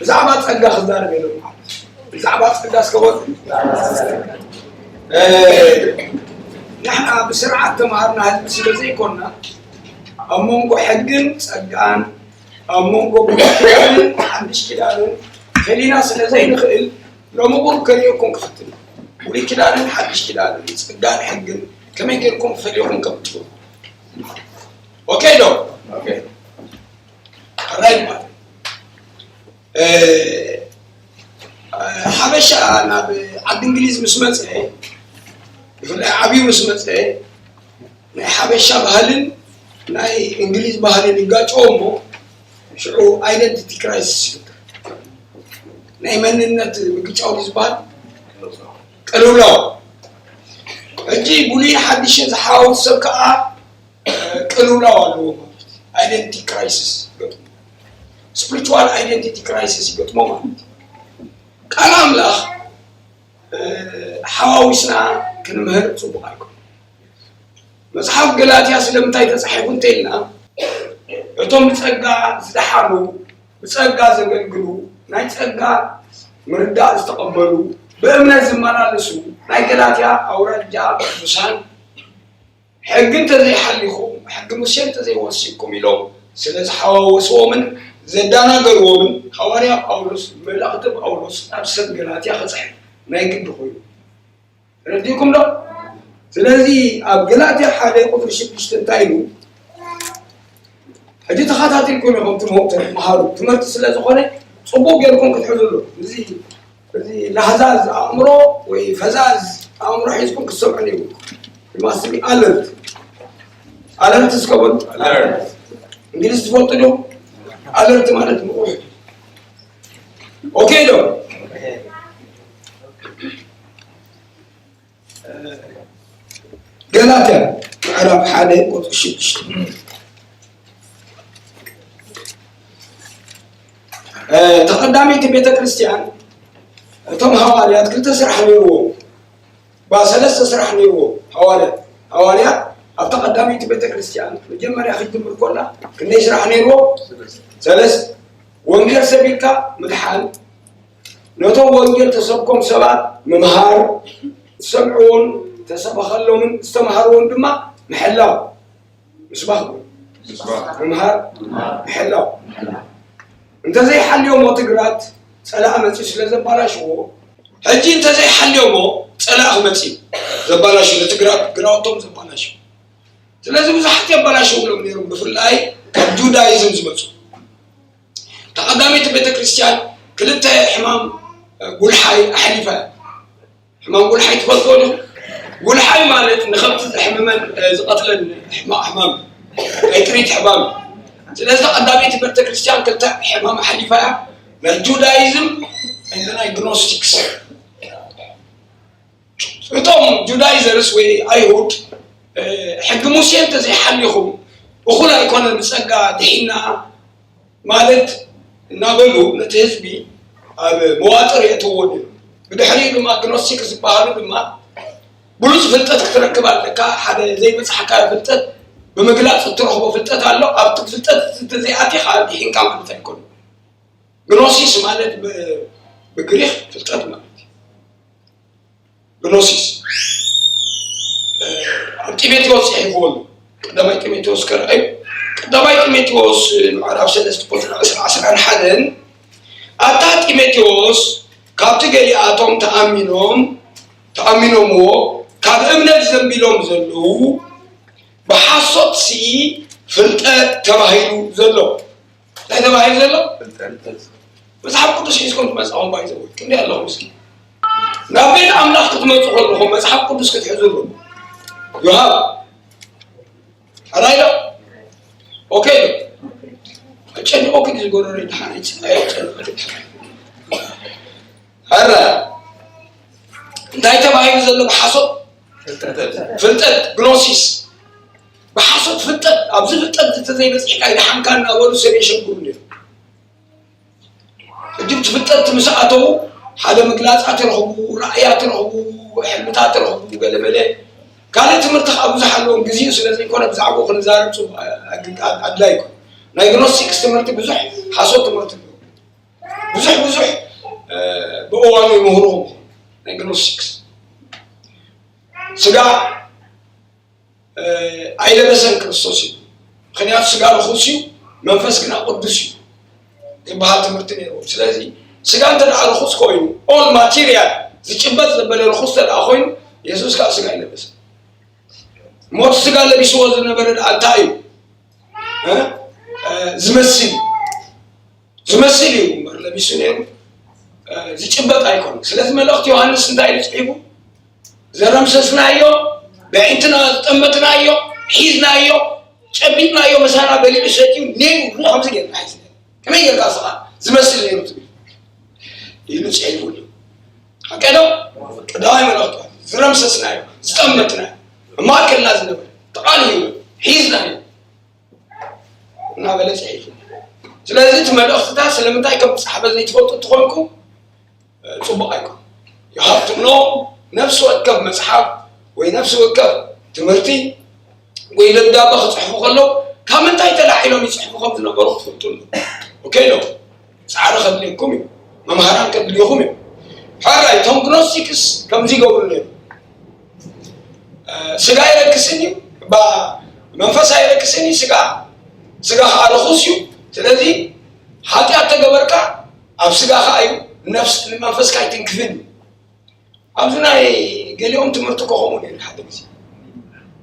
ብዛዕባ ጸጋ ክዛረብ የለን ማለት እዩ። ብዛዕባ ጸጋ እስከ በሉ። እ፣ ንሕና ብስርዓት ተማሃርና ህዝቢ ስለ ዘይኮንና፣ ኣብ መንጎ ሕግን ጸጋን፣ ኣብ መንጎ ብሉይ ኪዳንን ሓድሽ ኪዳንን ፈሊና ስለ ዘይንኽእል፣ ሎሚ ቁሩብ ከርእየኩም ክፍትን። ብሉይ ኪዳንን ሓድሽ ኪዳንን፣ ጸጋን ሕግን ከመይ ጌርኩም ፈሊኹም ከም ትኽእሉ። ኦኬ ዶ? ኦኬ። ራይት ማለት እ፣ ሓበሻ ናብ ዓዲ እንግሊዝ ምስ መፀ፣ ብፍላይ ዓብዩ ምስ መፀ፣ ናይ ሓበሻ ባህልን ናይ እንግሊዝ ባህልን ይጋጨዎ እሞ፣ ሽዑ ኣይደንቲቲ ክራይሲስ ይፍጠር። ናይ መንነት ምግጫው ዝበሃል ቅልውላው። ሕጂ ብሉይ ሓድሽን ዝሓዋወስ ሰብ ከዓ ቅልውላው ኣለዎ ማለት እዩ። ኣይደንቲቲ ክራይሲስ ይገጥሞ፣ ስፒሪቹዋል ኣይደንቲቲ ክራይሲስ ይገጥሞ ማለት እዩ። ቃል ኣምላኽ፣ እ፣ ሓዋዊስና ክንምህር ጽቡቕ ኣይኮነን። መጽሓፍ ገላትያ ስለምንታይ ተጻሒፉ እንተኢልና፣ እቶም ብጸጋ ዝደሓኑ፣ ብጸጋ ዘገልግሉ፣ ናይ ጸጋ ምርዳእ ዝተቐበሉ፣ ብእምነት ዝመላለሱ፣ ናይ ገላትያ ኣውራጃ ቅዱሳን፣ ሕጊ እንተዘይሓሊኹም፣ ሕጊ ሙሴ እንተዘይወሲድኩም ኢሎም ስለ ዝሓዋወስዎምን ዘደናገርዎምን፣ ሃዋርያ ጳውሎስ መልእኽቲ ጳውሎስ ናብ ሰብ ገላትያ ክጽሕፍ ናይ ግዲ ኮይኑ። ተረዲእኩም ዶ? ስለዚ ኣብ ገላትያ ሓደ ቁጽሪ ሽዱሽተ እንታይ ኢሉ? ሕጂ ተኸታቲልኩም ኢኹም ትምህሩ፣ ትመሃሩ። ትምህርቲ ስለ ዝኾነ ጽቡቕ ጌርኩም ክትሕዙሉ። እዚ፣ እዚ ላህዛዝ ኣእምሮ ወይ ፈዛዝ ኣእምሮ ሒዝኩም ክትሰምዑ የብልኩም። You must be alert. ኣለርት እስከ በሉ። ኣለርት። እንግሊዝ ትፈልጡ ዶ? ኣለርት ማለት ንቑሕ። ኦኬ ዶ? ገላትያ ምዕራፍ ሓደ ቁጽሪ ሽዱሽተ። እ፣ ተቐዳመይቲ ቤተ ክርስቲያን እቶም ሃዋርያት ክልተ ስራሕ ነይርዎም። ባ ሰለስተ ስራሕ ነይርዎም ሃዋርያት። ሃዋርያት ኣብታ ቀዳመይቲ ቤተ ክርስቲያን መጀመርያ ክትጅምር ኮላ ክንደይ ስራሕ ነይርዎም? ሰለስተ። ወንጌል ሰቢካ ምድሓን፣ ነቶም ወንጌል ተሰብኮም ሰባት ምምሃር፣ ዝሰምዕዎን ተሰበኸሎምን ዝተምሃርዎን ድማ ምሕላው። ምስባኽ። ምስባኽ። ምምሃር። ምምሃር። ምሕላው። ምሕላው። እንተዘይሓልዮሞ ትግራት ጸላኢ መጺኡ ስለ ዘባላሽዎ፣ ሕጂ እንተዘይሓልዮሞ ጸላኢ ክመጽእ እዩ። ዘባላሽው፣ ነቲ ግራ-፣ ግራውቶም ዘባላሽው። ስለዚ ብዙሓት የባላሽውሎም ነይሮም፣ ብፍላይ ካብ ጁዳይዝም ዝመጹ። ተቐዳመይቲ ቤተ ክርስቲያን ክልተ ሕማም፣ እ፣ ጉልሓይ ኣሕሊፋ እያ። ሕማም ጉልሓይ ትፈልጥዎ ዶ? ጉልሓይ ማለት ንኸብቲ ዘሕምመን፣ እ፣ ዝቐትለን ሕማቕ ሕማም፣ ናይ ጥሪት ሕማም። ስለዚ ተቐዳመይቲ ቤተ ክርስቲያን ክልተ ሕማም ኣሕሊፋ እያ። ናይ ጁዳይዝም፣ ናይ ግኖስቲክስ። እቶም ጁዳይዘርስ ወይ ኣይሁድ፣ እ፣ ሕጊ ሙሴ እንተዘይሓሊኹም እኹል ኣይኮነን፣ ብጸጋ ድሒና ማለት እናበሉ ነቲ ህዝቢ ኣብ መዋጥር የእትዎ ነይሩ። ብድሕሪኡ ድማ ግኖስቲክ ዝበሃሉ ድማ ብሉጽ ፍልጠት ክትረክብ ኣለካ። ሓደ ዘይበጽሓካ ፍልጠት ብምግላጽ እትረኽቦ ፍልጠት ኣሎ። ኣብቲ ፍልጠት እንተዘይኣቲኻ ድሒንካ ማለት ኣይኮነን። ግኖሲስ ማለት ብ-፣ ብግሪኽ ፍልጠት ማለት እዩ። ግኖሲስ፣ እ፣ ኣብ ጢሞቴዎስ ጽሒፍዎ ኣሎ። ቀዳማይ ጢሞቴዎስ ከረኣዩ፣ ቀዳማይ ጢሞቴዎስ ምዕራፍ ሰለስተ ቁጽሪ ዕስራ፣ ዕስራን ሓደን፣ ኣታ ጢሞቴዎስ፣ ካብቲ ገሊኣቶም ተኣሚኖም፣ ተኣሚኖምዎ፣ ካብ እምነት ዘንቢሎም ዘለዉ፣ ብሓሶት ሲ ፍልጠት ተባሂሉ ዘሎ። እንታይ ተባሂሉ ዘሎ? ፍልጠት። መጽሓፍ ቅዱስ ሒዝኩም ትመጻኹም ባይዘው። ክንደይ ኣለኹም እስኪ? ናብ ቤት ኣምላኽ ክትመጹ ከለኹም መጽሓፍ ቅዱስ ክትሕዙ ኣለኩም። ዮሃብ። ኣራይ ዶ? ኦኬ ዶ? ኣጨንቆ ግን ዝጎረረ ድሓን ኣይጽ-፣ ኣይጨንቆ። ኣረ። እንታይ ተባሂሉ ዘሎ ብሓሶት? ፍልጠት። ፍልጠት፣ ግኖሲስ። ብሓሶት ፍልጠት፣ ኣብዚ ፍልጠት እንተዘይበጺሕካ ይደሓንካ እናበሉ ሰብ የሸግሩ ነይሩ። ሕጂ እቲ ፍልጠት ምስ ኣተዉ ሓደ ምግላጻት ይረኽቡ፣ ራእያት ይረኽቡ፣ ሕልምታት ይረኽቡ፣ ገለመለ። ካልእ ትምህርቲ ከዓ ብዙሕ ኣለዎም፣ ግዜኡ ስለ ዘይኮነ ብዛዕባኡ ክንዛረብ ጽቡቕ፣ ኣ-፣ ኣ-፣ ኣድላይ ይኮነ። ናይ ግኖስቲክስ ትምህርቲ ብዙሕ ሓሶት ትምህርቲ ኣለዎ። ብዙሕ ብዙሕ ብእዋኑ ይምህርኹም። ናይ ግኖስቲክስ ስጋ ኣይለበሰን ክርስቶስ እዩ። ምክንያቱ ስጋ ርኹስ እዩ፣ መንፈስ ግና ቅዱስ እዩ ዝበሃል ትምህርቲ ነይርዎም። ስለዚ ስጋ እንተ ደኣ ርኹስ ኮይኑ፣ ኦል ማቴሪያል ዝጭበጥ ዘበለ ርኹስ እንተ ደኣ ኮይኑ፣ የሱስ ከዓ ስጋ ኣይለበሰን። ሞት ስጋ ለቢስዎ ዝነበረ ደኣ እንታይ እዩ? ዝመስል ዝመስል እዩ እምበር ለቢሱ ነይሩ፣ ዝጭበጥ ኣይኮነ። ስለዚ መልእኽቲ ዮሃንስ እንታይ ኢሉ ፅሒፉ? ዘረምሰስናዮ፣ ብዕንትና ዝጠመትናዮ፣ ሒዝናዮ፣ ጨቢጥናዮ፣ መሳና በሊዑ ሰትዩ ነይሩ። ርእ ከምዚ ጌርና ሒዝና፣ ከመይ ጌርካ ስኻ ዝመስል ነይሩ ትብል ኢሉ ፅሒፉሉ። ሓቀዶ ቀዳማይ መልእኽቲ ዝረምሰስናዮ፣ ዝጠመትናዮ፣ ማእከልና ዝነበረ ተቓልዩ ሒዝናዮ እናበለ ፅሒፉ። ስለዚ እቲ መልእኽትታት ስለምንታይ ከም ዝፀሓፈ ዘይትፈልጡ እንትኾንኩም ፅቡቕ ኣይኮን። ይሃብትኖ ነፍሲ ወከፍ መፅሓፍ ወይ ነፍሲ ወከፍ ትምህርቲ ወይ ደብዳበ ክፅሕፉ ከለዉ ካብ ምንታይ ተላዒሎም ይፅሕፉ ከም ዝነበሩ ክትፈልጡ ኣሎ። ኦኬ ዶ? ፃዕሪ ከድልየኩም እዩ። መምሃራን ከድልዩኹም እዩ። ሕራይ እቶም ግኖስቲክስ ከምዚ ይገብሩ ነይሩ። ስጋ ኣይረክስን እዩ፣ መንፈስ ኣይረክስን እዩ። ስጋ ስጋ ከዓ ርኹስ እዩ። ስለዚ ሓጢኣት ተገበርካ ኣብ ስጋ ከዓ እዩ፣ ነፍስ ንመንፈስካ ኣይትንክፍን እዩ። ኣብዚ ናይ ገሊኦም ትምህርቲ እኮ ከምኡ ነይሩ። ሓደ ግዜ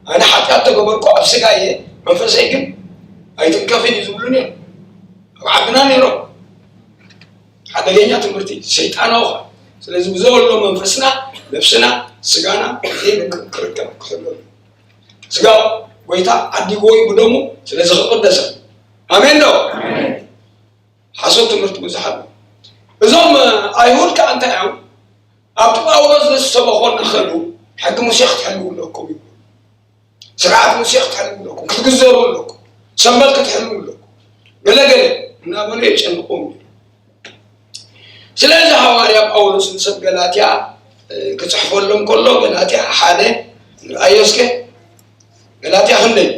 ኣነ ሓጢኣት ተገበርኩ ኣብ ስጋ እየ፣ መንፈሰይ ግን ኣይትንከፍን እዩ ዝብሉ ነይሩ። ኣብ ዓድና ነይሮም። ሓደገኛ ትምህርቲ ሰይጣናዊ ኸ ስለዚ ብዘበሎ መንፈስና፣ ነፍስና፣ ስጋና ዘይንክም ክርከብ ክኽእል ስጋ ጎይታ ዓዲጎ እዩ ብደሙ ስለዚ ክቅደሰ። ኣሜን ዶ? ሓሶት ትምህርቲ ብዙሕ ኣሎ። እዞም ኣይሁድ ከዓ እንታይ እዮም ኣብቲ ጳውሎስ ዝሰበኾ እናኸዱ ሕጊ ሙሴ ክትሕልው ኣለኩም ይብሉ። ስርዓት ሙሴ ክትሕልው ኣለኩም፣ ክትግዘሩ ኣለኩም፣ ሰንበት ክትሕልው ኣለኩም፣ ገለገለ እናበሉ የጨንቁም። ስለዚ ሃዋርያ ጳውሎስ ንሰብ ገላትያ ክፅሕፈሎም ከሎ ገላትያ ሓደ ንርኣዮ እስከ። ገላትያ ክንደይ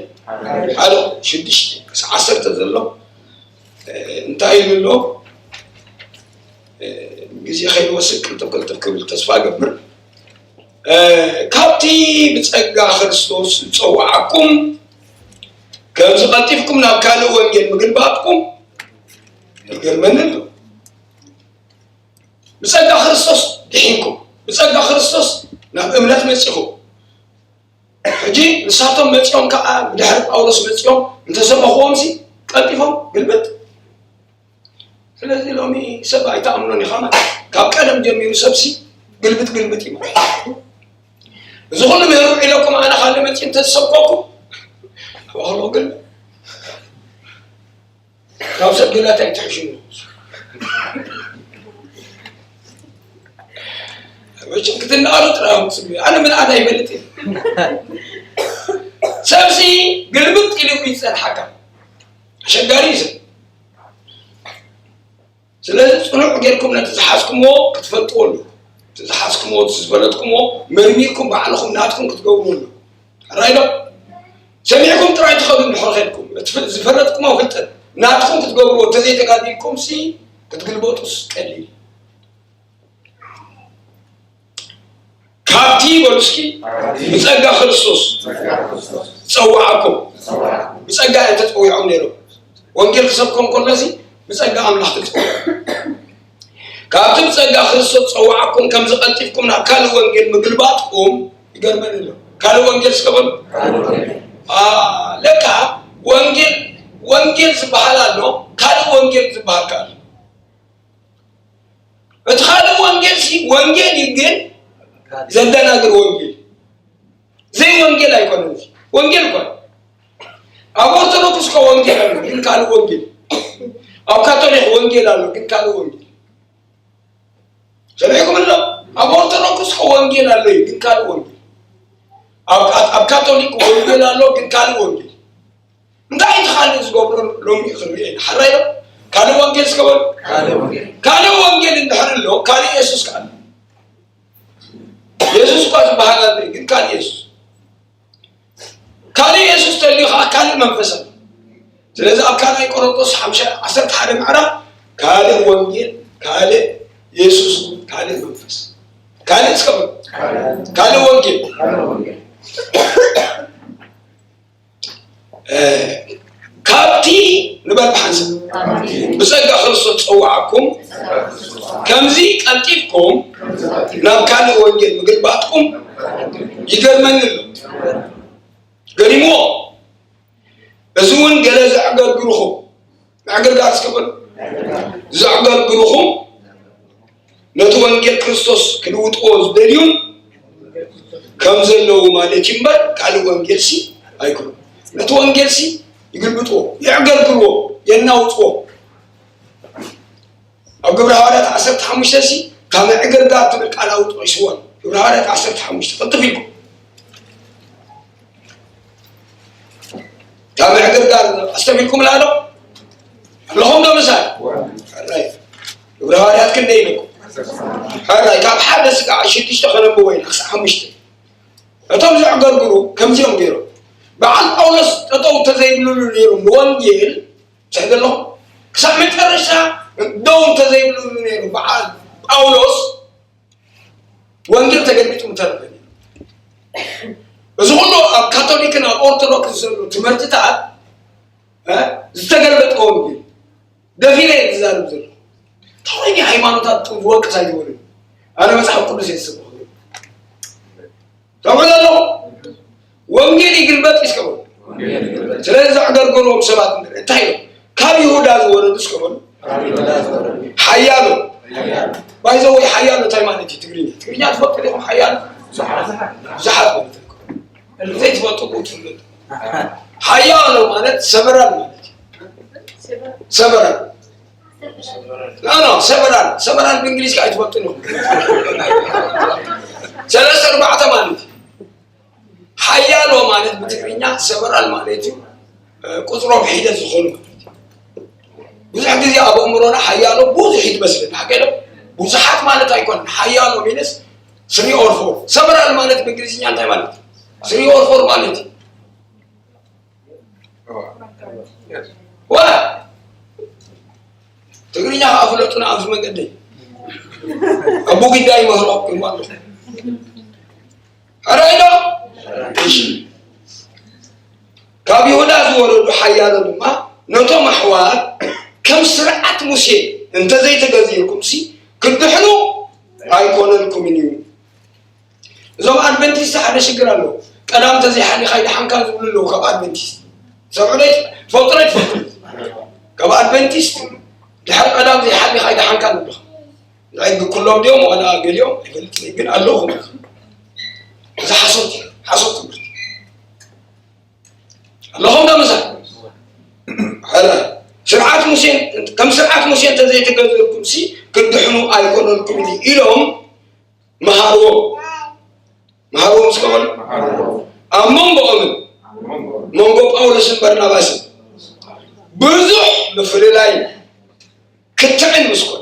ሓደ ሽዱሽተ ክሳብ ዓሰርተ ዘሎ እንታይ ኢሉ ኣሎ? ግዜ ከይወስድ ቅልጥፍ ቅልጥፍ ክብል ተስፋ እገብር። ካብቲ ብጸጋ ክርስቶስ ዝጸውዓኩም ከምዚ ቀልጢፍኩም ናብ ካልእ ወንጌል ምግልባጥኩም ይገርመኒ ኣሎ። ብጸጋ ክርስቶስ ድሒንኩም፣ ብጸጋ ክርስቶስ ናብ እምነት መጺኹም። ሕጂ ንሳቶም መጺኦም ከኣ ብድሕሪ ጳውሎስ መጺኦም እንተሰበኽዎም ሲ ቀልጢፎም ግልብጥ። ስለዚ ሎሚ ሰብ ኣይትኣምኖን ኢኻ ማለት ካብ ቀደም ጀሚሩ ሰብሲ ግልብጥ ግልብጥ እዩ ማለት። እዚ ኩሉ ምህሩ ኢለኩም ኣነ ካልእ መጺእ እንተዝሰብከኩም ኣባኽሎ ግልብጥ ካብ ሰብ ገላትያ ኣይትሕሽኑ። መቸም ክትነኣሉ ጥራይ ኣምፅሉ ኣነ ምንኣድ ኣይፈልጥ እየ። ሰብሲ ግልብጥ ኢሉ ይፀንሓካ ኣሸጋሪ እዩ ሰብ። ስለዚ ፅኑዕ ጌርኩም ነቲ ዝሓዝኩምዎ ክትፈልጥዎ ኣለኩም። እቲ ዝሓዝኩምዎ እቲ ዝፈለጥኩምዎ መርሚርኩም ባዕልኹም ናትኩም ክትገብሩ ኣለኩም። ሕራይ ዶ? ሰሚዕኩም ጥራይ ትኸዱ እንድሕር ኸድኩም እቲ ዝፈለጥኩምዎ ፍልጠት ናትኩም ክትገብርዎ እንተዘይተጋዲልኩም ሲ ክትግልበጡስ ቀሊል። ካብቲ በሉ እስኪ ብጸጋ ክርስቶስ ጸውዓኩም። ብጸጋ እዮም ተጸዊዖም ነይሮም። ወንጌል ክሰብኮም ከሎ ሲ ብጸጋ ኣምላኽ ተጸዊዖም። ካብቲ ብጸጋ ክርስቶስ ጸውዓኩም ከም ዝቐልጢፍኩም ናብ ካልእ ወንጌል ምግልባጥኩም ይገርመኒ ኣሎ። ካልእ ወንጌል እስከ በሉ። ለካ ወንጌል ወንጌል ዝበሃል ኣሎ፣ ካልእ ወንጌል ዝበሃል ከ ኣሎ። እቲ ካልእ ወንጌል ሲ ወንጌል እዩ፣ ግን ዘደናግር ወንጌል ዘይ ወንጌል ኣይኮነን። እዚ ወንጌል እኮ ኣብ ኦርቶዶክስ እኮ ወንጌል ኣሎ፣ ግን ካልእ ወንጌል። ኣብ ካቶሊክ ወንጌል ኣሎ፣ ግን ካልእ ወንጌል። ሰሚዕኩም ኣሎ? ኣብ ኦርቶዶክስ እኮ ወንጌል ኣሎ እዩ፣ ግን ካልእ ወንጌል። ኣብ ኣብ ካቶሊክ ወንጌል ኣሎ፣ ግን ካልእ ወንጌል። እንታይ እቲ ካልእ ዝገብሮ ሎሚ ክንሪኦ ኢና። ሓራይ ዶ? ካልእ ወንጌል እስከ በሉ። ካልእ ወንጌል። ካልእ ወንጌል እንድሕር ኣሎ፣ ካልእ የሱስ ከ ኣሎ። የሱስ እኳ ዝበሃል ኣሎ፣ ግን ካልእ የሱስ። ካልእ የሱስ ተልዩ ከዓ ካልእ መንፈስ ኣሎ። ስለዚ ኣብ ካልኣይ ቆሮንቶስ ሓምሻ ዓሰርተ ሓደ ምዕራፍ ካልእ ወንጌል፣ ካልእ የሱስ፣ ካልእ መንፈስ፣ ካልእ እስከ በሉ፣ ካልእ ወንጌል። እ፣ ካብቲ ንበል ብሓንሳብ፣ ብጸጋ ክርስቶስ ጸዋዓኩም፣ ከምዚ ቀልጢፍኩም ናብ ካልእ ወንጌል ምግልባጥኩም ይገርመኒ ኣሎ። ገሪምዎ። እዚ እውን ገለ ዘዕገርግርኹም፣ ምዕግርጋር እስከ በሉ፣ ዘዕገርግርኹም ነቲ ወንጌል ክርስቶስ ክልውጥዎ ዝደልዩን ከም ዘለዉ ማለት እዩ እምበር፣ ካልእ ወንጌልሲ ኣይኮነን። ነቲ ወንጌልሲ ይግልብጥዎ፣ የዕገርግርዎ፣ የናውጥዎ። ኣብ ግብረ ሃዋርያት ዓሰርተ ሓሙሽተ ሲ፣ እታ ምዕግርጋር ትብል ቃል ኣውጡ ሒስዋ። ግብረ ሃዋርያት ዓሰርተ ሓሙሽተ፣ ቅልጥፍ ኢልኩም። እታ ምዕግርጋር ኣስተብሂልኩምላ ዶ? ኣለኹም ዶ ምሳይ? ሕራይ። ግብረ ሃዋርያት ክንደይ ኢለኩም? ሕራይ፣ ካብ ሓደ ስጋዕ ሽዱሽተ ከነንብቦ ኢና፣ ክሳዕ ሓሙሽተ። እቶም ዘዕገርግሩ ከምዚኦም ገይሮም። በዓል ጳውሎስ ጠጠው እንተዘይብልሉ ነይሮም ንወንጌል፣ ትሰምዑ ኣለኹም? ክሳብ መጨረሻ ደው እንተዘይብልሉ ነይሩ በዓል ጳውሎስ፣ ወንጌል ተገልቢጡ ምተረፈ። እዚ ኩሉ ኣብ ካቶሊክን ኣብ ኦርቶዶክስ ዘሎ ትምህርትታት፣ እ፣ ዝተገልበጠ ወንጌል፣ ደፊረ እየ ዝዛረብ ዘለኹ። እንታይ ሃይማኖታት ዝወቅስ ኣይትበሉኒ። ኣነ መጽሓፍ ቅዱስ እየ ዝሰብኽ። ሰምዑ ኣለኹም? ወንጌል ይግልበጥ እዩ እስከ በሉ። ስለዚ ዘዕገርገርዎም ሰባት ንርኢ። እንታይ እዮም? ካብ ይሁዳ ዝወረዱ እስከ በሉ። ሓያሎ። ባይዘወይ ሓያሎ እንታይ ማለት እዩ? ትግርኛ። ትግርኛ ትፈልጡ ዲኹም? ሓያሎ። ብዙሓት ማለት እዩ። ዘይትፈልጡ እኮ ትፍለጡ። ሓያሎ ማለት ሰበራል ማለት እዩ። ሰበራል። ኖ፣ ኖ፣ ሰበራል። ሰበራል ብእንግሊዝ ከኣ ኣይትፈልጡን ኢኹም። ሰለስተ ኣርባዕተ ማለት እዩ። ሓያሎ ማለት ብትግርኛ ሰበራል ማለት እዩ። እ፣ ቁጽሮም ሒደት ዝኾኑ ማለት እዩ። ብዙሕ ግዜ ኣብ ኣእምሮና ሓያሎ ብዙሕ እዩ ትመስለና። ሓቂ ዶ? ብዙሓት ማለት ኣይኮነን። ሓያሎ ሚንስ ስሪ ኦር ፎር። ሰበራል ማለት ብእንግሊዝኛ እንታይ ማለት እዩ? ስሪ ኦር ፎር ማለት እዩ። ዋ! ትግርኛ ከኣ ፍለጡና ኣብዚ መንገደይ። ኣቦ ግዳይ ይመኽሮ ይማሉ። ሕራይ ዶ? እሺ። ካብ ይሁዳ ዝወረዱ ሓያሎ ድማ ነቶም ኣሕዋት ከም ስርዓት ሙሴ እንተዘይተገዚእኩምሲ ክትድሕኑ ኣይኮነልኩምን እዩ። እዞም ኣድቨንቲስት ሓደ ሽግር ኣለዎ። ቀዳም እንተዘይሓሊኻ ኣይደሓንካን ዝብሉ ኣለዉ ካብ ኣድቨንቲስት። ሰምዑ ዶ ይት-፣ ትፈልጡ ዶ ይትፈልጡ? ካብ ኣድቨንቲስት ድሕሪ ቀዳም ዘይሓሊኻ ኣይደሓንካን ይብሉኻ። ንዕግ ኩሎም ድዮም ዋላ ገሊኦም ኣይፈልጥን፣ ግን ኣለዉ። እዚ ሓሶት እዩ፣ ሓሶት ትምህርቲ። ኣለኹም ዶ ምሳይ? ሕረ፣ ስርዓት ሙሴ፣ ከም ስርዓት ሙሴ እንተዘይተገዘርኩምሲ ክትድሕኑ ኣይኮነልኩም እዩ ኢሎም መሃርዎም። መሃርዎም እስከ በሉ። ኣብ መንጎኦምን መንጎ ጳውሎስን በርናባስን ብዙሕ ምፍልላይ ክትዕን ምስ ኮነ፣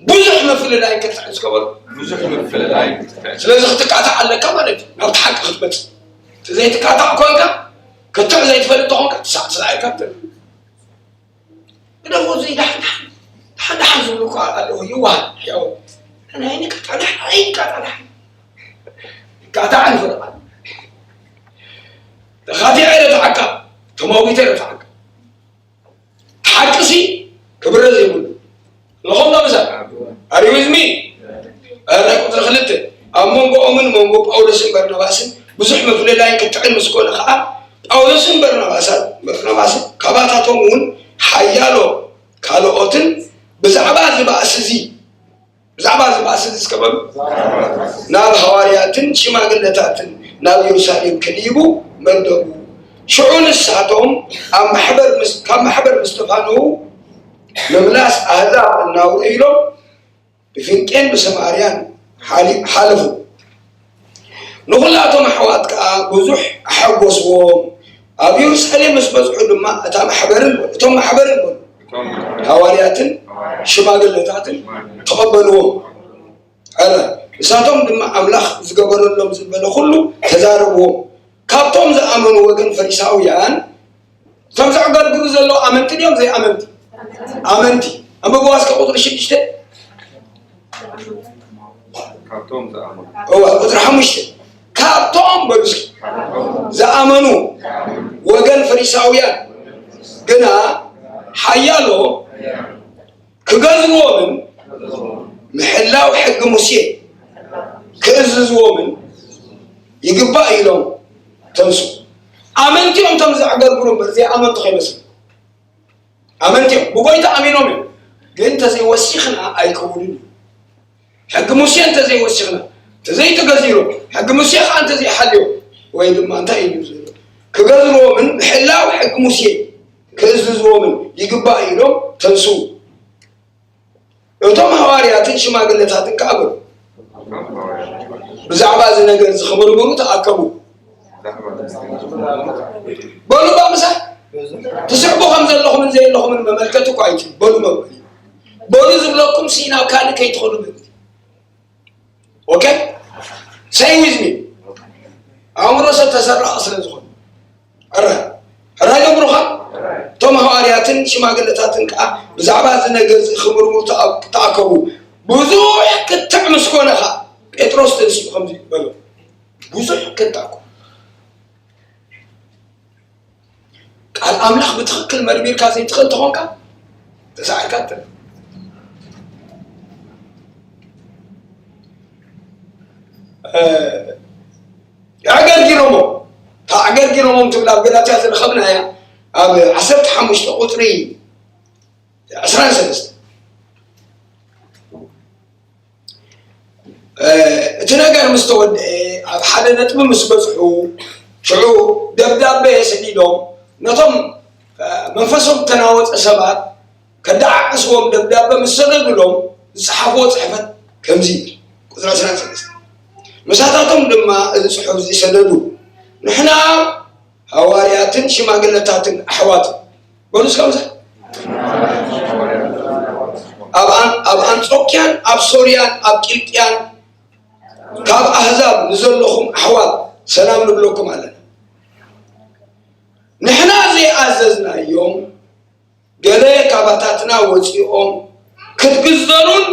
ብዙሕ ምፍልላይ ክትዕን እስከ በሉ። ብዙሕ ምፍልላይ ክትዕን። ስለዚ ክትካታዕ ኣለካ ማለት እዩ፣ ናብቲ ሓቂ ክትመጽእ። እቲ ዘይትካታዕ ኮንካ፣ ክትዕ ዘይትፈልጥ ተኾንካ፣ ትሳዕ ስራኤልካ ትብል። ግደፎ፣ እዚ ደሓን ደሓን፣ ደሓን ደሓን ዝብሉ እኮ ኣለዉ፣ ይወሃል፣ ሕያው። ናይ ንቃጣ ደሓን፣ ኣይንቃጣ ደሓን። ይቃጣዕ ይፈልጥ። ተኻቲዐ ረትዓካ፣ ተማዊተ ረትዓካ። ሓቅሲ ክብረ ዘይብሉ። ኣለኹም ዶ ምሳይ? Are you with me? እ፣ ናይ ቁጽሪ ክልተ። ኣብ መንጎኦምን መንጎ ጳውሎስን በርናባስን ብዙሕ ምፍልላይ ክትዕን ምስ ኮነ ኸኣ፣ ጳውሎስን በርናባሳት-፣ በርናባስን ካባታቶም እውን ሓያሎ ካልኦትን ብዛዕባ እዚ ባእሲ እዚ፣ ብዛዕባ እዚ ባእሲ እዚ እስከ በሉ፣ ናብ ሃዋርያትን ሽማግለታትን ናብ የሩሳሌም ክድይቡ መደቡ። ሽዑ ንሳቶም ኣብ ማሕበር ምስ-፣ ካብ ማሕበር ምስ ተፋነዉ፣ ምምላስ ኣህዛብ እናውረዩ ኢሎም ብፊንቄን ብሰማርያን ሓሊ-፣ ሓለፉ። ንኹላቶም ኣሕዋት ከኣ ብዙሕ ኣሐጎስዎም። ኣብ የሩሳሌም ምስ በጽሑ ድማ እታ ማሕበርን፣ እቶም ማሕበርን በሉ፣ እቶም ሃዋርያትን ሽማግለታትን ተቐበልዎም። ሕረ፣ ንሳቶም ድማ ኣምላኽ ዝገበረሎም ዝበለ ኩሉ ተዛረብዎም። ካብቶም ዝኣመኑ ወገን ፈሪሳውያን፣ እቶም ዘዕገርግሩ ዘለዉ ኣመንቲ ድዮም ዘይኣመንቲ? ኣመንቲ። ኣንብብዋ እስከ ቁፅሪ ሽዱሽተ። ካብቶም ዝኣመኑ እዋ ቁፅሪ ሓሙሽተ። ካብቶም በሉ እስኪ ዝኣመኑ ወገን ፈሪሳውያን ግና ሓያሎ ክገዝእዎምን ምሕላው ሕጊ ሙሴ ክእዝዝዎምን ይግባእ ኢሎም ተንሱ። ኣመንቲ እዮም እቶም ዘዕገርግሩ እምበር ዘይኣመንቲ ከይመስል። ኣመንቲ እዮም፣ ብጎይታ ኣሚኖም እዮም። ግን እንተዘይወሲኽና ኣይከውንን እዩ። ሕጊ ሙሴ እንተዘይወሲኽና፣ እንተዘይተገዚሮም፣ ሕጊ ሙሴ ከዓ እንተዘይሓልዮም፣ ወይ ድማ እንታይ እዩ ዝብሎ? ክገዝርዎምን ምሕላው ሕጊ ሙሴ ክእዝዝዎምን ይግባእ ኢሎም ተንሱ። እቶም ሃዋርያትን ሽማግለታትን ከዓ በሉ፣ ብዛዕባ እዚ ነገር እዚ ክምርምሩ ተኣከቡ። በሉ እባ ምሳይ፣ ትስዕቡ ከም ዘለኹምን ዘየለኹምን መመልከቲ እኳ ኣይትዩ። በሉ መበሊ። በሉ ዝብለኩም ሲ ናብ ካልእ ከይትኸዱ ምእንቲ። ኦኬ? Say with me። ኣእምሮ ሰብ ተሰራቒ ስለ ዝኾነ። ሕራይ ሕራይ ዶ ብሩኻ? እቶም ሃዋርያትን ሽማግለታትን ከዓ ብዛዕባ እዚ ነገር እዚ ክምርምሩ ተኣ- ተኣከቡ። ብዙሕ ክትዕ ምስ ኮነ ኸዓ ጴጥሮስ ተንሲኡ ከምዚ በሎ፣ ብዙሕ ክትዕ እኮ ቃል ኣምላኽ ብትኽክል መርሚርካ ዘይትኽእል ተኾንካ ተሳዒርካ ትብል። ኣዕገርጊሮሞ፣ ኣዕገርጊሮሞም ትብል ኣብ ገላትያ ዝረኸብናያ ኣብ ዓሰርተ ሓሙሽተ ቁፅሪ ዕስራን ሰለስተ። እቲ ነገር ምስ ተወድአ ኣብ ሓደ ነጥቢ ምስ በፅሑ ሽዑ ደብዳቤ ሰዲዶም ነቶም መንፈሶም ተናወፀ ሰባት ከደዓዕስዎም ደብዳበ ምስ ሰደዱሎም ዝፀሓፍዎ ፅሕፈት ከምዚ ይብል። ቁፅሪ ዕስራን ሰለስተን ምሳታቶም ድማ እዚ ፅሑፍ እዚ ሰደዱ። ንሕና ሃዋርያትን ሽማግለታትን ኣሕዋት በሉ እስከ ምሳይ ኣብ ኣን- ኣብ ኣንጾክያን ኣብ ሶርያን ኣብ ቂልቅያን ካብ ኣህዛብ ንዘለኹም ኣሕዋት ሰላም ንብለኩም ኣለና። ንሕና ዘይኣዘዝናዮም ገለ ካባታትና ወፂኦም ክትግዘሩን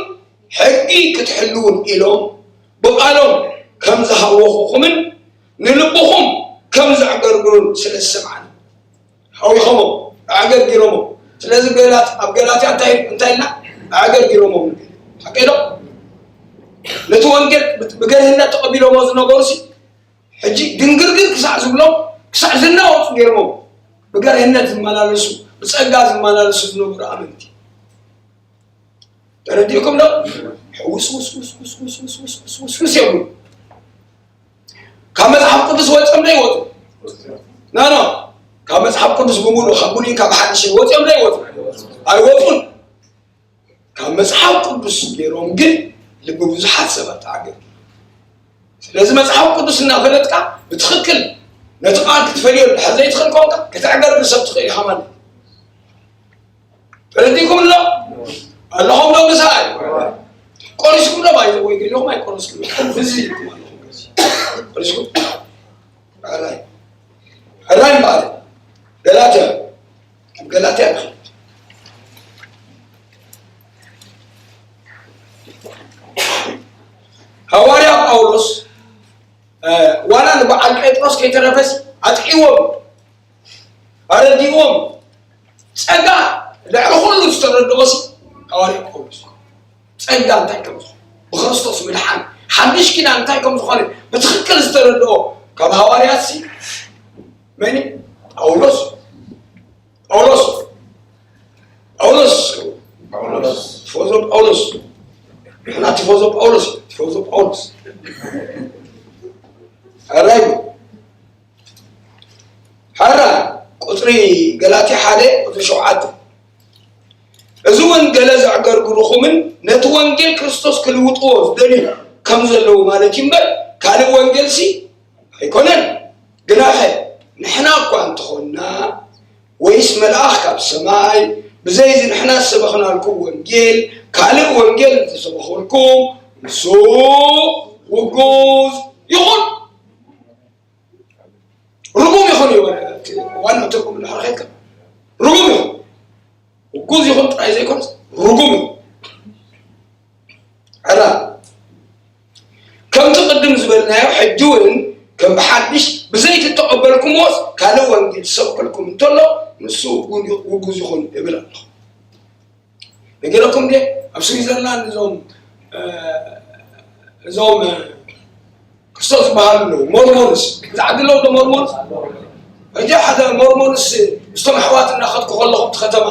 ሕጊ ክትሕልውን ኢሎም ብቓሎም ከም ዝሃወኹኹምን ንልብኹም ከም ዘዕገርግሩን ስለ ዝሰማዕና ሃዊኾሞ ኣዕገርጊሮሞ። ስለዚ ገላት ኣብ ገላትያ እንታይ እንታይ ኢልና ኣዕገርጊሮሞ ሓቀዶ ነቲ ወንጌል ብገርህነት ተቐቢሎሞ ዝነበሩ ሲ ሕጂ ድንግርግር ክሳዕ ዝብሎም ክሳዕ ዝናወፁ ገይሮሞ ብገርህነት ዝመላለሱ ብፀጋ ዝመላለሱ ዝነበሩ ኣመንቲ ተረዲእኩም ዶ? ሕውስውስውስውስውስውስውስውስውስ የብሉ። ካብ መፅሓፍ ቅዱስ ወፂኦም ዶ ይወፁ? ናኖ ካብ መፅሓፍ ቅዱስ ብምሉእ ካብ ብሉይ ካብ ሓድሽ ወፂኦም ዶ ይወፁ? ኣይወፁን። ካብ መፅሓፍ ቅዱስ ገይሮም ግን ልቢ ብዙሓት ሰባት ተዓገብ። ስለዚ መፅሓፍ ቅዱስ እናፈለጥካ ብትኽክል ነቲ ቃል ክትፈልዮ ድሕር ዘይትኽእል ኮንካ ክትዕገር ብሰብ ትኽእል ኢኻ ማለት እዩ። ተረዲእኩም ኣሎ ኣለኹም ዶ ምሳይ ቆሪስኩም ዶ ባይ ወይ ገለኹም ኣይቆረስኩም እዚ ኢልኩም ኣለኹም ቆሪስኩም ሕራይ ሕራይ ማለት ገላትያ ገላትያ ንኸ ሃዋርያ ጳውሎስ ዋላ ንበዓል ጴጥሮስ ከይተረፈስ ኣጥዒዎም ኣረዲዎም ጸጋ ልዕሊ ኩሉ ዝተረድኦሲ ሃዋርያ ጳውሎስ ጸጋ እንታይ ከም ዝኾነ ብክርስቶስ ምድሓን ሓድሽ ኪዳን እንታይ ከም ዝኾነ ብትኽክል ዝተረድኦ ካብ ሃዋርያትሲ መን ጳውሎስ ጳውሎስ ጳውሎስ ጳውሎስ ቲፎዞ ጳውሎስ ንሕና ቲፎዞ ጳውሎስ ቲፎዞ ጳውሎስ ኣራይ ሓራ ቁፅሪ ገላትያ ሓደ ቁፅሪ ሸውዓተ እዚ እውን ገለ ዘዕገርግሩኹምን ነቲ ወንጌል ክርስቶስ ክልውጥዎ ዝደልዩ ከም ዘለዉ ማለት እዩ እምበር ካልእ ወንጌልሲ ኣይኮነን። ግናኸ ንሕና እኳ እንተኾንና ወይስ መልኣኽ ካብ ሰማይ ብዘይዚ ንሕና ዝሰበኽናልኩም ወንጌል ካልእ ወንጌል እንተሰበኹልኩም ንሱ ውጉዝ ይኹን። ርጉም ይኹን እዩ ዋና ትርጉም እንድሕር ኸድካ ርጉም ይኹን ውጉዝ ይኹን ጥራይ ዘይኮነስ ርጉም ወንጌል ሰብክልኩም እንተሎ ንሱ ውጉን- ውጉዝ ይኹን እብል ኣለኹ። ነገረኩም እንዴ? ኣብ ስዊዘርላንድ እዞም እ፣ እዞም እ፣ ክርስቶስ ዝበሃሉ ኣለዉ ሞርሞንስ፣ እዚ ዓዲ ኣለዉ ዶ ሞርሞንስ? ሕጂ ሓደ ሞርሞንስ ምስቶም ኣሕዋት እናኸድኩ ከለኹ እቲ ከተማ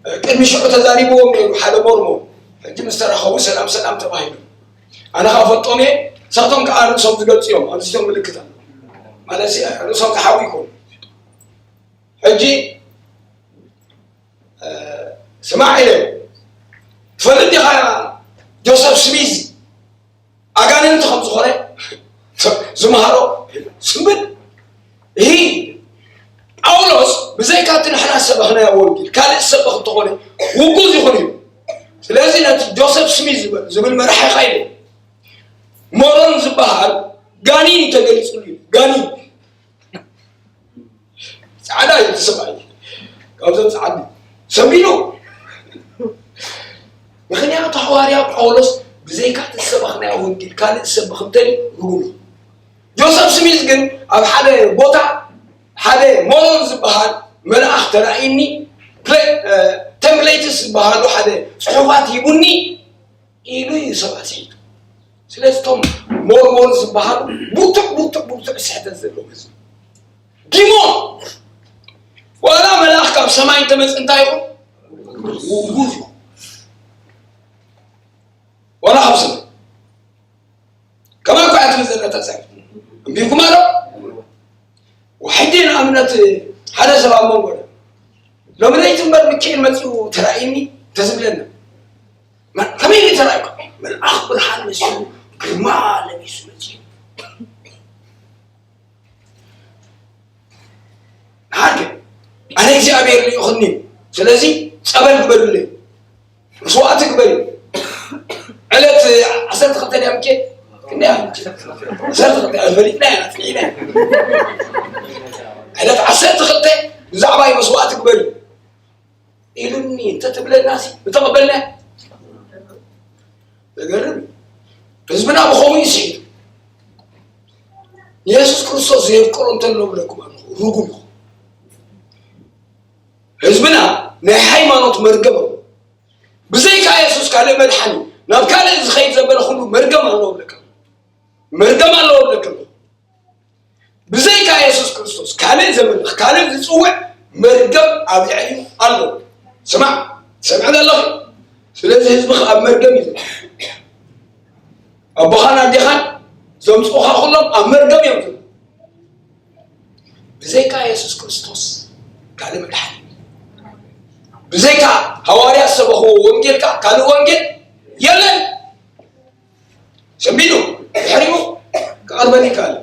እ፣ ቅድሚ ሽዑ ተዛሪብዎም ነይሩ ሓደ ሞርሞን። ሕጂ ምስ ተራኸቡ ሰላም ሰላም ተባሂሉ። ኣነ ከዓ ፈልጦም እየ። ንሳቶም ከዓ ርእሶም ዝገልፁ እዮም። ኣብዚኦም ምልክት ኣሎ ማለት ርእሶም ዝሓዊ ይኮኑ። ሕጂ እ፣ ስማዕ ኢለ ትፈልጥ ዲኻ ጆሰፍ ስሚዝ ኣጋንንቲ ከም ዝኾነ ዝመሃሮ ስምብል ይህ ጳውሎስ ብዘይካ እቲ ንሕና ሰበኽናዮ ወንጌል ካልእ ዝሰበኽ እንተኾነ ውጉዝ ይኹን እዩ። ስለዚ ነቲ ጆሰፍ ስሚዝ ዝብል መራሒ ኸይደ ሞሮን ዝበሃል ጋኒን እዩ ተገሊፅሉ እዩ። ጋኒን ጻዕዳ እዩ እቲ ሰብኣይ ካብዞም ጻዕዲ ሰሚኑ። ምክንያቱ ሃዋርያ ጳውሎስ ብዘይካ እቲ ዝሰበኽናዮ ወንጌል ካልእ ዝሰብኽ እንተልዩ ርጉም እዩ። ጆሰፍ ስሚዝ ግን ኣብ ሓደ ቦታ ሓደ ሞሮን ዝበሃል መልኣኽ ተራእይኒ ተምፕሌትስ ዝበሃሉ ሓደ ፅሑፋት ሂቡኒ ኢሉ እዩ ሰባት ስሒቱ። ስለዚ እቶም ሞርሞን ዝበሃሉ ብርቱዕ ብርቱዕ ብርቱዕ ስሕተት ዘለዎም ህዝቢ ዲሞን ዋላ መልኣኽ ካብ ሰማይ እንተመፅ እንታይ ይኹን ውጉዝ እዩ። ዋላ ካብ ሰማይ ከማን እኳ እያ ትብል ዘላ ተፃሒፍ እንቢብኩም ኣሎ። ሕጂ ንኣብነት ሓደ ሰብ ኣብ መንጎ ሎሚ ለይቲ እምበር ሚካኤል መፂኡ ተራእዩኒ ተዝብለና ከመይ ኢሉ ተራእዩካ? መልኣኽ ብርሃን መሲሉ ግርማ ለቢሱ መፂኡ። ንሓደ ኣነ እግዚኣብሔር ልኢኹኒ፣ ስለዚ ጸበል ግበሩለይ፣ መስዋእቲ ግበሪ። ዕለት ዓሰርተ ክልተ ድያ ምኬ ክንደይ ዓሰርተ ክልተ ፈሊጥና ኢና ኣጽኒዕና። ዕለት ዓሰርተ ክልተ ብዛዕባይ መስዋእቲ ግበሪ ኢሉኒ እንተትብለናሲ ምተቐበልና። ዘገርም እዩ። ህዝብና ብኸምኡ እዩ ስሒቱ። ንየሱስ ክርስቶስ ዘየፍቅሮ እንተሎ ብለኩም ኣለኹ ርጉም እዩ። ህዝብና ናይ ሃይማኖት መርገም ኣሎ። ብዘይካ የሱስ ካልእ መድሓኒ ናብ ካልእ ዝኸይድ ዘበለ ኩሉ መርገም ኣለዎ ብለካ መርገም ኣለዎ ብለካ ብዘይካ የሱስ ክርስቶስ ካልእ ዘምልኽ ካልእ ዝፅውዕ መርገም ኣብ ልዕሊኡ ኣሎ። ስማዕ ሰምዐ ዘለኹ። ስለዚ ህዝብኻ ኣብ መርገም እዩ ዘሎ። ኣቦኻን ኣዴኻን ዘምፅኡኻ ኩሎም ኣብ መርገም እዮም ዘለዉ። ብዘይካ የሱስ ክርስቶስ ካልእ መድሓኒ ብዘይካ ሃዋርያት ዝሰበኽዎ ወንጌል ከዓ ካልእ ወንጌል የለን። ሰንቢዱ ድሕሪኡ ክቐርበኒ ይከኣል።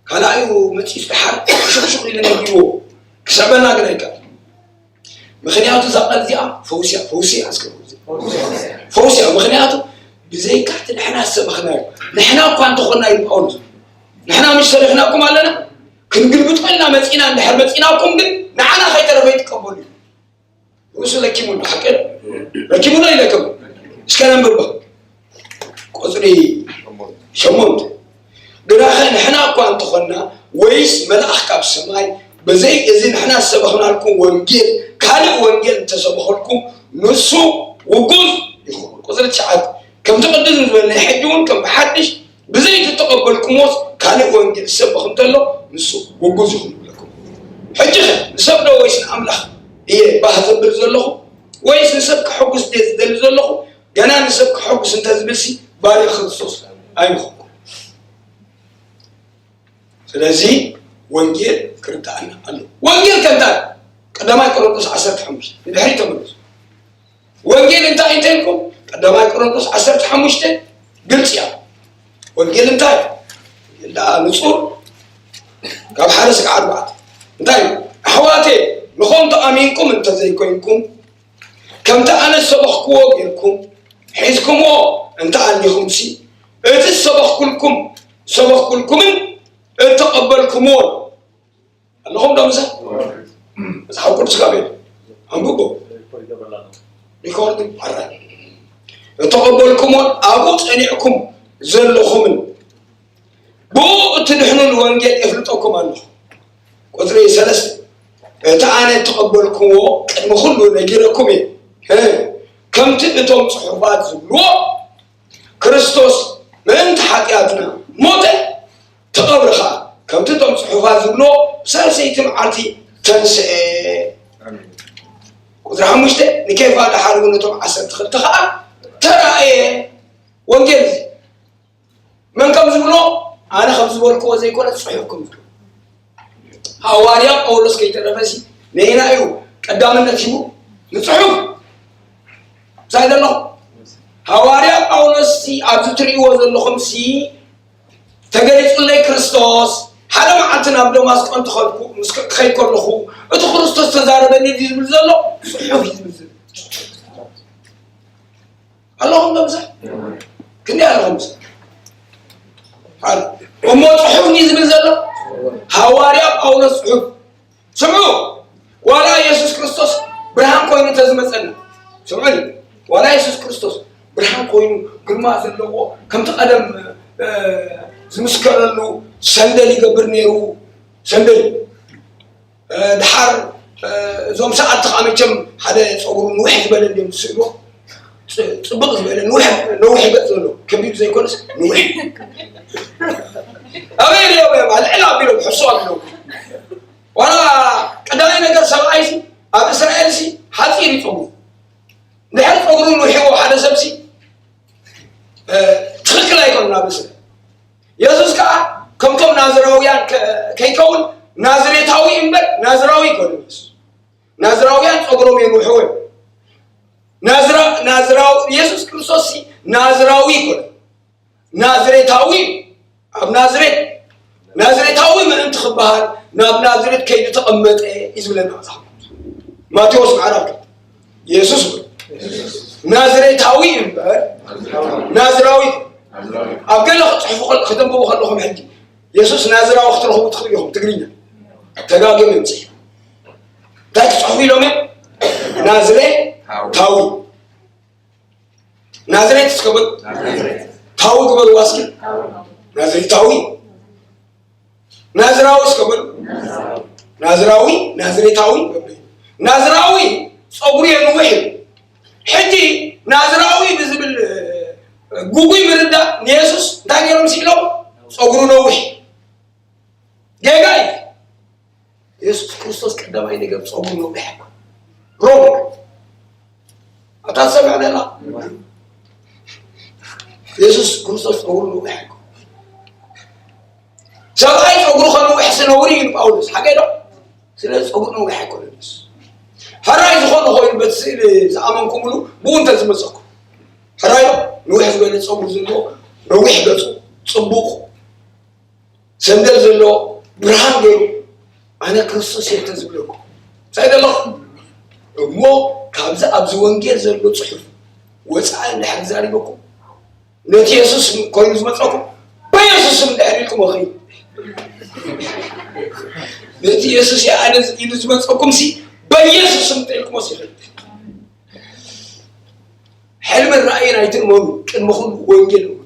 ካልኣዩ መፂኡ ደሓር ሽቕሽቕ ኢለ ነጊርዎ ክስዕበና ግን ኣይከኣል። ምክንያቱ እዛ ቃል እዚኣ ፈውስያ ፈውስያ ኣስከ ፈውስያ ምክንያቱ ብዘይካ እቲ ንሕና ዝሰበኽናዮ ንሕና እኳ እንተኾና ኢሉ ጳውሎስ ንሕና ምሽ ሰሪሕናኩም ኣለና ክንግልብጦ ኢልና መፂና እንድሕር መፂናኩም ግን ንዓና ከይተረፈ ይትቀበሉ እዩ። ርእሱ ለኪሙ ኣሎ ሓቂ ለኪሙ ኣሎ ኢለኩም እስከ ነንብባ ቁፅሪ ሸሞንተ ግናኸ ንሕና እኳ እንተኾንና ወይስ መልኣኽ ካብ ሰማይ በዘይ እዚ ንሕና ዝሰበኽናልኩም ወንጌል ካልእ ወንጌል እንተሰበኸልኩም ንሱ ውጉዝ ይኸውን። ቁፅሪ ትሽዓተ ከምቲ ቅድም ዝበልና ሕጂ እውን ከም ብሓድሽ ብዘይ ዝተቐበልኩምዎስ ካልእ ወንጌል ዝሰብኽ እንተሎ ንሱ ውጉዝ ይኹን ይብለኩም። ሕጂ ኸ ንሰብ ዶ ወይስ ንኣምላኽ እየ ባህ ዘብል ዘለኹ? ወይስ ንሰብ ከሐጉስ ድየ ዝደሊ ዘለኹ? ገና ንሰብ ከሐጉስ እንተዝብልሲ ባርያ ክርስቶስ ኣይምኾንኩን። ስለዚ ወንጌል ክርድኣና ኣሎ። ወንጌል ከንታይ ቀዳማይ ቆሮንቶስ ዓሰርተ ሓሙሽተ ንድሕሪት ተመለሱ። ወንጌል እንታይ እንተልኩም ቀዳማይ ቆሮንቶስ ዓሰርተ ሓሙሽተ ግልፂ እያ። ወንጌል እንታይ ደኣ ንፁር ካብ ሓደ ስጋ ኣርባዕተ እንታይ ኣሕዋቴ ንኸምቲ ኣሚንኩም እንተዘይኮይንኩም ከምቲ ኣነ ዝሰበኽክዎ ጌርኩም ሒዝኩምዎ እንተኣሊኹምሲ እቲ ዝሰበኽኩልኩም ዝሰበኽኩልኩምን እተቐበልኩምዎን ኣለኹም ዶ ምሳ መፅሓፍ ቅዱስ ካብ ኣንብቦ ሪኮርድ ኣራ እተቐበልኩሞን ኣብኡ ፀኒዕኩም ዘለኹምን ብኡ እትድሕኑን ወንጌል የፍልጠኩም ኣለኹ። ቁፅሪ ሰለስተ፣ እቲ ኣነ እተቐበልኩዎ ቅድሚ ኩሉ ነጊረኩም እየ። እ፣ ከምቲ እቶም ጽሑፋት ዝብልዎ፣ ክርስቶስ ምእንቲ ሓጢኣትና ሞተ፣ ተቐብረ ኸኣ፣ ከምቲ እቶም ጽሑፋት ዝብልዎ፣ ብሳልሰይቲ መዓልቲ ተንስኤ። ኣሜን። ቁፅሪ ሓሙሽተ፣ ንኬፋ፣ ደሓር እውን ነቶም ዓሰርተ ክልተ ኸኣ ተራእየ። ወንጌል እዚ መን ከም ዝብሎ፣ ኣነ ከም ዝበልክዎ ዘይኮነ፣ ጽሑፍ ከም ዝብሎ። ሃዋርያ ጳውሎስ ከይተረፈሲ ነይና እዩ ቀዳምነት ሂቡ ንጽሑፍ። ሳይ ዘለኹ ሃዋርያ ጳውሎስ ሲ ኣብዚ ትርእይዎ ዘለኹም ሲ ተገሊጹለይ ክርስቶስ፣ ሓደ መዓልቲ ናብ ደማስቆ እንትኸድኩ፣ ምስ ከ-፣ ክኸይድ ከለኹ፣ እቲ ክርስቶስ ተዛረበኒ ድዩ ዝብል ዘሎ? ጽሑፍ እዩ ዝብል ዘሎ። ኣለኹም ዶ ምሳይ? ክንደይ ኣለኹም ምሳይ? ኣለ። እሞ ጽሑፍ ድዩ ዝብል ዘሎ? ሃዋርያ ጳውሎስ ጽሑፍ። ስምዑ፣ ዋላ የሱስ ክርስቶስ ብርሃን ኮይኑ እንተዝመጸና፣ ስምዑኒ፣ ዋላ የሱስ ክርስቶስ ብርሃን ኮይኑ ግርማ ዘለዎ፣ ከምቲ ቀደም፣ እ፣ ዝምስከረሉ ሰንደል ይገብር ነይሩ፣ ሰንደል። እ፣ ድሓር፣ እ፣ እዞም ሰዓብቲ ከዓ መቸም ሓደ ጸጉሩ ንውሕ ዝበለ እንዲዮም ዝስእልዎ። ጽ-፣ ጽብቕ ዝበለ ንውሕ፣ ነዊሕ ገጽ ዘሎ፣ ከቢድ ዘይኮነስ ንውሕ። ኣበይ ሪኦም እዮም? ልዕል ኣቢሎም፣ ሕሱ ኣቢሎም። ዋላ ቀዳማይ ነገር ሰብኣይሲ ኣብ እስራኤልሲ ሓጺር እዩ ጸጉሩ። እንድሕር ጸጉሩ ንውሕዎ ሓደ ሰብሲ፣ እ፣ ትኽክል ኣይኮነን ኣብ እስራኤል። የሱስ ከኣ ከምቶም ናዝራውያን ከ-፣ ከይከውን ናዝሬታዊ እምበር ናዝራዊ ኣይኮነን የሱስ። ናዝራውያን ጸጉሮም የንውሕዎ እዮም። ናዝራ-፣ ናዝራዊ፣ የሱስ ክርስቶስ ሲ ናዝራዊ ኣይኮነን። ናዝሬታዊ እዩ። ኣብ ናዝሬት፣ ናዝሬታዊ ምእንቲ ክበሃል ናብ ናዝሬት ከይዱ ተቐመጠ እዩ ዝብለና መጽሓፍ ቅዱስ። ማቴዎስ ምዕራፍ ክልተ። የሱስ እውን ናዝሬታዊ እምበር ናዝራዊ። ኣብ ገለ ክጽሕፉ ከል-፣ ከተንብቡ ከለኹም ሕጂ የሱስ ናዝራዊ ክትረኽቡ ትኽእሉ ኢኹም። ትግርኛ ተጋግዮም እዮም ጽሒፎም። እንታይ ክጽሕፉ ኢሎም እዮም? ናዝሬታዊ። ናዝሬት እስከ በሉ። ናዝሬት። ታዊ ግበሩ እስኪ። ናዝሬታዊ። ናዝራዊ እስከ በሉ። ናዝራዊ፣ ናዝሬታዊ በሉ። ናዝራዊ ጸጉሩ የንውሕ እዩ። ሕጂ ናዝራዊ ብዝብል፣ እ፣ ጉጉይ ምርዳእ ንየሱስ እንታይ ገይሮም ስኢሎም? ጸጉሩ ነዊሕ። ጌጋ እዩ። የሱስ ክርስቶስ ቀዳማይ ነገር ጸጉሩ ነዊሕ ኣይኮነን። ሮንግ። ኣታ ትሰምዕ ደላ? የሱስ ክርስቶስ ጸጉሩ ነዊሕ ኣይኮነን። ሰብኣይ ጸጉሩ ከንውሕ ነውሪ እዩ ንጳውሎስ። ሓቀይ ዶ? ስለዚ ጸጉሩ ነዊሕ ኣይኮነን የሱስ። ሕራይ ዝኾነ ኮይኑ በቲ ስእሊ ዝኣመንኩምሉ ብኡ እንተ ዝመጸኩም። ሕራይ ዶ? ንውሕ ዝበለ ጸጉሩ ዘለዎ፣ ነዊሕ ገጹ፣ ጽቡቕ ሰንደል ዘለዎ ብርሃን ገይሩ፣ "ኣነ ክርስቶስ እየ" እንተዝብለኩም፣ እንታይ ደለኹም? እሞ ካብዚ ኣብዚ ወንጌል ዘሎ ጽሑፍ ወጻኢ እንድሕር ዛሪበኩም፣ ነቲ የሱስ ኮይኑ ዝመጸኩም፣ "በየሱስ ስም" እንድሕር ኢልኩም፣ እኺ፣ ነቲ የሱስ እየ ኣነ ኢሉ ዝመጸኩም ሲ፣ "በየሱስ ስም" እንተ ኢልኩሞ ሲ፣ ይኽእል። ሕልምን ራእይን ኣይትእመኑ፣ ቅድሚ ኩሉ ወንጌል እመኑ።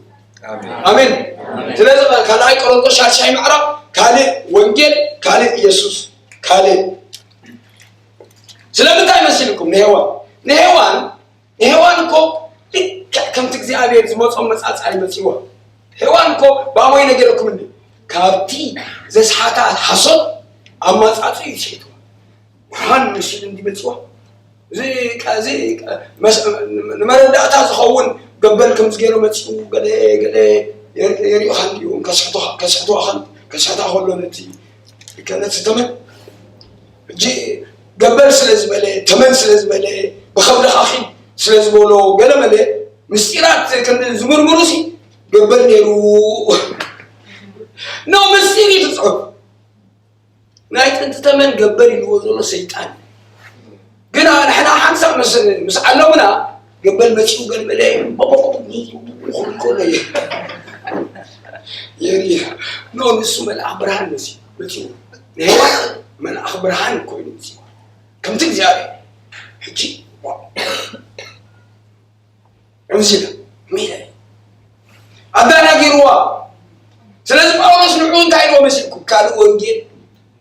ኣሜን። ኣሜን። ኣሜን። ስለዚ ካልኣይ ቆሮንቶስ ሻድሻይ ምዕራፍ ካልእ ወንጌል፣ ካልእ የሱስ፣ ካልእ። ስለምንታይ መሲልኩም ንሄዋን? ንሄዋን፣ ንሄዋን እኮ ልክዕ ከምቲ እግዚኣብሔር ዝመጾም መጻጻ ይመጽእዋ። ሄዋን እኮ ባሞይ ነገረኩም እንዴ? ካብቲ ዘስሓታ ሓሶት ኣማጻጽኡ እዩ ዝሸይትዋ። ብርሃን መሲሉ እንዲ መጺዋ። እዚ ቃ-፣ እዚ ቃ-፣ መስ-፣ ንመረዳእታ ዝኸውን ገበል ከምዚ ገይሩ መጺኡ ገለ፣ ገለ የር-፣ የሪኡኻ እንዲዩ ከስሕቶ-፣ ከስሕትዋ ኸን-፣ ከስሕታ ከሎ ነቲ፣ ነቲ ተመን። ሕጂ ገበል ስለ ዝበለ፣ ተመን ስለ ዝበለ፣ ብኸብድኻ ኺድ ስለ ዝበሎ ገለ መለ ምስጢራት ክንዲ ዝምርምሩሲ ገበል ነይሩ። ኖ ምስጢር እዩ ዝጽሑፍ። ናይ ጥንቲ ተመን ገበል ኢልዎ ዘሎ ሰይጣን። ግና ንሕና ሓንሳብ ምስ፣ ምስ ዓለምና ገበል መጺኡ ገለ መለ በቆቆ ከሎ እየ። የሪ። ኖ ንሱ መልኣኽ ብርሃን መጺኡ፣ መጺኡ። ንሄዋን መልኣኽ ብርሃን ኮይኑ መጺኡ። ከምቲ እግዚኣብሔር። ሕጂ፣ ዋው። ዕንዚላ፣ ሜዳ እዩ። ኣዳናጊርዋ። ስለዚ ጳውሎስ ንዕኡ እንታይ ኢልዎ መሲልኩም? ካልእ ወንጌል፣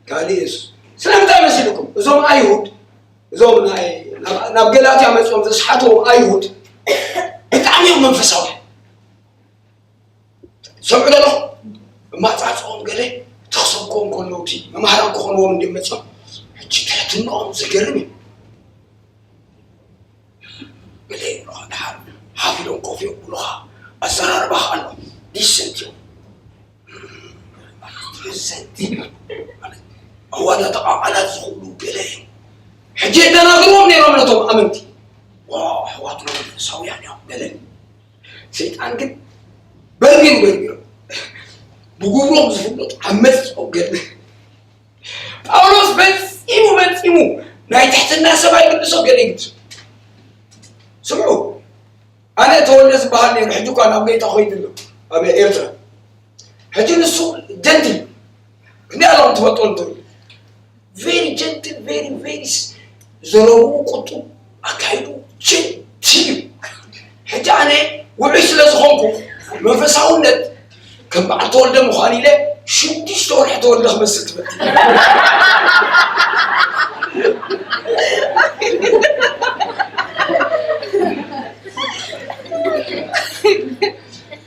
ካልእ የሱስ። ስለምንታይ መሲልኩም? እዞም ኣይሁድ፣ እዞም ናይ ናብ ገላትያ መጺኦም ዘስሓትዎም ኣይሁድ ብጣዕሚ እዮም መንፈሳውያን። ሰምዑ ዶ ኣለኹም? እማጻጽኦም ገለ ተኽሰብኮም ከለዉ እቲ መምሃራን ክኾንዎም እንድዮም መጺኦም። ሕጂ ትሕትናኦም ዘገርም እዩ። ገለ ይብሉኻ፣ ደሓር ሓፍ ኢሎም ኮፍ የብሉኻ። ኣዘራርባኻ ኣሎ። ዲሰንት እዮም። ዲሰንት ማለት ኣዋዳድቓ ቃላት ዝኽእሉ ገለ እዮም። ሕጂ የደናግርዎም ነይሮም ነቶም ኣመንቲ። ዋው፣ ኣሕዋትና መንፈሳውያን እዮም ገለ። ሰይጣን ግን በርቢሩ በርቢሩ ብግብሮም ዝፍለጡ ዓመጽኦም ገለ። ጳውሎስ ፈጺሙ ፈጺሙ ናይ ትሕትና ሰብ ኣይቅድሶ ገለ ይግድሱ። ስምዑ፣ ኣነ ተወልደ ዝበሃል ነይሩ፣ ሕጂ እኳ ናብ ጌታ ኮይዱ ኣሎ ኣብ ኤርትራ። ሕጂ ንሱ ጀንትል ክንደይ ኣለኹም ትፈልጦ እንተሉ very gentle very very ዘረብኡ ቁጡ ኣካይዱ ጀንትል እዩ። ሕጂ ኣነ ውዑይ ስለ ዝኾንኩ መንፈሳውነት ከም በዓል ተወልደ ምዃን ኢለ ሽዱሽተ ወርሒ ተወልደ ክመስል ትፈት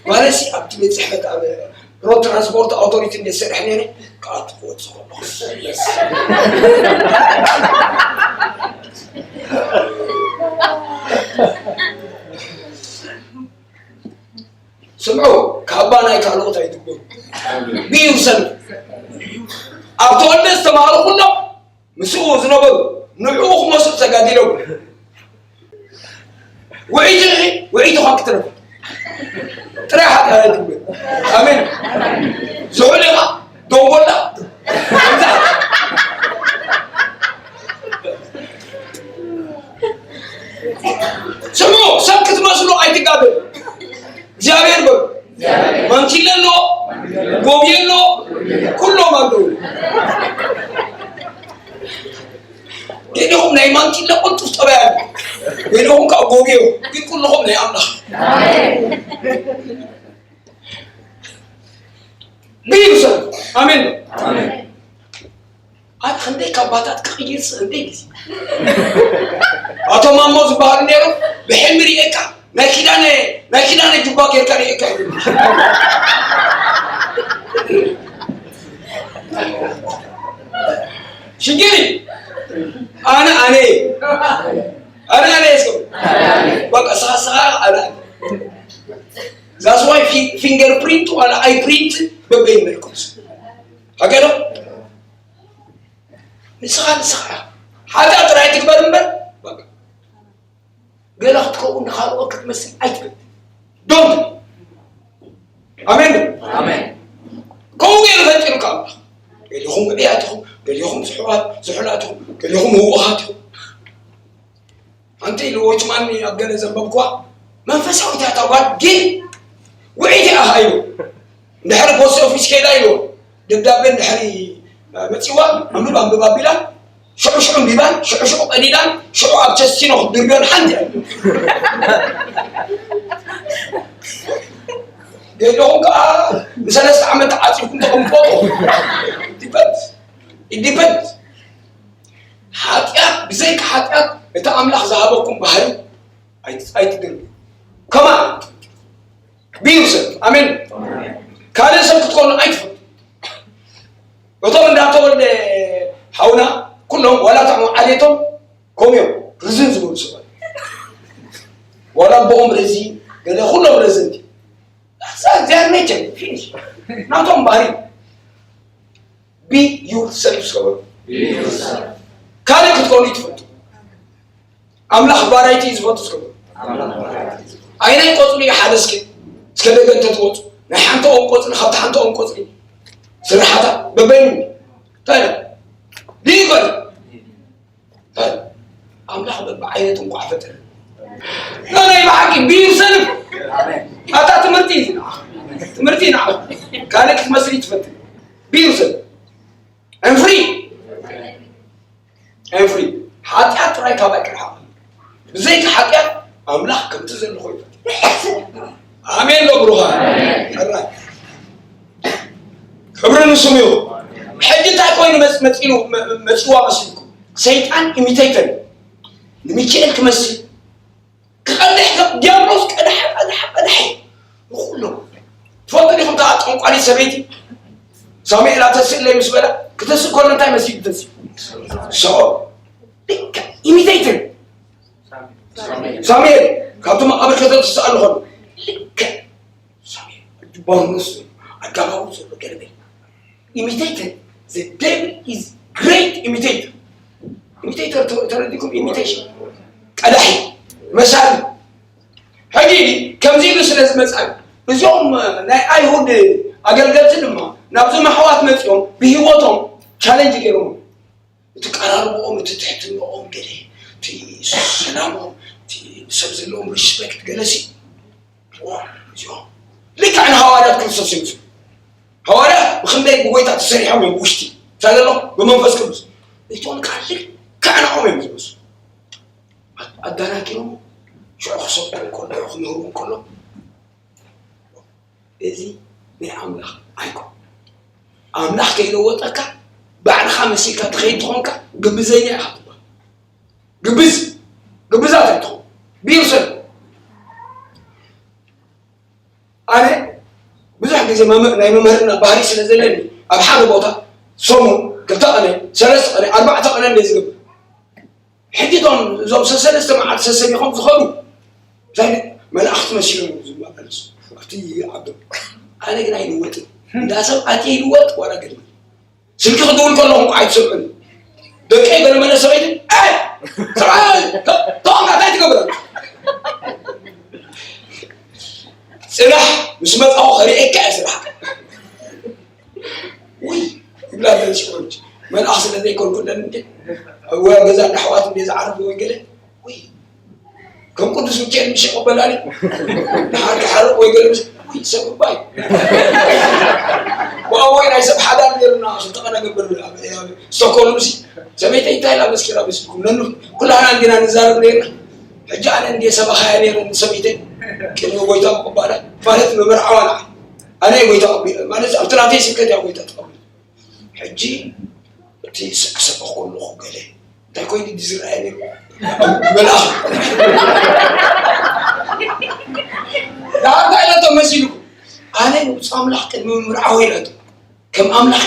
ማለትሲ ኣብቲ ቤት ጽሕፈት ኣብ ሮድ ትራንስፖርት ኣውቶሪቲ እንደ ዝሰርሕ ነይረ ክኣቱ ክወጽእ ከለኹ ስምዑ፣ ካባ ናይ ካልኦት ኣይትግበሩ። ብዩ ሰብ ኣብ ተወልደ ዝተማሃሩ ኩሎም ምስኡ ዝነበሩ ንዕኡ ክመስሉ ተጋዲሎም ውዒት ኢኺ ውዒት ኢኻ ክትረፍ ጥራይ ሓጢኣት ኣይትግበር። ኣሜን። ዝሑል ኢኻ ደንጎላ ስምዑ፣ ሰብ ክትመስሉ ኣይትጋደሉ። እግዚኣብሔር በሉ። ማንኪለ ኣሎ፣ ጎብየ ኣሎ፣ ኩሎም ኣለዉ። ገሊኹም ናይ ማንኪለ ቅልጡፍ ጠባይ ኣሎ፣ ገሊኹም ከዓ ጎብየ፣ ግን ኩልኹም ናይ ኣምላኽ። ብኢሉ ሰብ ኣሜን። ኣነ ክንደይ ካባታት ክቕይር ዝኽእል ግዜ ኣቶ ማሞ ዝበሃሉ ነይሮም። ብሕልሚ ርኤካ ናይ ኪዳነ ናይ ኪዳነ ጁባ ጌርካ ርኤካ ይብል። ሽግሪ ኣነ ኣነ ኣነ ኣነ እስከ በቃ ሳሳ ኣነ that's why fingerprint ዋላ eye print በበይን መልኩት ሀገር ንስኻ ንስኻ ሓጢኣት ጥራይ ትግበር እምበር በቃ ገለ ክትከውን ንኻልኦት ክትመስል ኣይትብል። ዶንት ኣሜን ኣሜን። ከምኡ ገይሩ ፈጢሩካ ኣምላኽ። ገሊኹም ውዑያት ኢኹም፣ ገሊኹም ዝሑላት ዝሑላት ኢኹም፣ ገሊኹም ህውኻት ኢኹም። ሓንቲ ኢሉ ዎችማን ኣብ ገለ ዘንበብኩዋ መንፈሳዊት እያ እታ ጓል ግን ውዒት እያ ኢሉ እንድሕሪ ፖስት ኦፊስ ከይዳ ኢሉ ደብዳቤ እንድሕሪ መፂዋ ኣንብብ ኣንብብ ኣቢላ ሽዑ ሽዑ ኣንቢባን ሽዑ ሽዑ ቀዲዳን ሽዑ ኣብ ቸስቲኖ ክትድርብዮን ሓንቲ እያ ገለኹም ከዓ ንሰለስተ ዓመት ተዓፂብኩም ተቐምጦ ዲፐንድ ዲፐንድ ሓጢኣት ብዘይካ ሓጢኣት እቲ ኣምላኽ ዝሃበኩም ባህሪ ኣይትድርቢ ከማ ብዩ ሰብ ኣሜን ካልእ ሰብ ክትኮኑ ኣይትፈልጡ እቶም እንዳተወልደ ሓውና ኩሎም ዋላ ታሞ ዓሌቶም ከምኡ እዮም ርዝን ዝበሉ ሰባት ዋላ ኣቦኦም ረዚ ገለ ኩሎም ረዝንቲ ዛር ኔቸር ፊኒሽ ናቶም ባህሪ be yourself ዝገበሩ ካልእ ክትኮኑ ይትፈልጡ ኣምላኽ ቫራይቲ እዩ ዝፈቱ ዝገበሩ ኣይናይ ቆፅሉ እዩ ሓደ እስከ እስከ ደገ እንተትወፁ ናይ ሓንቲ ኦም ቆፅሊ ካብቲ ሓንቲ ኦም ቆፅሊ ስራሓታ በበይኑ እንታይ ይበል ኣምላኽ በብዓይነቱ እንኳዕ ፈጠረ ናይ ብሓቂ ብዩ ሰልፍ ኣታ ትምህርቲ ትምህርቲ ና ካልእ ክትመስሊ ትፈትን ብዩ ሰልፍ I'm free I'm free ሓጢኣት ጥራይ ካባይ ክርሓቕ ብዘይካ ሓጢኣት ኣምላኽ ከምቲ ዘሎ ኮይኑ ኣሜን ዶ ብሩኻ ሕራይ ክብሪ ንስሙ እዩ ሕጂ እንታይ ኮይኑ መጽ- መጺሉ መ- መ- መጺዋ መሲልኩም? ሰይጣን ኢሚቴተር፣ ንሚካኤል ክመስል ክቐድሕ ከም ዲያብሎስ ቀድሐ ቀድሐ ቀድሐ። ንኹሎም ትፈልጡ ዲኹም? እታ ጠንቋሊት ሰበይቲ ሳሙኤል ኣተስእለይ ምስ በላ፣ ክተስእ ከሎ እንታይ መሲሉ ተስእ? ሰብኣይ። ልክዕ ኢሚቴተር። ሳሙኤል ካብቲ መቓብር ከተስእ ኣለኹ። ልክዕ ሳሙኤል፣ ኣድባሩ ንሱ ኣጋባቡ ዘሎ ገለመል። Imitator. The devil is great imitator. Imitator ተረዲኩም? Imitation ቀዳሒ መሳሊ። ሕጂ ከምዚ ኢሉ ስለ ዝመጻ፣ እዞም ናይ ኣይሁድ ኣገልገልቲ ድማ ናብዞም ኣሕዋት መጺኦም ብህይወቶም ቻለንጅ ገይሮም። እቲ ቀራርቦኦም፣ እቲ ትሕትናኦም፣ ገለ እቲ ሰላሞም፣ እቲ ሰብ ዘለዎም ሪስፔክት ገለሲ። እዚኦም ልክዕ ንሃዋርያት ክርስቶስ ይመስሉ። ሃዋርያት ብኽንደይ ብጎይታ ተሰሪሖም እዮም ብውሽጢ፣ እንታይ ዘሎ? ብመንፈስ ቅዱስ። እቶም ከዓ ልክዕ ንዕኦም እዮም ዝመስሉ። ኣዳናኪሮም ሽዑ ክሰብኩ እንከሎ ክምህሩ እንከሎ እዚ ናይ ኣምላኽ ኣይኮን። ኣምላኽ ከይለወጠካ ባዕልኻ መሲልካ ትኸይድ ትኾንካ ግብዘኛ ኢኻ ትበሃል። ግብዝ ግብዛት ኣይትኹን። ቢርሰን ኣነ ብዙሕ ግዜ ናይ መምህርና ባህሪ ስለ ዘለኒ ኣብ ሓደ ቦታ ሰሙን ክልተ ቀነ ሰለስተ ቀነ ኣርባዕተ ቀነ እንደ ዝገብር ሕጂ እቶም እዞም ሰሰለስተ መዓልቲ ሰሰኒኾም ዝኸዱ እንታይ መላእኽቲ መሲሎም እዮም ዝመላለሱ ኣብቲ ዓዶም። ኣነ ግን ኣይልወጥን። እንዳ ሰብ ኣትየ ይልወጥ ዋላ ገድሊ ስልኪ ክድውል ከለኹም ከዓ ኣይትሰምዑን። ደቀይ ገለ መለ ሰበይቲ ተዋጋ እንታይ ትገብረ? ጽናሕ ምስ መጻኹ ከርእየካ እየ ጽናሕ። ውይ ይብላ ደንሽቆች መልኣኽ ስለ ዘይኮንኩ ደን እንዴ ወይ ገዛ እንዳሕዋት እንዴ ዝዓረፉ ወይ ገለ ውይ ከም ቅዱስ ሚካኤል ምሽ ይቀበላል። ድሓር ክሓርቕ ወይ ገለ ምስ ውይ ሰብ እባይ ብኣቦይ ናይ ሰብ ሓዳር ነይሩና ክልተ ቀነ ገበር ስቶኮልም ሲ ሰበይተይ እንታይ ኢላ መስኪራ መስልኩም ነኑ ኩላህና እንዲና ንዛረብ ነይርና። ሕጂ ኣነ እንዲ ሰባኻያ ነይረ ንሰበይተይ ቅድሚ ጎይታ ምቅባላ ማለት መመርዓዋ ንዓ ኣነ ጎይታ ማለት ኣብቲ ናተይ ስብከት እያ ጎይታ ትቀብል። ሕጂ እቲ ክሰብኽ ከለኹ ገለ እንታይ ኮይኑ ድዩ ዝረኣየ ነይሩ? መልኣኽ ዳርታ ኢለቶ መሲሉ ኣነ ንብፁዕ ኣምላኽ ቅድሚ ምምርዓው ኢለቶ ከም ኣምላኽ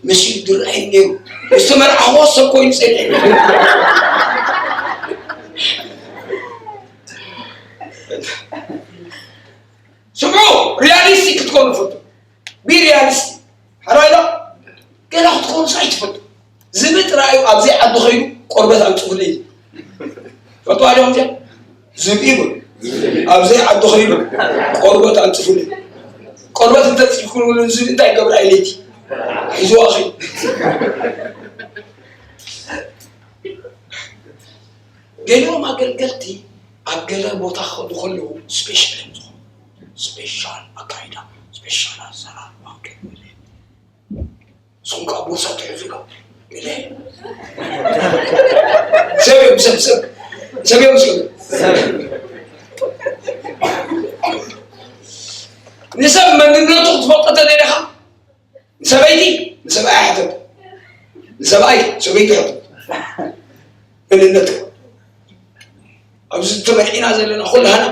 መሲሉ ዝረኣየ ነይሩ። ዝተመርዓኽዎ ሰብ ኮይኑ ጸኒሐ ስምዑ ሪያሊስቲክ ክትኮኑ ፈቱ ቢ ሪያሊስቲክ ሓራይ ዶ ገና ክትኮኑ ሳይ ትፈቱ ዝብኢ ጥራዩ ኣብዘይ ዓዲ ኸይዱ ቆርበት ኣንጽፉለይ ፈቱ ኣለ ዚ ዝብኢ ይብል ኣብዘይ ዓዲ ኸይዱ ቆርበት ኣንጽፉለይ ቆርበት እንተጽፍኩ ዝብኢ እንታይ ገብራ ኢለይቲ ሒዝዋ ኸይዱ ገሊኦም ኣገልገልቲ ኣብ ገለ ቦታ ክኸዱ ከለዉ ስፔሻል እዮም ዝኾኑ። ስፔሻል ኣካይዳ፣ ስፔሻል ኣሰራርባ ገለ ንስኹም ከዓ ቦርሳ ትሕዙ ዶ? ገለ ሰብ እዮም ሰብ ሰብ ሰብ እዮም ሰብ ንሰብ መንነቱ ክትፈልጦ ተደሊኻ ንሰበይቲ ንሰብኣይ ሕተት ንሰብኣይ ሰበይቲ ሕተት መንነትካ ኣብዚ ተመርዒና ዘለና ኩላህና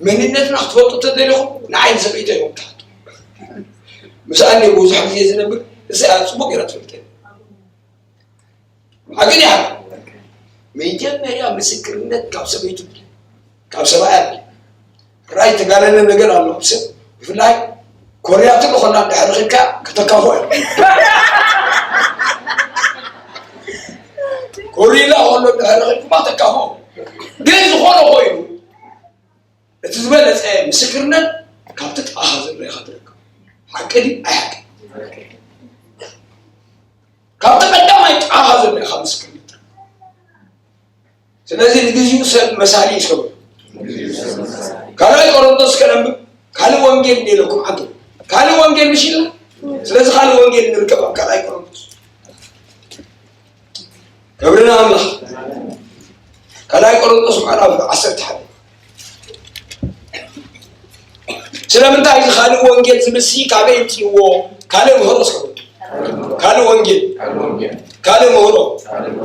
መንነትና ክትፈልጡ ተደሊኹም ንዓይ ንሰበይቲ እዮም ትሓቱ ምስኣ እንደ ብዙሕ ግዜ ዝነብር እዚኣ ፅቡቅ ገይራ ትፈልጥ ሓቂ ድያ መጀመርያ ምስክርነት ካብ ሰበይቱ ካብ ሰብኣይ ኣለ ራይ ተጋነነ ነገር ኣሎ ኣብ ሰብ ብፍላይ ኮርያ ትሉ ከላ እንድሕር ረኺብካ ከተካፎ ኮሪላ ከሎ እንድሕር ረኺብኩማ ተካፎ ግን ዝኾነ ኮይኑ እቲ ዝበለፀ ምስክርነት ካብቲ ጥቓኻ ዘሎ ኢኻ ትረክብ ሓቂ ድዩ ኣይሓቂ ካብቲ ቀዳማይ ጥቓኻ ዘሎ ኢኻ ምስክርነት ስለዚ ንግዚኡ ሰብ መሳሊ ይሰብሩ ካልኣይ ቆሮንቶስ ከነንብብ ካልእ ወንጌል እንደ ኢለኩም ዓንተ ካልእ ወንጌል ምሽ ኢልና ስለዚ ካልእ ወንጌል ንርከብ ኣብ ካልኣይ ቆሮንቶስ ክብሪ ንኣምላኽ ካልኣይ ቆሮንቶስ ምዕራፍ ዓሰርተ ሓደ ስለምንታይ እዚ ካልእ ወንጌል ዝምሲ ካበይ ይምፅእዎ ካልእ ምህሮ ስከ ካልእ ወንጌል፣ ካልእ ምህሮ፣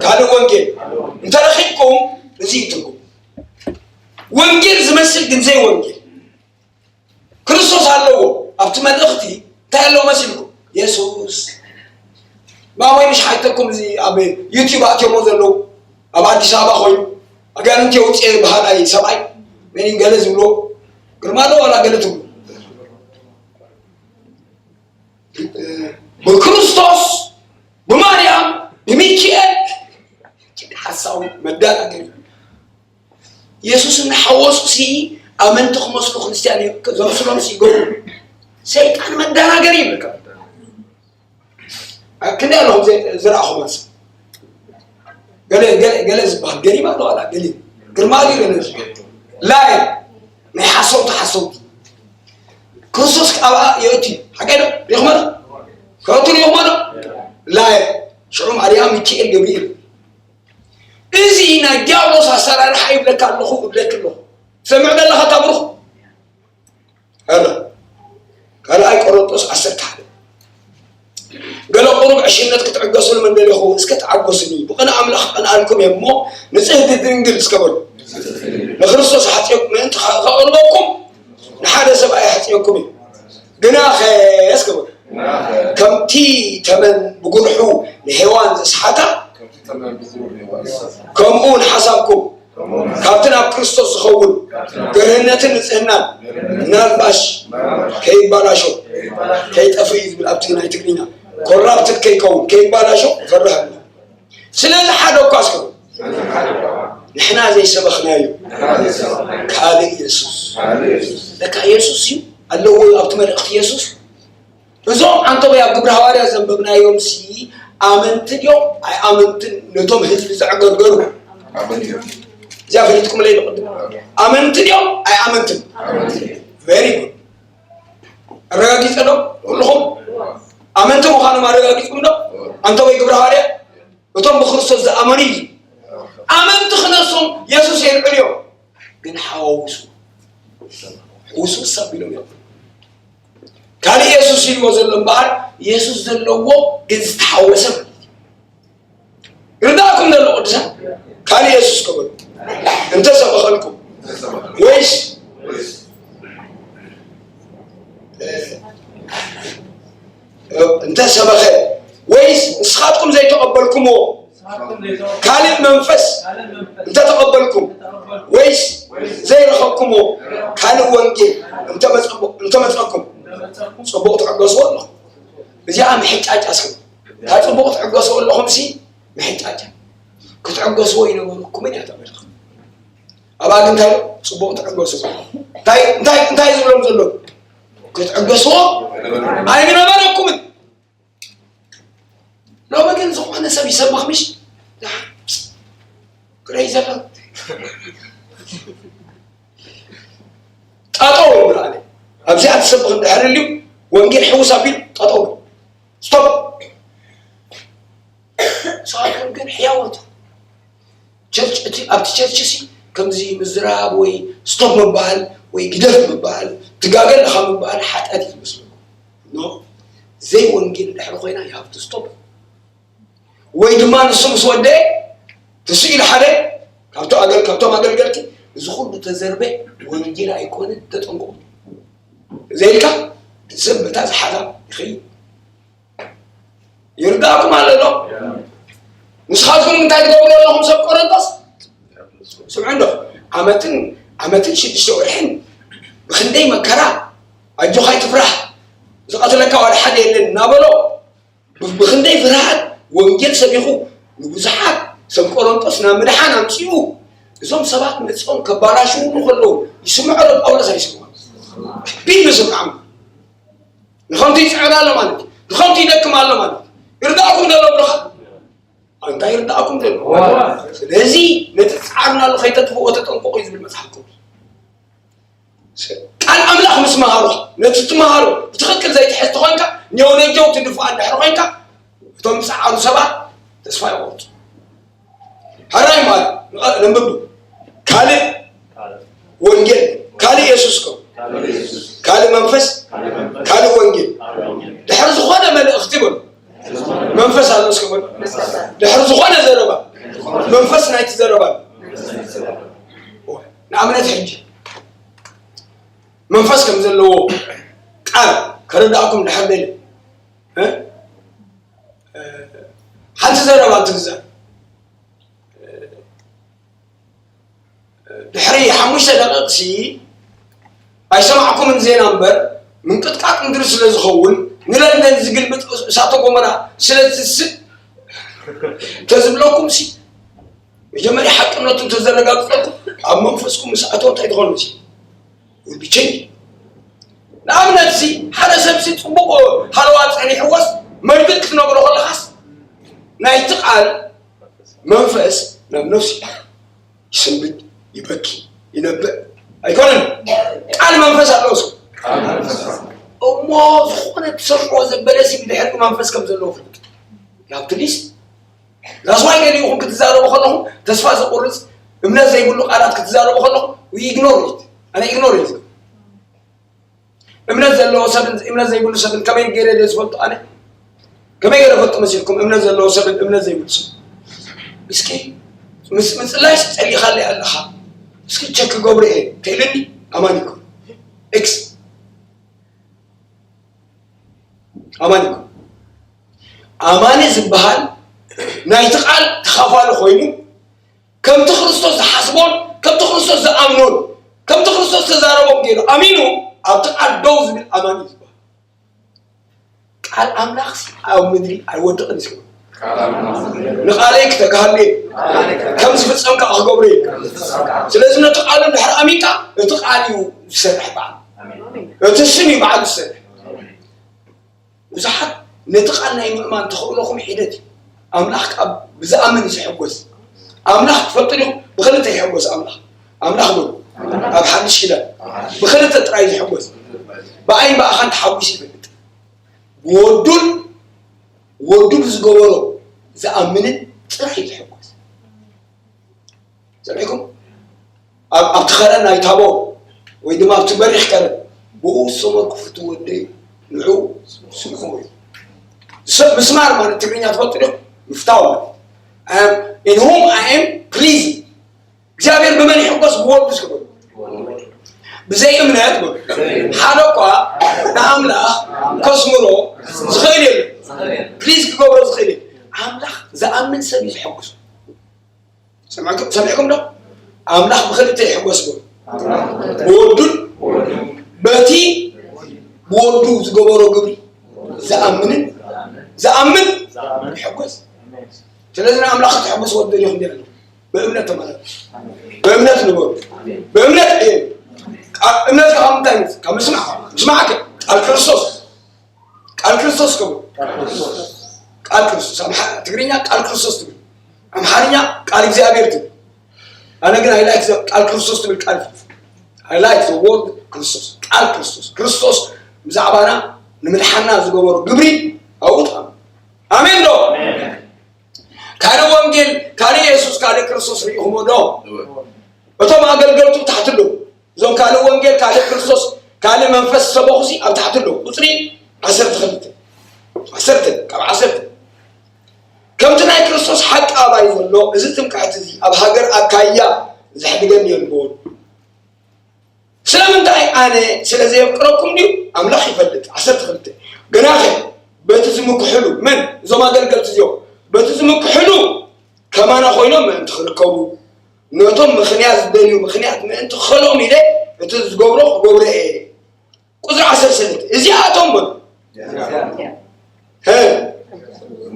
ካልእ ወንጌል እንተረኺብኩም፣ እዚ እዩ ትርጉም። ወንጌል ዝመስል ግን ዘይ ወንጌል። ክርስቶስ ኣለዎ ኣብቲ መልእኽቲ። እንታይ ኣለዎ መሲልኩም? የሱስ። ማሞይ ምሽ ሓይተኩም፣ እዚ ኣብ ዩቲዩብ ኣትዮሞ ዘለዉ፣ ኣብ ኣዲስ ኣበባ ኮይኑ ኣጋንንቲ የውፅእ በሃላይ ሰብኣይ፣ መን እዩ ገለ ዝብሎ? ግርማ ዶ ዋላ ገለ ትብሉ? ብክርስቶስ፣ ብማርያም፣ ብሚኪኤል። ሓሳዊ መዳናገሪ። የሱስ እናሓወሱ ሲ ኣመንቲ ክመስሉ ክርስትያን ዘምስሎም ሲ ይገብሩ። ሰይጣን መዳናገሪ ይብልካ። ክንደይ ኣለኹም ዘ- ዝረኣኹም ኣንስ ገለ ገለ ገለ ዝበሃል ገሪማ ኣለዋላ ገሊ ግርማ ገለ ላየ ናይ ሓሰውቲ ሓሰውቲ። ክርስቶስ ኣብኣ የእቲ ሓቀዶ ሪኹመዶ ከእቱ ሪኹመዶ ላየ ሽዑ ማርያም ሚካኤል ገብርኤል። እዚ ናይ ዲያብሎስ ኣሰራርሓ ይብለካ ኣለኹ እብለክ ኣለኹ። ሰምዕ ዘለኻ ታብርኹ ኣረ ካልኣይ ቆሮንጦስ ዓሰርተ ሓደ። ገለ ቁሩብ ዕሽነት ክትዕገሱሉ መን ደሊኹ እስከ ተዓገሱኒ። ብቕን ኣምላኽ ቀንኣልኩም እየ እሞ ንጽህቲ ድንግል እስከ በሉ። ንክርስቶስ ሓጽዮኩም ምእንቲ ከቕርበኩም ንሓደ ሰብኣይ ሓጽዮኩም እዩ። ግናኸ እስከ በሉ። ከምቲ ተመን ብጉርሑ ንሄዋን ዘስሓታ ከምኡ ንሓሳብኩም ካብቲ ናብ ክርስቶስ ዝኸውን ገርህነትን ንጽህናን ምናልባሽ ከይባላሾ ከይጠፍእ እዩ ዝብል ኣብቲ ናይ ትግርኛ ኮራፕትድ ከይከውን ከይባላሾ ፈርህ ኣሎ። ስለዚ ሓደ እኳ እስከ ንሕና ዘይሰበኽናዮ ካልእ የሱስ ለካ የሱስ እዩ ኣለዎ ኣብቲ መልእኽቲ የሱስ እዞም ዓንተቦይ ኣብ ግብረ ሃዋርያ ዘንበብናዮም ሲ ኣመንቲ ድዮም ኣይኣመንትን ነቶም ህዝቢ ዘዕገርገሩ እዚኣ ፈሊጥኩም ለይ ቅድም ኣመንቲ ድዮም ኣይኣመንትን very good ኣረጋጊጸ ዶ ኩልኹም ኣመንቲ ምዃኖም ኣረጋጊጽኩም ዶ ዓንተቦይ ግብረ ሃዋርያ እቶም ብክርስቶስ ዝኣመኑ እዩ ኣመንቲ ክነሶም የሱስ የልዕል እዮም ግን ሓዋውሱ ውስውስ ኣቢሎም እዮም ካልእ የሱስ ኢልዎ ዘሎ እምበኣር የሱስ ዘለዎ ግን ዝተሓወሰ ማለት እዩ ርዳእኩም ዘሎ ቅዱሳን ካልእ የሱስ ከበሉ እንተሰበኸልኩም ወይስ እንተሰበኸ ወይስ ንስኻትኩም ዘይተቐበልኩምዎ ካልእ መንፈስ እንተተቐበልኩም ወይስ ዘይረኸብኩምዎ ካልእ ወንጌል እንተመጸኩም ጽቡቕ ትዕገስዎ ኣለኹም። እዚኣ ምሕጫጫ ስም እታ ጽቡቕ ትዕገስዎ ኣለኹም ሲ ምሕጫጫ ክትዕገስዎ ይነበረኩምን እያ ተመልኽ ኣብኣ ግን እንታይ ጽቡቕ ትዕገስዎ እንታይ ዝብሎም ዘሎ ክትዕገስዎ ኣይምነበረኩምን ሎሚ ግን ዝኾነ ሰብ ይሰብኽ ምሽ ክረይ ዘሎ ጠጠው ይብል ኣነ ኣብዚኣ ትሰብኽ እንድሕር ልዩ ወንጌል ሕውስ ኣቢሉ ጠጠው ስቶፕ ንስኻትኩም ግን ሕያወት ቸርች እቲ ኣብቲ ቸርች ሲ ከምዚ ምዝራብ ወይ ስቶፕ ምባል ወይ ግደፍ ምባል ትጋገ ኣለኻ ምባል ሓጢኣት እዩ ዝመስለኩም ኖ ዘይ ወንጌል ድሕሪ ኮይና you have to stop ወይ ድማ ንሱ ምስ ወደአ ትስኢሉ ሓደ ካብቶም ኣገልገልቲ እዚ ኩሉ ተዘርበ ወንጌል ኣይኮነ ተጠንቀቑ ዘይልካ ሰብ በታ ዝሓዛ ይኸይድ ይርዳእኩም ኣሎ ዶ ንስኻትኩም እንታይ ትገብሩ ኣለኹም ሰብ ቆረንቶስ ስምዑ እንዶ ዓመትን ዓመትን ሽዱሽተ ወርሕን ብክንደይ መከራ ኣጆኻ ኣይትፍራሕ ዝቐትለካ ዋላ ሓደ የለን እናበሎ ብክንደይ ፍርሃት ወንጌል ሰቢኹ ንብዙሓት ሰብ ቆሮንጦስ ናብ ምድሓን ኣምፅኡ እዞም ሰባት መፅኦም ከባላሽውሉ ከለዉ ይስምዖ ዶ ጳውሎስ ኣይስምዖ ቢል ምስምዓም ንኸምቲ ይፅዕር ኣሎ ማለት እዩ ንኸምቲ ይደክም ኣሎ ማለት እዩ ይርዳእኩም ዘሎ ብርኻ እንታይ ይርዳእኩም ዘሎ ስለዚ ነቲ ፃዕርና ኣሎ ከይተጥፍዎ ተጠንቀቁ እዩ ዝብል መፅሓፍ ቅዱስ ቃል ኣምላኽ ምስ መሃሩ ነቲ ትመሃሩ ብትኽክል ዘይትሕዝ ተኾንካ ኔውነጀው ትድፍኣ እንድሕር ኮይንካ እቶም ዝፀዓሩ ሰባት ተስፋ ይቆርፁ ሕራይ ማለት ነንብብ ካልእ ወንጌል ካልእ የሱስ ከ ካልእ መንፈስ ካልእ ወንጌል ድሕሪ ዝኾነ መልእኽቲ በሉ መንፈስ ከም ዘለዎ ቃል ከረዳእኩም ድሕር ደሊ ሓንቲ ዘረባ ትግዛእ ድሕሪ ሓሙሽተ ደቂቕሲ ኣይሰማዕኩምን ዜና እምበር ምንቅጥቃጥ ምድሪ ስለ ዝኸውን ንለንደን ዝግልብጥ እሳተ ጎመራ ስለ ዝስእ ተዝብለኩም ሲ መጀመርያ ሓቅነቱ እንተዘረጋግፀልኩም ኣብ መንፈስኩም ምስ ኣተወ እንታይ ትኾኑ ሲ ውልብቸይ ንኣብነት ሲ ሓደ ሰብ ሲ ፅቡቅ ሃለዋ ፀኒሕዎስ መርግጥ ክትነግሮ ከለኻስ ናይቲ ቃል መንፈስ ናብ ነፍሲ ይስንብድ ይበኪ ይነብዕ ኣይኮነን ቃል መንፈስ ኣለዎ ሰው እሞ ዝኾነ ትሰምዖ ዘበለ ሲ ብድሕሪ መንፈስ ከም ዘለዎ ፍልጥ ያብትሊስ ራስዋይ ገሊኹም ክትዛረቡ ከለኹም ተስፋ ዘቁርፅ እምነት ዘይብሉ ቃላት ክትዛረቡ ከለኹም ኢግኖር ኣነ ኢግኖር እምነት ዘለዎ ሰብን እምነት ዘይብሉ ሰብን ከመይ ገይረ ደ ዝፈልጡ ኣነ ከመይ ገይረ ፈልጡ መሲልኩም እምነት ዘለዎ ሰብን እምነት ዘይብሉ ሰብ እስኪ ምስ ምፅላይ ጸሊኻለይ ኣለኻ እስኪ ቸክ ገብሩ እየ ከይልኒ ኣማን ይኩም ኤክስ ኣማን ይኩም ኣማኒ ዝበሃል ናይቲ ቃል ተኻፋሊ ኮይኑ ከምቲ ክርስቶስ ዝሓስቦን ከምቲ ክርስቶስ ዝኣምኖን ከምቲ ክርስቶስ ተዛረቦም ገይሩ ኣሚኑ ኣብቲ ቃል ደው ዝብል ኣማኒ እዩ ዝበሃል። ቃል ኣምላኽ ኣብ ምድሪ ኣይወድቕን እዩ ንቓለይ ክተጋሃሉ ከም ዝፍጸም ከዓ ክገብሩ እዩ። ስለዚ ነቲ ቃሉ ድሕሪ ኣሚንካ እቲ ቃል እዩ ዝሰርሕ በዓል እቲ ስም እዩ በዓል ዝሰርሕ ብዙሓት ነቲ ቃል ናይ ምእማን ተኽእሎኹም ሒደት እዩ። ኣምላኽ ካብ ብዝኣምን እዩ ዝሕጎስ። ኣምላኽ ትፈልጡ ዲኹም? ብኽልተ ይሕጎስ ኣምላኽ። ኣምላኽ በሉ ኣብ ሓድሽ ኪዳን ብኽልተ ጥራይ ዝሕጎስ። ብኣይን ብኣኻን ተሓጒሱ ይፈልጥ። ብወዱን ወዱ ብዝገበሮ ዝኣምንን ጥራይ እዩ ዝሕጎስ። ሰሚዕኩም ኣብቲ ኸረን ናይ ታቦር ወይ ድማ ኣብቲ በሪኽ ከረን ብኡ ዝሰመርኩ ፍቱ ወደይ ንዑ ስምዕዎ እዩ ምስማር ማለት ትግርኛ ትፈልጡ ዶ ምፍታው ማለት in whom I am pleased እግዚኣብሔር ብመን ይሕጎስ ብወዱ ዝገበሩ ብዘይ እምነት ሓደ እኳ ንኣምላኽ ከስምሮ ዝኽእል የለን ፕሊዝ ክገብሮ ዝኽእል ኣምላኽ ዝኣምን ሰብ እዩ ዝሕጉስ ሰሚዕኩም ዶ ኣምላኽ ብክልተ ይሕጎስ በሉ ብወዱን በቲ ብወዱ ዝገበሮ ግብሪ ዝኣምንን ዝኣምን ይሕጎስ ስለዚ ንኣምላኽ ክትሕጉስ ወዱ ዲኹም ዲኹም ብእምነት ተመላለሱ ብእምነት ንበሩ ብእምነት እየ እምነት ካብ ምንታይ ይመፅእ ካብ ምስማዕ ምስማዕ ቃል ክርስቶስ ቃል ክርስቶስ ከ ቃል ክርስቶስ ትግርኛ ቃል ክርስቶስ ትብል ኣምሓርኛ ቃል እግዚኣብሔር ትብል ኣነ ግን ኣይላይክ ቃል ክርስቶስ ትብል ቃል ኣይላይክ ወርድ ክርስቶስ ቃል ክርስቶስ ክርስቶስ ብዛዕባና ንምድሓና ዝገበሩ ግብሪ ኣውጣ ኣሜን ዶ ካልእ ወንጌል ካልእ የሱስ ካልእ ክርስቶስ ርኢኹሞ ዶ እቶም ኣገልገልቱ ታሕቲ ኣለዉ እዞም ካልእ ወንጌል ካልእ ክርስቶስ ካልእ መንፈስ ዝሰበኹ ሲ ኣብ ታሕቲ ኣለዉ ቁፅሪ ዓሰርተ ክልተ ዓሰርተ ካብ ዓሰርተ ከምቲ ናይ ክርስቶስ ሓቂ ኣባይ ዘሎ እዚ ትምክሕቲ እዚ ኣብ ሃገር ኣካያ ዘሕድገኒ የልቦን ስለምንታይ ኣነ ስለ ዘየፍቅረኩም ድዩ ኣምላኽ ይፈልጥ ዓሰርተ ክልተ ግናኸ በቲ ዝምክሕሉ መን እዞም ኣገልገልቲ እዚኦም በቲ ዝምክሕሉ ከማና ኮይኖም ምእንቲ ክርከቡ ነቶም ምኽንያት ዝደልዩ ምኽንያት ምእንቲ ክኸልኦም ኢለ እቲ ዝገብሮ ክገብሮ እየ ቁፅሪ ዓሰርተ ሰለስተ እዚኣቶም በሉ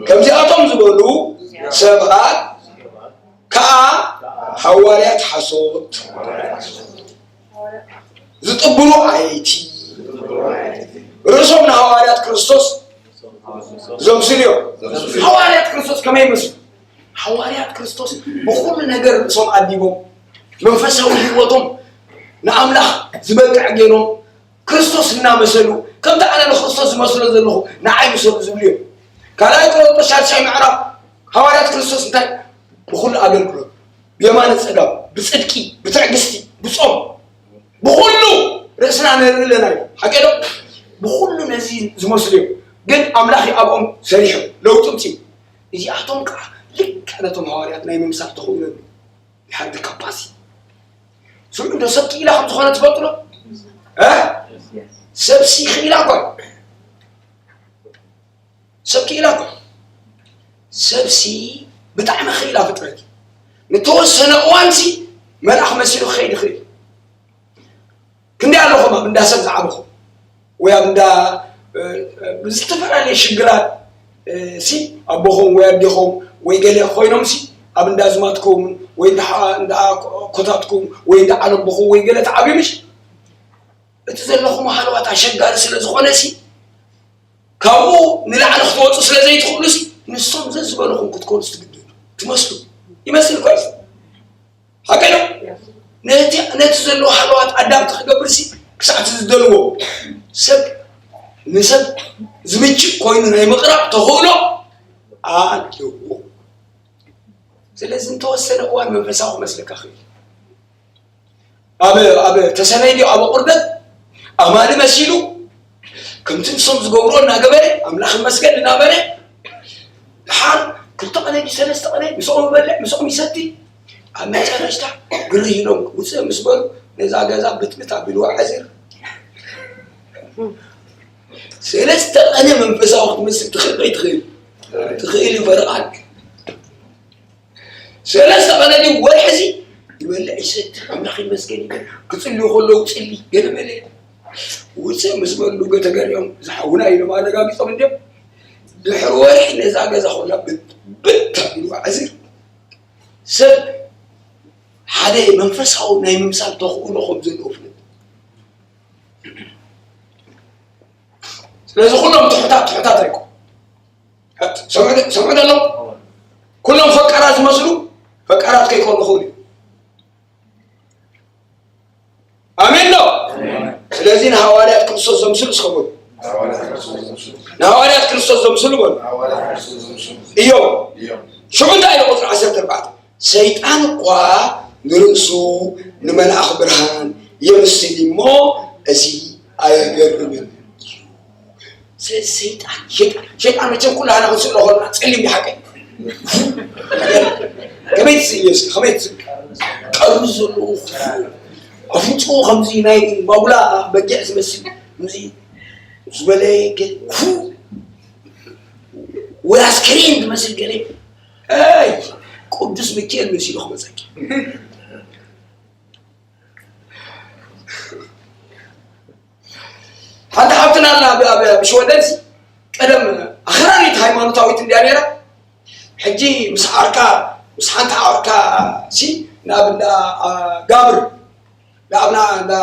ከምዚኣቶም ዝበሉ ሰባት ከዓ ሃዋርያት ሓሶት ዝጥብሩ ኣይቲ ርእሶም ንሃዋርያት ክርስቶስ ዘምስሉ እዮም ሃዋርያት ክርስቶስ ከመይ ይመስሉ ሃዋርያት ክርስቶስ ብኩሉ ነገር ርእሶም ኣዲቦም መንፈሳዊ ህይወቶም ንኣምላኽ ዝበቅዕ ገይሮም ክርስቶስ እናመሰሉ ከምቲ ኣነ ንክርስቶስ ዝመስሎ ዘለኹ ንዓይ ምሰሉ ዝብሉ እዮም ካልኣይ ቆሮንቶስ ሻድሻይ ምዕራፍ ሃዋርያት ክርስቶስ እንታይ ብኩሉ ኣገልግሎት ብየማነ ፀጋም ብፅድቂ ብትዕግስቲ ብፆም ብኩሉ ርእስና ንርኢ ኣለና እዩ ሓቂ ዶ ብኩሉ ነዚ ዝመስሉ እዮም ግን ኣምላኽ ኣብኦም ሰሪሑ ለውጢ ምፅኡ እዚኣቶም ከዓ ልክዕ ነቶም ሃዋርያት ናይ ምምሳል ተኽእሎ ይሓድር ካባሲ ስምዑ ዶ ሰብ ክኢላ ከም ዝኾነ ትፈልጡ ዶ እ? ሰብሲ ክኢላ እኮ እዩ። ሰብ ክኢላ እኮ እዩ። ሰብሲ ብጣዕሚ ክኢላ ፍጥረት እዩ። ንተወሰነ እዋንሲ መልኣኽ መሲሉ ክኸይድ ይኽእል እዩ። ክንደይ ኣለኹም ኣብ እንዳ ሰብ ዝዓበኹም ወይ ኣብ እንዳ እ፣ እ፣ ብዝተፈላለየ ሽግራት እ፣ ሲ ኣቦኹም ወይ ኣዴኹም ወይ ገለ ኮይኖም ሲ ኣብ እንዳ ዝማትኩም ወይ እንዳ ሓ- እንዳ ኮታትኩም ወይ እንዳ ዓለቦኹም ወይ ገለ ተዓብዩ ምሽ እቲ ዘለኹም ሃለዋት ኣሸጋሪ ስለ ዝኾነ ሲ ካብኡ ንላዕሊ ክትወፁ ስለ ዘይትኽእሉ ሲ ንሶም ዘዝበለኹም ክትኮኑ ትግደዱ ትመስሉ ይመስል እኳ እዩ። ሓቀይ ነው። ነቲ ነቲ ዘለዎ ሃለዋት ኣዳፕት ክገብር ሲ ክሳዕ እቲ ዝደልዎ ሰብ ንሰብ ዝምችእ ኮይኑ ናይ ምቕራብ ተኽእሎ ኣለዎ። ስለዚ እንተወሰነ እዋን መንፈሳዊ ክመስለካ ክእል ኣብ ኣብ ተሰነይ ድዩ ኣብ ቁርደት ኣማኒ መሲሉ ከምቲ ንሶም ዝገብሮ እናገበረ ኣምላኽ ይመስገን እናበለ ድሓር ክልተ ቀነ ድዩ ሰለስተ ቀነ ምስኦም ይበልዕ ምስኦም ይሰቲ ኣብ መጨረሽታ ግርህ ኢሎም ውፅእ ምስ በሉ ነዛ ገዛ ብትብት ኣቢልዋ ዓዚር ሰለስተ ቀነ መንፈሳዊ ክትመስል ትኽእል ወይ ትኽእል ትኽእል እዩ ፈረቓል ሰለስተ ቀነ ድዩ ወርሒ እዚ ይበልዕ ይሰቲ ኣምላኽ ይመስገን ይብል ክፅልዩ ከለዉ ፅሊ ገለ መለ ውፅእ ምስ በሉ ገተገሪኦም ዝሓውና ኢሎም ኣረጋጊፆም እንዲም ድሕሪ ወርሒ ነዛ ገዛ ኮላ ብት ኣቢልዋ ዓዚር ሰብ ሓደ መንፈሳዊ ናይ ምምሳል ተኽእሎ ከም ዘለዎ ፍለጥ ስለዚ ኩሎም ትሑታት ትሑታት ኣይኮ ሰምዑ ደሎ ኩሎም ፈቃራት ዝመስሉ ፈቃራት ከይኮኑ ክእሉ እዩ ኣሜን ዶ ስለዚ ንሃዋርያት ክርስቶስ ዘምስሉ እስከ በሉ ንሃዋርያት ክርስቶስ ዘምስሉ በሉ እዮም ሽዑ እንታይ ኢሉ ቁፅሪ ዓሰርተ ኣርባዕተ ሰይጣን እኳ ንርእሱ ንመልኣኽ ብርሃን የምስል እሞ እዚ ኣየገርምን እዩ። ስለዚ ሰይጣን ሸይጣን ሸይጣን መቸም ኩላህና ክንስእሎ ከለና ፀሊም ይሓቀ ከመይ ትስእልዮ እስኪ ከመይ ትስእል ቀርኒ ዘለዎ ኣፍንጭኡ ከምዚ ናይ ባጉላ በጊዕ ዝመስል ከምዚ ዝበለ ገ- ወይ ኣስከሬን ዝመስል ገለ ኣይ ቅዱስ ሚካኤል መሲሉ ክመፀኪ ሓንቲ ሓብትና ኣላ ኣብ- ኣብ- ኣብ ሽወደን ቀደም ኣኽራሪት ሃይማኖታዊት እንድያ ነይራ ሕጂ ምስ ዓርካ ምስ ሓንቲ ዓርካ ሲ ናብ እንዳ አ፣ ጋብር ናብ ና- እንዳ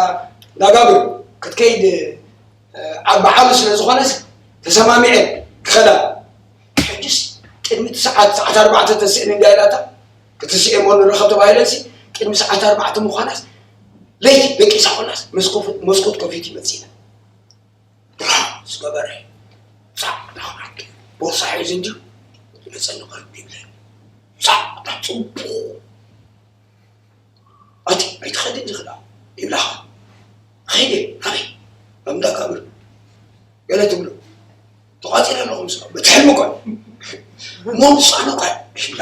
እንዳ ጋብር ክትከይድ አ፣ ዓቢ ዓሉ ስለ ዝኾነስ ተሰማሚዐ ክኸዳ ሕጅስ ቅድሚ እቲ ሰዓት ሰዓት ኣርባዕተ ተስእን እንዳ ኢላታ ክትስኤ እሞ ንረኸብ ተባሂለሲ ቅድሚ ሰዓት ኣርባዕተ ምዃናስ ለይቲ ደቂሳ ኮላስ መስኮት ከፊት ይመፅእ ኢላ ዝገበረ ፃዕ ናኽዓኪ ቦርሳ ሒዙ እንድዩ መፀኒ ቅርብ ይብለኒ ፃዕ ናብ ፅቡቕ ኣቲ ኣይትኸድን ዝኽዳ ይብላኻ ኸይደ ኣበይ ኣብ እንዳ ጋብር ገለ ትብሎ ተቋፂረ ኣለኹ ምስ በቲ ሕልሚ እኳ ሞምፃኖ እኳ ይብላ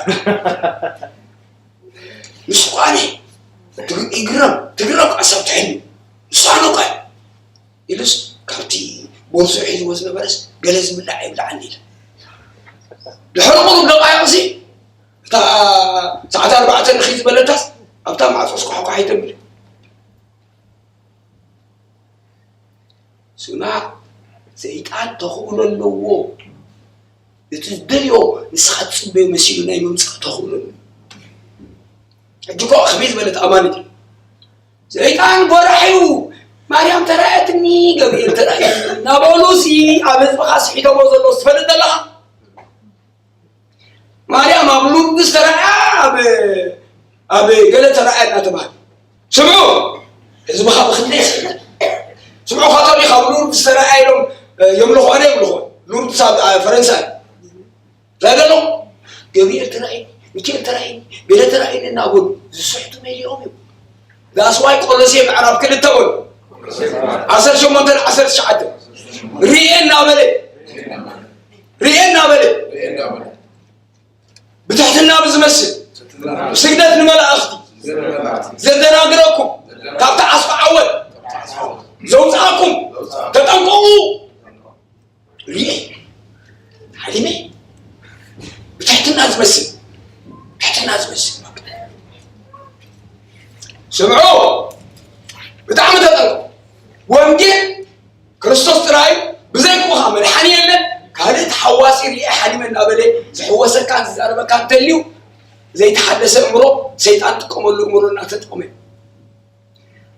ምስ ኳነ ይግረም ትግረም ኣሳብ ትሕልሚ ምሳኖ እኳ ኢሉስ ካብቲ ቦርሶ ሒዝዎ ዝነበረስ ገለ ዝብላዕ ይብላዓኒ ኢለ ድሕሪ ቁሩብ ደቃይቕሲ እታ ሰዓት ኣርባዕተ ንኺ ዝበለታስ ኣብታ ማዕፆ ስኳሕኳሕ ይተብል ስማዕ ሰይጣን ተኽእሎ ኣለዎ እቲ ዝደልዮ ንስኻ ትፅበዮ መሲሉ ናይ ምምፃእ ተኽእሎ ኣለዎ ሕጂ ኮ ከመይ ዝበለት ኣማኒት እዩ ሰይጣን ጎራሕ እዩ ማርያም ተራእየትኒ ገብርኤል ተራእየ እናበሉ ሲ ኣብ ህዝብኻ ስሒቶሞ ዘሎ ትፈልጥ ዘለኻ ማርያም ኣብ ሉርድስ ተራእያ ኣብ ኣብ ገለ ተራእያ እናተባህለ ስምዑ ህዝብኻ ብክንደይ ስሒት ስምዑ ካቶሊክ ኣብ ሉርድስ ተራእያ ኢሎም የምልኾ ኣነ የምልኾ ሉርድስ ኣብ ፈረንሳ ዛገሎ ገብርኤል ተራእየ ሚካኤል ተራእየ ገለ ተራእየ እናበሉ ዝስሕቱ መሊኦም እዮም ዳስዋይ ቆሎሴ ምዕራፍ ክልተ በሉ ዓሰርተ ሸሞንተ ዓሰርተ ትሽዓተ ርኤ እናበለ ርኤ እናበለ ብትሕትና ብዝመስል ስግደት ንመላእኽቲ ዘደናግረኩም ካብቲ ዓስቢ ዓወት ዘውፃ ስምዑ፣ ብጣዕሚ ተጠንቀቁ። ወንጌል ክርስቶስ ጥራይ፣ ብዘይክኡ ኸዓ መድሓኒ የለን። ካልእ ተሓዋሲ ርኤ ሓሊመ እናበለ ዝሕወሰካን ዝዛረበካን እንተልዩ፣ ዘይተሓደሰ እምሮ፣ ሰይጣን ጥቀመሉ እምሮ እናተጠቐመ እዩ።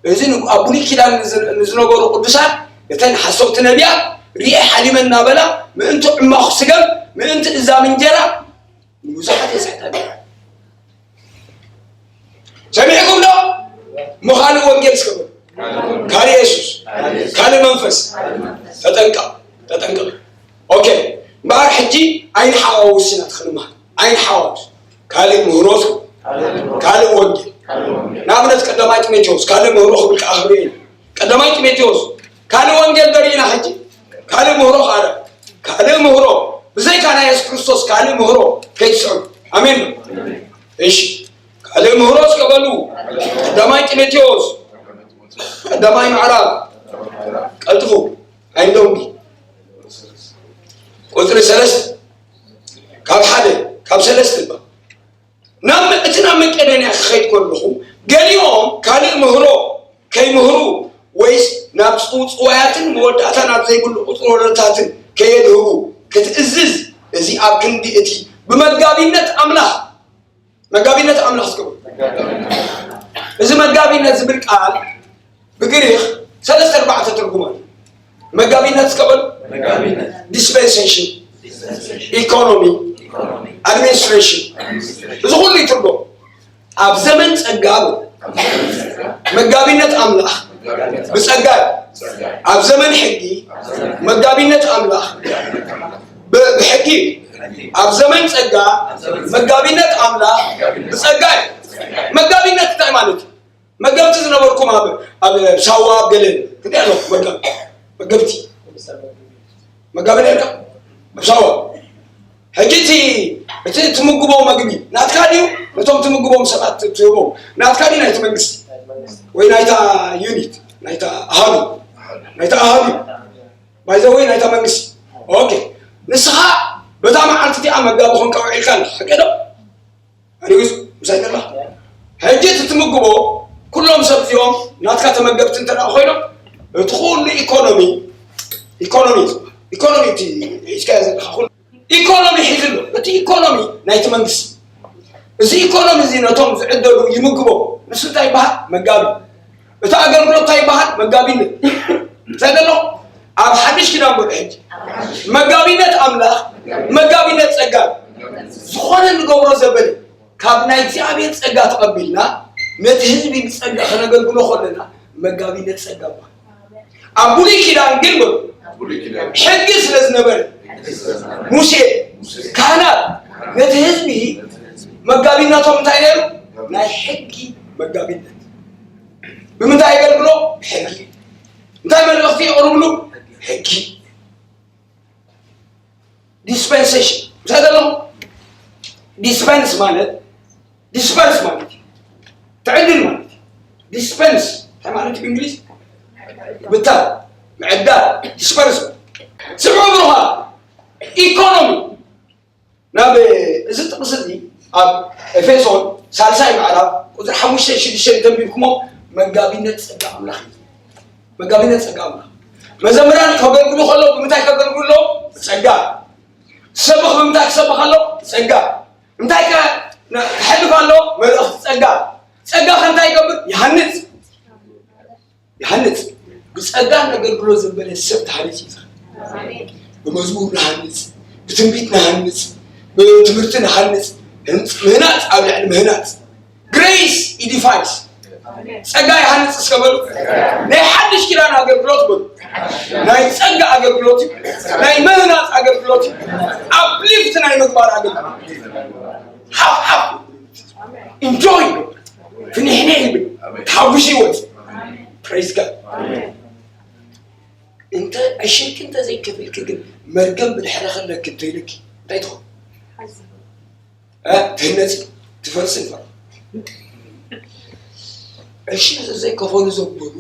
እዚ ን-፣ ኣብ ብሉይ ኪዳን ንዝ-፣ ንዝነበሩ ቅዱሳን፣ እተን ሓሰውቲ ነቢያት ርኤ ሓሊመ እናበላ፣ ምእንቲ ዕማኹ ስገም፣ ምእንቲ እዛም እንጀራ፣ ንብዙሓት የስሕታ ነይረን። ሰሚዕኩም ዶ? እሞ ካልእ ወንጌል እስከ በሉ። ካልእ የሱስ፣ ካልእ መንፈስ። ተጠንቀቕ፣ ተጠንቀቕ። ኦኬ፣ እምበኣር ሕጂ ኣይንሓዋውስ ኢና እቲ ክንመሃር። ኣይንሓዋውስ። ካልእ ምህሮ፣ ካልእ ወንጌል። ንኣብነት ቀዳማይ ጢሞቴዎስ፣ ካልእ ምህሮ ክብል ከኣ ክርኢ ኢና። ቀዳማይ ጢሞቴዎስ፣ ካልእ ወንጌል ደሪእና ሕጂ። ካልእ ምህሮ ካልእ፣ ካልእ ምህሮ፣ ብዘይካ ናይ የሱስ ክርስቶስ ካልእ ምህሮ ከይትስዕቡ። ኣሜን ዶ? እሺ፣ ካልእ ምህሮ እስከ በሉ። ቀዳማይ ጢሞቴዎስ፣ ቀዳማይ ምዕራፍ፣ ቀልጥፉ፣ ኣይንደንጉ። ቁጽሪ ሰለስተ፣ ካብ ሓደ፣ ካብ ሰለስተ እባ። ናብ መ-፣ እቲ ናብ መቄዶንያ ክኸይድ ከለኹ፣ ገሊኦም ካልእ ምህሮ ከይምህሩ፣ ወይስ ናብ ጽውጽዋያትን መወዳእታ ናብ ዘይብሉ ቁጽሪ ወረታትን ከየድህቡ ክትእዝዝ፣ እዚ ኣብ ክንዲ እቲ ብመጋቢነት ኣምላኽ፣ መጋቢነት ኣምላኽ እስከ በሉ። እዚ መጋቢነት ዝብል ቃል ብግሪኽ ሰለስተ ኣርባዕተ ትርጉም ኣሎ። መጋቢነት እስከ በሉ። መጋቢነት። ዲስፔንሴሽን፣ ዲስፐንሴሽን። ኢኮኖሚ፣ ኢኮኖሚ። ኣድሚኒስትሬሽን። ኣድሚኒስትሬሽን። እዚ ኩሉ ይትርጎም። ኣብ ዘመን ጸጋ በሉ። ኣብ ዘመን ጸጋ። መጋቢነት ኣምላኽ መጋቢነት። ብጸጋ እዩ። ጸጋ። ኣብ ዘመን ሕጊ ኣብ ዘመን መጋቢነት ኣምላኽ ብ-፣ ብሕጊ እዩ። ኣብ ዘመን ጸጋ ኣብ ዘመን ጸጋ። መጋቢነት ኣምላኽ መጋቢነት። ብጸጋ እዩ። መጋቢነት እንታይ ማለት እዩ? መገብቲ ዝነበርኩም ኣብ፣ ኣብ ሳዋ ኣብ ገለ ክንደይ ኣለኹም? መገብ-፣ መገብቲ። መጋቢ ነርካ? ኣብ ሳዋ። ሕጂ እቲ፣ እቲ ትምግቦ መግቢ ናትካ ድዩ? ነቶም ትምግቦም ሰባት ትህቦም ናትካ ድዩ? ናይቲ መንግስቲ? ወይ ናይታ ዩኒት? ናይታ ኣሃዱ? ናይታ ኣሃዱ። ባይ ዘ ወይ ናይታ መንግስቲ። ኦኬ። ንስኻ በታ መዓልቲ እቲኣ መጋቢ ኮንካ ውዒልካ ኣለኻ። ሓቂ ዶ? ኣሪጉስ ምሳይ ደላ። ሕጂ እቲ ትምግቦ ኩሎም ሰብ እዚኦም ናትካ ተመገብቲ እንተ ደኣ ኮይኖም፣ እቲ ኩሉ ኢኮኖሚ፣ ኢኮኖሚ፣ ኢኮኖሚ እቲ ሒዝካዮ ዘለኻ ኩሉ ኢኮኖሚ ሒዙ ኣሎ። እቲ ኢኮኖሚ ናይቲ መንግስቲ። እዚ ኢኮኖሚ እዚ ነቶም ዝዕደሉ ይምግቦም። ንሱ እንታይ ይበሃል? መጋቢ። እቲ ኣገልግሎት እንታይ ይበሃል? መጋቢነት። እንታይ ዘሎ? ኣብ ሓድሽ ኪዳን በሉ ሕጂ። መጋቢነት ኣምላኽ፣ መጋቢነት ጸጋ። ዝኾነ ንገብሮ ዘበለ ካብ ናይ እግዚኣብሔር ጸጋ ተቐቢልና፣ ነቲ ህዝቢ ብጸጋ ከነገልግሎ ከለና፣ መጋቢነት ጸጋ ይበሃል። ኣብ ብሉይ ኪዳን ግን በሉ፣ ኣብ ብሉይ ኪዳን። ሕጊ ስለ ዝነበረ፣ ሕጊ ስለ ዝነበረ። ሙሴ፣ ሙሴ። ካህናት፣ ነቲ ህዝቢ መጋቢነቶም እንታይ ነይሩ? ናይ ሕጊ መጋቢነት። ብምንታይ የገልግሎ? ሕጊ። እንታይ መልእኽቲ የቕርብሉ? ሕጊ። ዲስፐንሴሽን። እንታይ ዘለኹም? ዲስፐንስ ማለት፣ ዲስፐርስ ማለት እዩ። ትዕድል ማለት እዩ። ዲስፐንስ እንታይ ማለት እዩ ብእንግሊዝ? ብታን፣ ምዕዳል፣ ዲስፐርስ። ስምዑ ብሩኻ፣ ኢኮኖሚ። ናብ እዚ ጥቕሲ እዚ ኣብ ኤፌሶን ሳልሳይ ምዕራፍ ቁጽሪ ሓሙሽተ ሽዱሽተ ተንቢብኩሞ፣ መጋቢነት ጸጋ ኣምላኽ እዩ። መጋቢነት ጸጋ ኣምላኽ። መዘምራን ከገልግሉ ከለዉ ብምንታይ ከገልግሉ ኣለዎም? ብጸጋ። ሰብኽ ብምንታይ ክሰብኽ ኣለዎ? ብጸጋ። እንታይ ከ-፣ ከሕልፍ ኣለዎ? መልእኽቲ ጸጋ። ጸጋ ከ እንታይ ይገብር? ይሃንጽ። ይሃንጽ። ብጸጋ ነገልግሎ ዘበለ ሰብ ተሃኒጹ እዩ። ብመዝሙር ንሃንጽ፣ ብትንቢት ንሃንጽ፣ ብትምህርቲ ንሃንጽ። ህንጽ-፣ ምህናጽ ኣብ ልዕሊ ምህናጽ። ግሬስ ኢዲፋይስ። ጸጋ ይሃንጽ እስከ በሉ። ናይ ሓድሽ ኪዳን ኣገልግሎት በሉ። ናይ ጸጋ ኣገልግሎት እዩ። ናይ ምህናጽ ኣገልግሎት እዩ። ኣፕሊፍት ናይ ምግባር ኣገልግሎት። ሓፍ ሓፍ። ኢንጆይ። ፍንሕንሕ ይብል። ተሓጒሱ ይወጽእ። ፕሬዝ ጋድ። እንተ ዕሽልኪ እንተ ዘይከፍልኪ ግን መርገም ብድሕረኺ ኣለኪ እንተ ኢልኪ እንታይ ትኾን? እ? ትህነጺ፣ ትፈርሲ ንፈር። ዕሽል ዘይከፈሉ ዘበሉ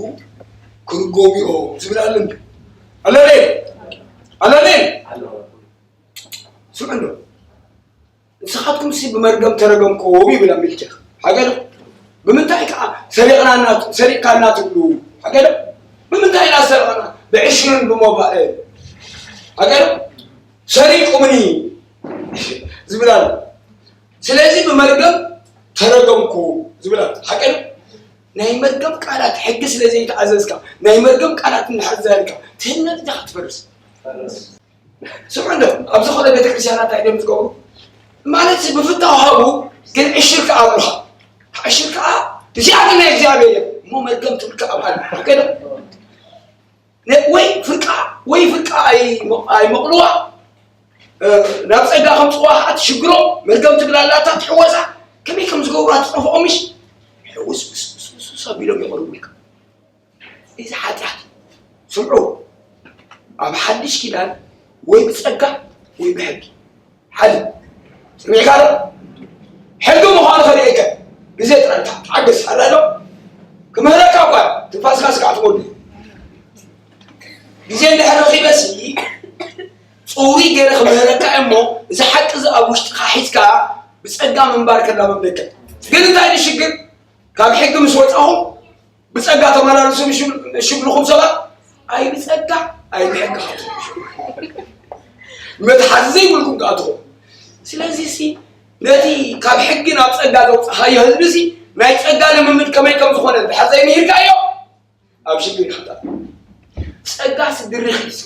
ክርጎሙ እዮም ዝብል ኣሎ እንዲ? ኣሎ ድዩ? ኣሎ ድዩ? ስምዑ እንዶ። ንስኻትኩም ሲ ብመርገም ተረገምኩም ይብል ኣብ ሚልኪ። ሓቂ ዶ? ብምንታይ ከዓ ሰሪቕናና ሰሪቕካና ትብሉ? ሓቀዶ? ብምንታይ ኢና ዝሰረቕና? ብዕሽርን ብሞባእል። ሓቀዶ? ሰሪቁምኒ ዝብል ኣሎ። ስለዚ ብመርገም ተረገምኩ ዝብል ኣሎ። ሓቀዶ? ናይ መርገም ቃላት ሕጊ ስለ ዘይተኣዘዝካ ናይ መርገም ቃላት እንድሕር ዘልካ ትህነፅ ዲኻ ትፈርስ? ስምዑ እንዶ ኣብዚ ኾነ ቤተክርስትያናት እንታይ ድዮም ዝገብሩ ማለት ብፍታው ሃቡ ግን ዕሽር ከዓ ኣብልኻ ዕሽር ከዓ እዚኣ ግን ናይ እግዚኣብሔር እየ እሞ መርገም ትብል ከዓ ኣብሃል ሓቀዶ? ወይ ፍርቃ ወይ ፍርቃ ኣይመቕልዋ ናብ ጸጋ ከምጽዋ ከዓ ትሽግሮ መርገም ትግላላታ ትሕወሳ ከመይ ከም ዝገብሩ ኣትጠፍኦ ምሽ ሕውስ ብስብስብስ ኣቢሎም የቕርቡልካ እዚ ሓጢኣት ስምዑ ኣብ ሓድሽ ኪዳን ወይ ብጸጋ ወይ ብሕጊ ሓደ ስሚዕካ ዶ ሕጊ ምዃኑ ከርእየከ ግዜ ጥራይ ተዓገስ ኣላ ዶ ክምህረካ እኳ ትንፋስካ ስጋዕ ትወዱ ግዜ እንድሕር ረኺበሲ ፅውሪ ገይረ ክምህረካ እሞ እዚ ሓቂ እዚ ኣብ ውሽጥካ ሒዝካ ብፀጋ ምንባር ከላመደካ ግን እንታይ ሽግር ካብ ሕጊ ምስ ወፃኹም ብጸጋ ተመላለሱ ሽብልኹም ሰባት ኣይ ብጸጋ ኣይ ብሕጊ መትሓዚ ዘይብልኩም ከኣ ትኹም ስለዚ ሲ ነቲ ካብ ሕጊ ናብ ጸጋ ዘውፅኻዮ ህዝቢ ሲ ናይ ጸጋ ልምምድ ከመይ ከም ዝኾነ እንድሕር ዘይምሂርካዮ ኣብ ሽግር ይኸታ ጸጋ ስድርኺ ስ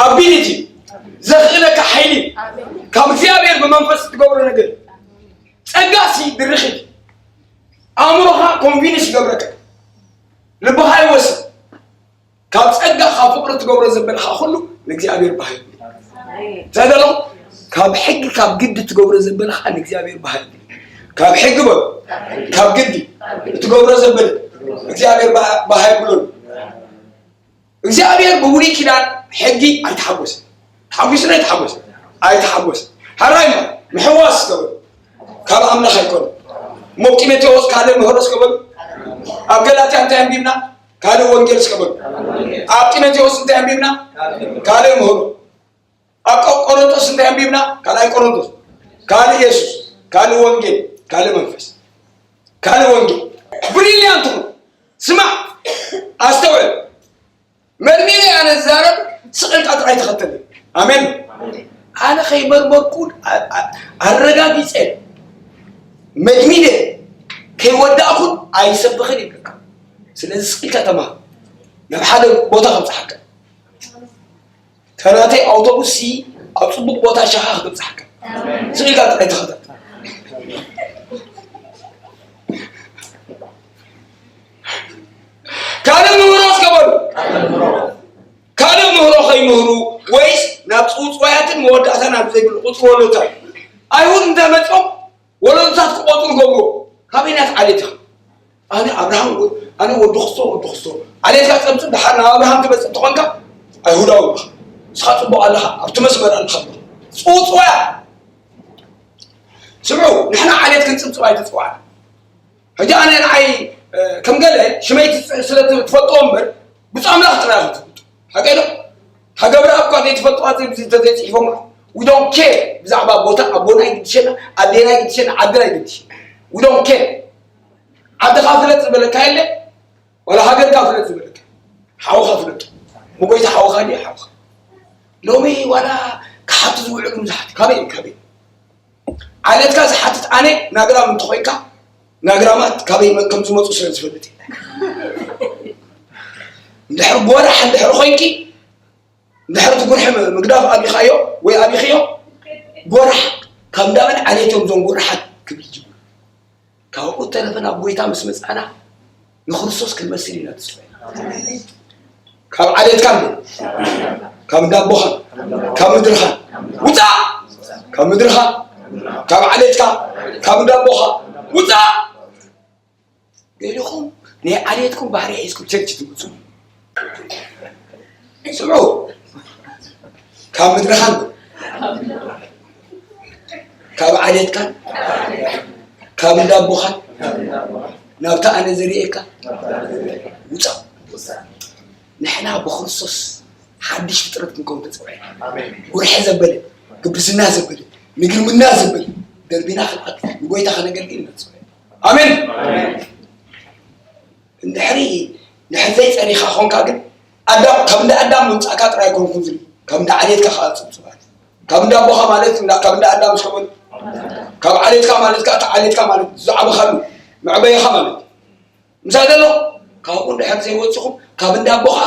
ኣቢሊቲ ዘኽእለካ ሓይሊ ካብ እግዚኣብሔር ብመንፈስ ትገብሮ ነገር ጸጋ ሲ ድርኺት ኣእምሮኻ ኮንቪንስ ይገብረካ ልብኻ ይወስድ ካብ ጸጋ ካብ ፍቅሪ ትገብሮ ዘበልኻ ኩሉ ንእግዚኣብሔር ባህል ተደሎ ካብ ሕጊ ካብ ግዲ ትገብሮ ዘበልኻ ንእግዚኣብሔር ባህል ካብ ሕጊ በሉ ካብ ግዲ ትገብሮ ዘበል እግዚኣብሔር ባህል ብሎ እግዚኣብሔር ብብሉይ ኪዳን ሕጊ ኣይተሓጎሰ ተሓጒስና ኣይተሓጎሰ ኣይተሓጎሰ ሓራይ ምሕዋስ ዝገበሩ ካብ ኣምላኽ ኣይኮነ እሞ ጢሞቴዎስ ካልእ ምህሮ ዝገበሩ ኣብ ገላትያ እንታይ ኣንቢብና ካልእ ወንጌል ዝገበሩ ኣብ ጢሞቴዎስ እንታይ ኣንቢብና ካልእ ምህሮ ኣብ ቆሮንቶስ እንታይ ኣንቢብና ካልኣይ ቆሮንቶስ ካልእ የሱስ ካልእ ወንጌል ካልእ መንፈስ ካልእ ወንጌል ብሪልያንት ስማዕ ኣስተውዕል መርሚረ ኣነ ዝዛረብ ስቕ ኢልካ ጥራይ ተኸተል ኣሜን ኣነ ከይመርመርኩ ኣረጋጊፀ መድሚደ ከይወዳእኩን ኣይሰብኽን ይብለካ ስለዚ ስቕ ኢልካ ተማሃር ናብ ሓደ ቦታ ከብፅሓካ ተናተይ ኣውቶቡስ ሲ ኣብ ፅቡቅ ቦታ ሻኻ ክትብፅሓካ ስቕ ኢልካ ጥራይ ተኸተል ካልእ ምህሮ እስከ በሉ ካልእ ምህሮ ከይምህሩ ወይስ ናብ ፅውፅዋያትን መወዳእታ ናብ ዘይብሉ ቁፅሪ ወለዶታት ኣይሁድ እንተመፅኦም ወለዶታት ክቆፅሩ ገብሮ ካበይ ናት ዓሌት ኢኻ ኣነ ኣብርሃም ኣነ ወዲ ክስቶ ወዲ ክስቶ ዓሌትካ ፀምፅም ድሓር ናብ ኣብርሃም ትመፅእ እንተኾንካ ኣይሁዳዊ ኢኻ ንስኻ ፅቡቅ ኣለኻ ኣብቲ መስመር ኣለኻ ፅውፅዋያ ስምዑ ንሕና ዓሌት ክንፅብፅብ ኣይተፅዋዕና ሕጂ ኣነ ንዓይ ከም ገለ ሽመይ ስለ ትፈልጥዎ እምበር ብፁዕ ኣምላኽ ጥራይ ኢኹም ትፈልጡ ሓቀይ ዶ ሃገብረ ኣብኳ ዘይትፈልጥዋ ዘይፅሒፎም we don't care ብዛዕባ ቦታ ኣቦና ይግድሸና ኣዴና ይግድሸና ዓድና ይግድሽ we don't care ዓድኻ ፍለጥ ዝበለካ የለ ዋላ ሃገርካ ፍለጥ ዝበለካ ሓውኻ ፍለጡ መጎይታ ሓውኻ ድዩ ሓውኻ ሎሚ ዋላ ክሓቱ ዝውዕሉ ብዙሓት ካበይ ካበይ ዓሌትካ ዝሓትት ኣነ ናግራም እንተኾይንካ ናግራማት ካበይ ከም ዝመፁ ስለ ዝፈልጥ እንድሕር ጎራሕ እንድሕር ኮይንኪ እንድሕር እቲ ጉርሒ ምግዳፍ ኣቢኻዮ ወይ ኣቢኽዮ ጎራሕ ካብ እንዳመን ዓሌት እዮም እዞም ጎርሓት ክብል ጅምር ካብኡ ተረፈ ናብ ጎይታ ምስ መፃና ንክርስቶስ ክንመስል ኢና ተስፋ ካብ ዓሌትካ ካብ እንዳቦኻ ካብ ምድርኻ ውፃእ ካብ ምድርኻ ካብ ዓሌትካ ካብ እንዳቦኻ ውፃእ ገሊኹም ናይ ዓሌትኩም ባህሪ ሒዝኩም ቸርች ትምፁ ስምዑ ካብ ምድርኻ ካብ ዓሌትካ ካብ እንዳቦኻ ናብታ ኣነ ዝርእየካ ውፃእ ንሕና ብክርስቶስ ሓድሽ ፍጥረት ክንከውን ተፀውዐ ጉርሐ ዘበለ ግብዝና ዘበለ ንግርምና ዘበለ ደርቢና ክንኣት ንጎይታ ከነገልግል ኢና ተፀውዐ ኣሜን። እንድሕሪ እንድሕሪ ዘይጸኒኻ ኾንካ ግን ኣዳም፣ ካብ እንዳ ኣዳም ምምጻእካ ጥራይ ኣይኮንኩን ዝብል፣ ካብ እንዳ ዓሌትካ ከዓ ጽብጽባት፣ ካብ እንዳ ኣቦኻ ማለት እንዳ፣ ካብ እንዳ ኣዳም ዝኸውን፣ ካብ ዓሌትካ ማለት ከዓ እቲ ዓሌትካ ማለት ዝዓበኻሉ መዕበይኻ ማለት ምሳይ ዘሎ። ካብኡ እንድሕር ዘይወጽኹም ካብ እንዳ ኣቦኻ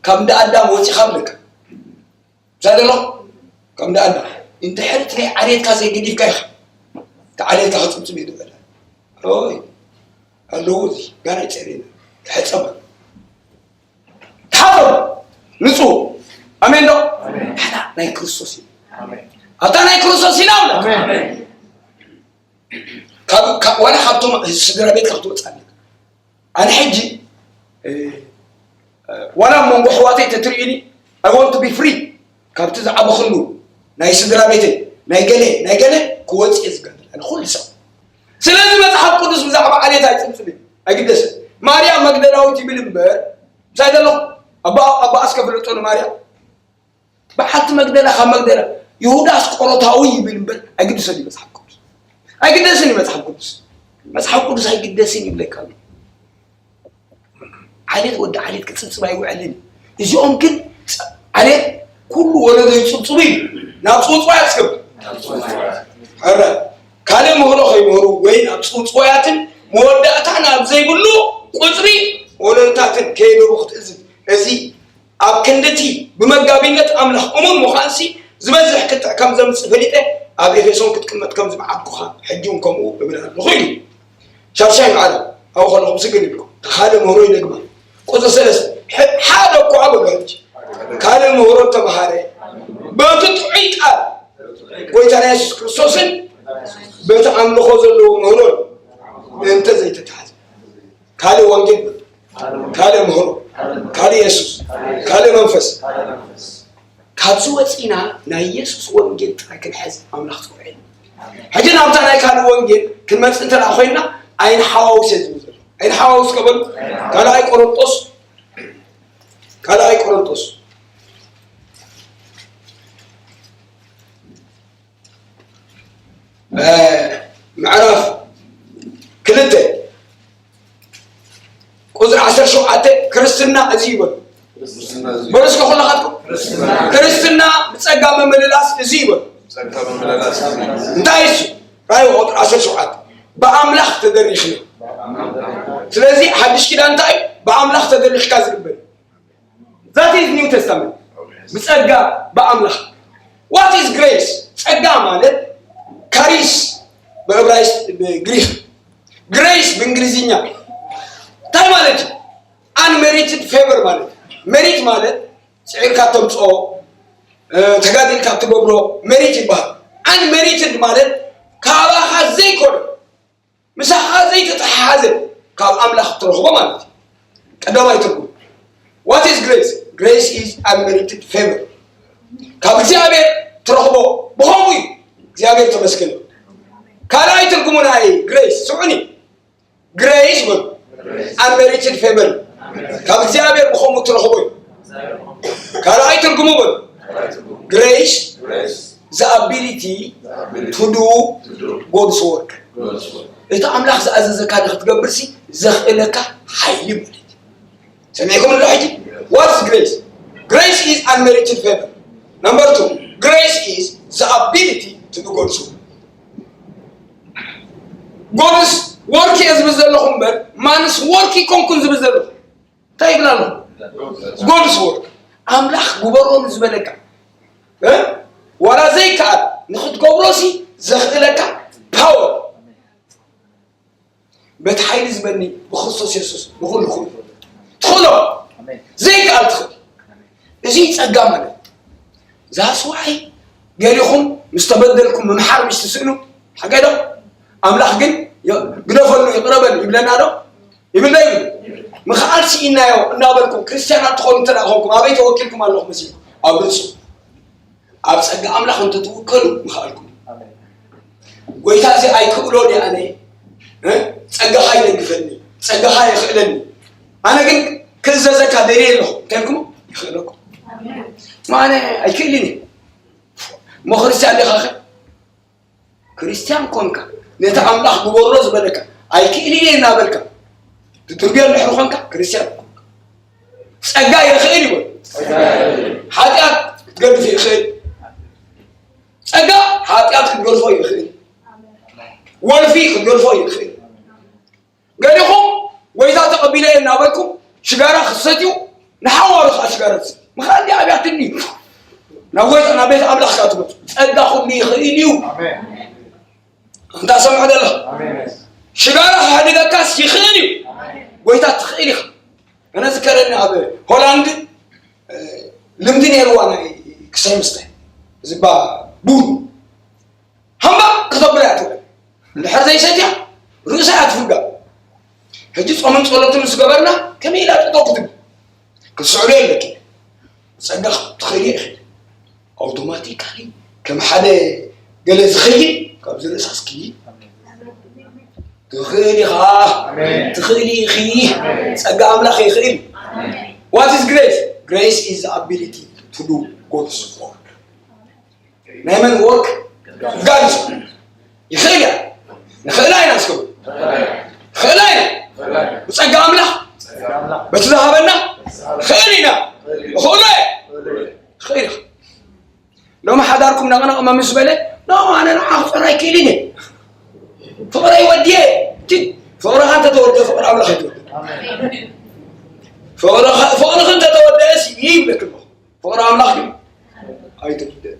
ካብ እንዳ ኣዳም ወጺኻ ብለካ። ምሳይ ዘሎ። ከም ደኣ እንድሕር እቲ ናይ ዓሌትካ ዘይገዲፍካ ኢኻ፣ እቲ ዓሌትካ ክጽብጽብ እዩ ዝበለ። ኦይ ኣለዎ፣ እዚ ጋና ይጸርየና። ተሐጸበ። ተሓጸቡ። ንጹህ። ኣሜን ዶ? ኣታ ናይ ክርስቶስ ኢና። ኣታ ናይ ክርስቶስ ኢና። ካብ ዋላ ካብቶም ስድራ ቤትካ ክትወጽእ ኣለካ። ኣነ ሕጂ ዋላ መንጎ ኣሕዋተይ ተትርእዩኒ፣ I want to be free። ካብቲ ዝዓበኽሉ ናይ ስድራ ቤተይ ናይ ገለ ናይ ገለ ክወጽእ እየ ዝጋደል ኣነ ኩሉ ሰብ። ስለዚ መጽሓፍ ቅዱስ ብዛዕባ ዓሌት ኣይጽብጽብን ኣይግደስን። ማርያም መግደላዊት ይብል እምበር ምሳይ ዘለኹ ኣባ ኣባ ኣስከፍለጦ ንማርያም በዓልቲ መግደላ ካብ መግደላ ይሁዳ ኣስቆሮታዊ ይብል እምበር ኣይግደሰን እዩ መጽሓፍ ቅዱስ። ኣይግደስን እዩ መጽሓፍ ቅዱስ። መጽሓፍ ቅዱስ ኣይግደስን ይብለካ ኣሎ። ዓሌት ወዲ ዓሌት ክጽብጽብ ኣይውዕልን። እዚኦም ግን ዓሌት ኩሉ ወለዶ ይጽብጽቡ እዩ። ናብ ጽውጽዋይ ኣስገብ ሕረ ካልእ ምህሮ ከይምህሩ ወይ ናብ ጽውጽዋያትን መወዳእታ ናብ ዘይብሉ ቁጽሪ ወለንታትን ከየደቡ ክትእዝዝ እዚ ኣብ ክንድቲ ብመጋቢነት ኣምላኽ እሙን ምዃንሲ ዝበዝሕ ክትዕ ከም ዘምጽእ ፈሊጠ ኣብ ኤፌሶን ክትቅመጥ ከም ዝመዓድኩኻ ሕጂ እውን ከምኡ እብል ኣለኹ ኢሉ። ሻድሻይ መዓልቲ ኣብኡ ከለኹም ስግድ ኢልኩም ተኻለ ምህሮ ይደግማ። ቁጽሪ ሰለስተ ሓደ እኳ በሎ ሕጂ ካልእ ምህሮ ተምሃረ በቲ ጥዑይ ቃል ጎይታና የሱስ ክርስቶስን በቲ ኣምልኾ ዘለዎ ምህሮን እንተ ዘይተታሕዘ ካልእ ወንጌል ካልእ ምህሮ ካልእ የሱስ ካልእ መንፈስ ካብዚ ወፂና ናይ የሱስ ወንጌል ጥራይ ክንሕዝ ኣምላኽ ፀውዐ። ሕጂ ናብታ ናይ ካልእ ወንጌል ክንመፅእ እንተ ኮይንና ኣይንሓዋውስ እየ ዝብል ዘሎ። ኣይንሓዋውስ ከበሉ ካልኣይ ቆሮንጦስ ካልኣይ ቆሮንጦስ ምዕራፍ ክልተ ቁፅሪ ዓሰርተ ሸውዓተ ክርስትና እዚ ይበሉ። በሉ እስከ ኩላኻትኩም ክርስትና ብፀጋ ምምልላስ እዚ ይበሉ። እንታይ እሱ ራእይ ቁፅሪ ዓሰርተ ሸውዓተ ብኣምላኽ ተደሪኽና። ስለዚ ሓድሽ ኪዳን እንታይ እዩ? ብኣምላኽ ተደሪኽካ ዝግበር That is New Testament። ብጸጋ ብኣምላኽ። What is grace? ጸጋ ማለት ካሪስ ብዕብራይስጥ ብግሪክ፣ ግሬስ ብእንግሊዝኛ እንታይ ማለት እዩ? Unmerited favor ማለት እዩ። ሜሪት ማለት ጽዒርካ ተምጽኦ ተጋዲልካ ትገብሮ ሜሪት ይበሃል። Unmerited ማለት ካባኻ ዘይኮነ ምሳኻ ዘይተተሓሓዘ ካብ ኣምላኽ ትረኽቦ ማለት እዩ። ቀዳማይ ትርጉም What is grace? Grace is unmerited favor ካብ እግዚኣብሔር ትረኽቦ ብኸምኡ እዩ። እግዚኣብሔር ተመስገን። ካልኣይ ትርጉሙ ናይ ግሬስ ስዑኒ ግሬስ በሉ unmerited favor ካብ እግዚኣብሔር ብኸምኡ ትረኽቦ እዩ። ካልኣይ ትርጉሙ በሉ grace the ability to do God's work እቲ ኣምላኽ ዝኣዘዘካ ንክትገብርሲ ዘኽእለካ ሓይሊ ማለት እዩ። ሰሚዕኩም ኣሎ ሕጂ What's grace? Grace is unmerited favor. Number two, grace is the ability to do God's work. God's work እየ ዝብል ዘለኹ እምበር ማንስ ወርክ ይኮንኩን ዝብል ዘለኹ እንታይ ይብል ኣሎ? ጎድስ ወርክ ኣምላኽ ግበሮ ንዝበለካ ዋላ ዘይከኣል ንክትገብሮ ሲ ዘኽእለካ ፓወር በቲ ሓይሊ ዝበኒ ብክርስቶስ የሱስ ንኩሉ ክእሎ ትኽእሎ ዘይከኣል ትኽእል እዚ ጸጋ ማለት ዛስዋይ ገሊኹም ምስ ተበደልኩም ምምሓር ምስ ትስእኑ ሓቀዶ ኣምላኽ ግን ግደፈሉ ይቕረበል ይብለና ዶ ይብል ዶ ይብል ምኽኣል ስኢናዮ እናበልኩም ክርስትያናት ትኾኑ እንተ ኮንኩም ኣበይ ተወኪልኩም ኣለኹም መሲልኩም ኣብ ርእሱ ኣብ ጸጋ ኣምላኽ እንተትውከሉ ምኽኣልኩም ጎይታ እዚ ኣይክእሎን እየ ኣነ ጸጋኻ ይደግፈኒ ጸጋኻ የኽእለኒ ኣነ ግን ክእዘዘካ ደልየ ኣለኹ እንተልኩም ይኽእለኩም ኣነ ኣይክእልን እየ እሞ ክርስትያን ዲኻ ኸ ክርስትያን ኮንካ ነቲ ኣምላኽ ግበሮ ዝበለካ ኣይክእልን እየ እናበልካ ትትርጉዮ እንድሕር ኮንካ ክርስትያን ኣይኮንካ። ጸጋ ይኽእል እዩ። ሓጢኣት ክትገድፎ ይኽእል። ጸጋ ሓጢኣት ክትገድፎ ይኽእል። ወልፊ ክትገድፎ ይኽእል። ገሊኹም ጎይታ ተቐቢለ እየ እናበልኩም ሽጋራ ክትሰትዩ ንሓዋሩ ከዓ ሽጋራ ትሰትዩ። ምኽንያት ኣብያትኒ ናብ ጎይታ ናብ ቤት ኣምላኽ ከዓ ትመፁ። ጸጋ ኩሉ ይኽእል እዩ። ኣንታ ሰምዕ ዘለኻ ሽጋራ ክሕድገካስ ይኽእል እዩ። ጎይታ ትኽእል ኢኻ። ኣነ ዝከረኒ ኣብ ሆላንድ ልምዲ ነይርዋ ናይ ክሳይ ምስታይ ዝባ ቡን ሃምባ ክተብላ እያ ትውዕል። እንድሕር ዘይሰትያ ርእሳ እያ ትፍጋ። ሕጂ ጾምን ጸሎትን ምስ ገበርና ከመይ ኢላ ጠጠው ክትብል? ክትስዕሎ የለኪ። ብጸጋ ክትኽእሊ ኢኺ። ኣውቶማቲካሊ ከም ሓደ ገለ ዝኸይድ ካብዚ ርእሳስ ክይድ ትኽእል ኢኻ። ኣሜን። ትኽእሊ ኢኺ። ኣሜን። ጸጋ ኣምላኽ ይኽእል። ኣሜን። What is grace? Grace is the ability to do God's work. ናይ መን ወርክ? ጋድ። ይኽእል እያ። ንኽእላ ኢና እስከ ንኽእላ ኢና። ብጸጋ ኣምላኽ በቲ ዝሃበና ንኽእል ኢና። ንኽእሎ እየ። ንኽእል ኢና። ሎሚ ሓዳርኩም ነቕነቕ መምስ በለ፣ ኖ፣ ኣነ ንዓ ክፈራ ኣይክእልን እየ። ፍቕረይ ወድየ። እቲ ፍቕርኻ እንተተወደአ ፍቕሪ ኣምላኽ ኣይትወደእ። ፍቕርኻ- ፍቕርኺ እንተተወደአስ ይብለክ ኣለኹ። ፍቕሪ ኣምላኽ ግን ኣይትወደእ።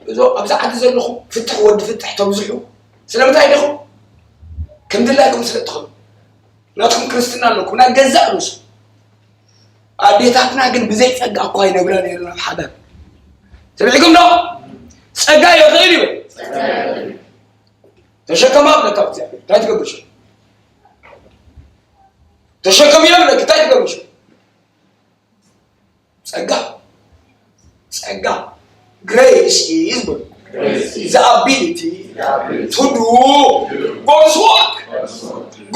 እዞ ኣብዚ ዓዲ ዘለኹም ፍትሕ ወዲ ፍትሕ ተብዝሑ ስለምንታይ ዲኹም? ከም ድላይኩም ስለ እትኾኑ ናትኩም ክርስትና ኣለኩም ናይ ገዛእ ርእሱ። ኣዴታትና ግን ብዘይ ጸጋ እኳ ይነብራ ነይረን ኣብ ሓዳር። ሰሚዕኩም ዶ? ጸጋ ይኽእል ይብል። ተሸከማ ብለካ እግዚኣብሔር እንታይ ትገብርሽ? ተሸከሚ ብለካ እንታይ ትገብርሽ? ጸጋ ጸጋ grace is the ability to do God's work.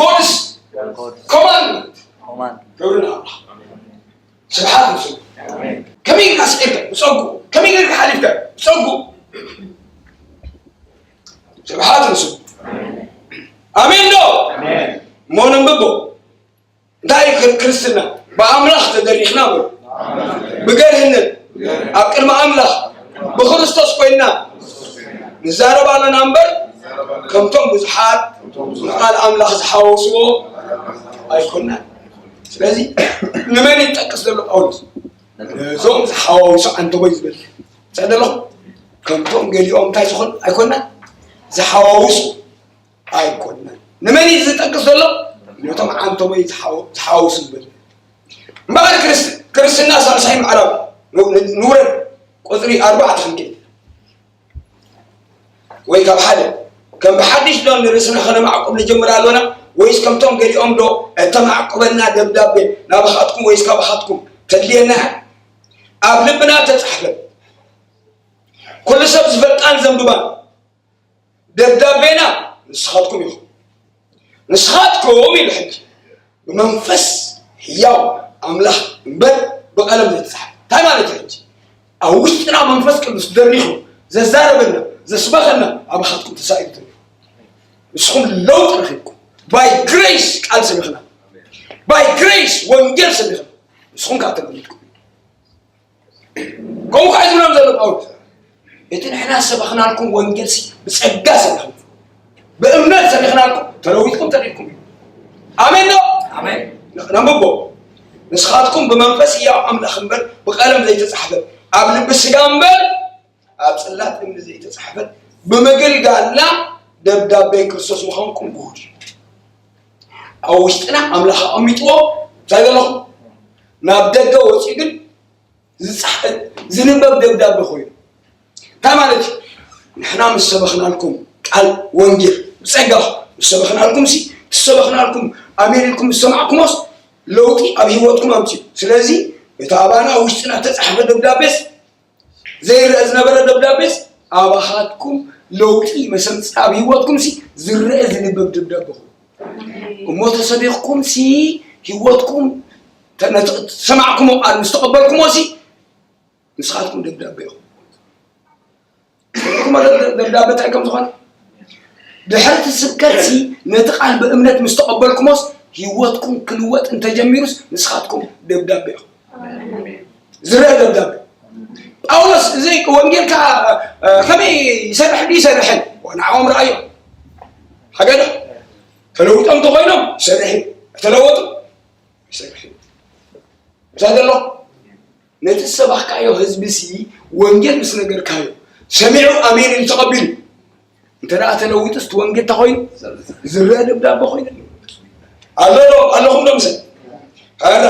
God's commandment. ክብሪ ንኣምላኽ። ስብሓት ንስሙ። ከመይ ጌርካ ስዒርካ ብጸጉ? ከመይ ጌርካ ሓሊፍካ ብጸጉ? ስብሓት ንስሙ። ኣሜን ዶ? እሞ ነንብቦ። እንታይ እዩ ክር- ክርስትና? ብኣምላኽ ተደሪኽና በሉ። ብገርህነት ኣብ ቅድሚ ኣምላኽ ብክርስቶስ ኮይንና ንዛረብ ኣለና እምበር ከምቶም ብዙሓት ንቃል ኣምላኽ ዝሓወስዎ ኣይኮናን። ስለዚ ንመን ይጠቅስ ዘሎ ጳውሎስ? ነዞም ዝሓዋውሱ ዓንተቦይ ዝበል እንታይ ዘለኹም? ከምቶም ገሊኦም እንታይ ዝኾን ኣይኮናን ዝሓዋውሱ ኣይኮናን። ንመን እዩ ዝጠቅስ ዘሎ? ነቶም ዓንተቦይ ዝሓው- ዝሓውሱ ዝበል። እምበኣር ክርስ- ክርስትና ሳልሳይ ምዕራፍ ን- ን- ንውረድ ቁፅሪ ኣርባዕተ ክንከይድ ወይ ካብ ሓደ ከም ብሓድሽ ዶ ንርእስና ከነማዕቁብ ንጀምር ኣሎና ወይስ ከምቶም ገሊኦም ዶ እተማዕቁበና ደብዳቤ ናባኻትኩም ወይስ ካባኻትኩም ተድልየና እያ? ኣብ ልብና ተፃሕፈት ኩሉ ሰብ ዝፈልጣን ዘንብባን ደብዳቤና ንስኻትኩም ኢኹም። ንስኻትኩም ኢሉ ሕጂ ብመንፈስ ህያው ኣምላኽ እምበር ብቐለም ዘይተጻሕፈ። እንታይ ማለት እዩ ሕጂ? ኣብ ውሽጥና መንፈስ ቅዱስ ደሪኹ ዘዛረበና ዘስበኸና ኣባኻትኩም ተሳኢሉ ተሪፉ። ንስኹም ለውጢ ረኺብኩም። By grace ቃል ሰሚኽና። By grace ወንጌል ሰሚኽና። ንስኹም ከዓ ተመሊጥኩም። ከምኡ ከዓ ዝብሎም ዘሎ ጳውሎስ እቲ ንሕና ሰበኽናልኩም ወንጌልሲ ብጸጋ ሰሚኽና ብእምነት ሰሚኽናልኩም ተለዊጥኩም ተሪፍኩም እዩ። ኣሜን ዶ? ኣሜን። ነንብቦ። ንስኻትኩም ብመንፈስ ህያው ኣምላኽ እምበር ብቐለም ዘይተጻሕፈ ኣብ ልቢ ስጋ እምበር ኣብ ጽላት እምኒ ዘይተጻሕፈት ብምግልጋልና ደብዳቤ ክርስቶስ ምዃንኩም ግሁድ እዩ። ኣብ ውሽጥና ኣምላኽ ኣቐሚጥዎ እንታይ ዘለኹም ናብ ደገ ወፂኡ ግን ዝንበብ ደብዳቤ ኮይኑ እንታይ ማለት እዩ? ንሕና ምስ ሰበኽናልኩም ቃል ወንጌል ብፀጋ ምስ ሰበኽናልኩም ሲ ዝሰበኽናልኩም ኣሜን ኢልኩም ዝሰማዕኩሞስ ለውጢ ኣብ ህይወትኩም ኣምፅኡ። ስለዚ እቲ ኣባና ውሽጥና ተፃሕፈ ደብዳቤስ ዘይረአ ዝነበረ ደብዳቤስ ኣባኻትኩም ለውጢ መሰምፅ ኣብ ህይወትኩም ሲ ዝረአ ዝንበብ ደብዳቤ ኮይኑ እሞ ተሰቢኽኩም ሲ ህይወትኩም ተሰማዕኩሞ ቃል ምስ ተቐበልኩሞ ሲ ንስኻትኩም ደብዳቤ ኢኹም። ደብዳቤ እንታይ ከም ዝኾነ ድሕሪ እቲ ስብከትሲ ነቲ ቃል ብእምነት ምስ ተቐበልኩሞስ፣ ህይወትኩም ክልወጥ እንተጀሚሩስ፣ ንስኻትኩም ደብዳቤ ኢኹም። ዝረአ ደብዳቤ። ጳውሎስ እዚ ወንጌል ከ-፣ ከመይ ይሰርሕ ድዩ ይሰርሕን? ንዕኦም ረኣዮም። ሓገዶ ተለዊጦም እንተኾይኖም ይሰርሕ እዩ። ተለወጡ ይሰርሕ እዩ። ምሳይ ዘሎ ነቲ ዝሰባኽካዮ ህዝቢ ሲ ወንጌል ምስ ነገርካዮ ሰሚዑ ኣሜን ኢሉ ተቐቢሉ። እንተ ደኣ ተለዊጡስ እቲ ወንጌል እንታይ ኮይኑ? ዝረአ ደብዳቤ ኮይኑ ኣሎ። ኣሎ ዶ? ኣለኹም ዶ ምሳይ? ኣላ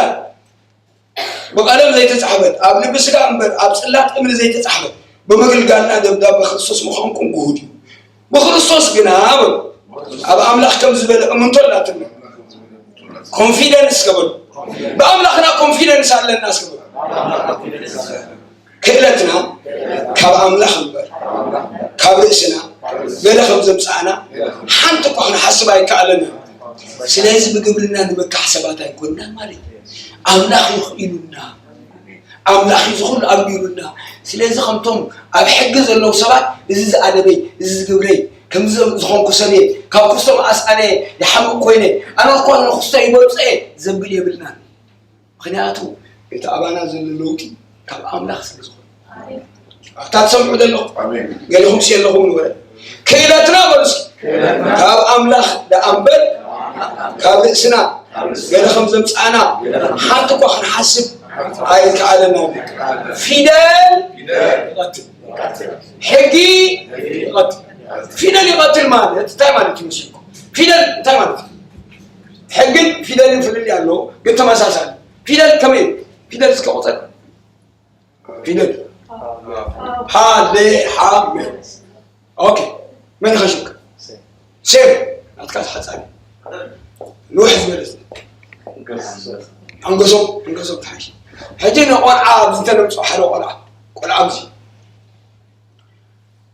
ብቐለም ዘይተጻሕፈት፣ ኣብ ልቢ ስጋ እምበር፣ ኣብ ጽላት እምኒ ዘይተጻሕፈት፣ ብምግልጋልና ደብዳቤ ክርስቶስ ምዃንኩም ግሁድ እዩ። ብክርስቶስ ግና በሉ፣ ኣብ ኣምላኽ ከም ዝበለ እምንቶ ኣላትና። ኮንፊደንስ እስከ በሉ። ብኣምላኽና ኮንፊደንስ ኣለና እስከ በሉ። ክእለትና ካብ ኣምላኽ እምበር፣ ካብ ርእስና ገለ ከም ዘምጽኣና ሓንቲ እኳ ክንሓስብ ኣይከኣለና። ስለዚ ብግብርና ንመካሕ ሰባት ኣይኮንናን ማለት እዩ። ኣምላኽ ይኽኢሉና። ኣምላኽ እዩ ዝኹሉ ኣንቢሩና። ስለዚ ከምቶም ኣብ ሕጊ ዘለዉ ሰባት፣ "እዚ ዝኣደበይ፣ እዚ ዝግብረይ፣ ከምዚ ዝኾንኩ ሰብ እየ፣ ካብ ክርስቶ መኣስ ኣነ ይሓምቕ ኮይነ፣ ኣነ እኳ ንክርስቶ ይበልጾ እየ" ዘብል የብልናን። ምኽንያቱ እቲ ኣባና ዘሎ ለውጢ ካብ ኣምላኽ ስለ ዝኾነ። ኣታ ትሰምዑ ዘለኹም? ኣሜን። ገለኹም ሲ የለኹም ንበለ። ክእለትና በሉ እስኪ። ካብ ኣምላኽ ደኣ እምበር ካብ ርእስና ገለ ከም ዘምጽኣና ሓንቲ እኳ ክንሓስብ ኣይከኣለና። ፊደል ይቐትል፣ ሕጊ ይቐትል። ፊደል ይቐትል ማለት እንታይ ማለት እዩ መሲልኩም? ፊደል እንታይ ማለት እዩ? ሕግን ፊደልን ፍልልይ ኣለዎ፣ ግን ተመሳሳሊ። ፊደል ከመይ እዩ? ፊደል እስከ ቁጸር። ፊደል። ሃ፣ ለ፣ ሓ፣ መ። ኦኬ። መን ይኸሽክ? ሴም። ናትካ ተሓጻቢ። ንውሕ ዝበለ። ኣንገሶም፣ ኣንገሶም ተሓሽ። ሕጂ ንቆልዓ ኣብዚ እንተነምጽኦ ሓደ ቆልዓ፣ ቆልዓ ኣብዚ፣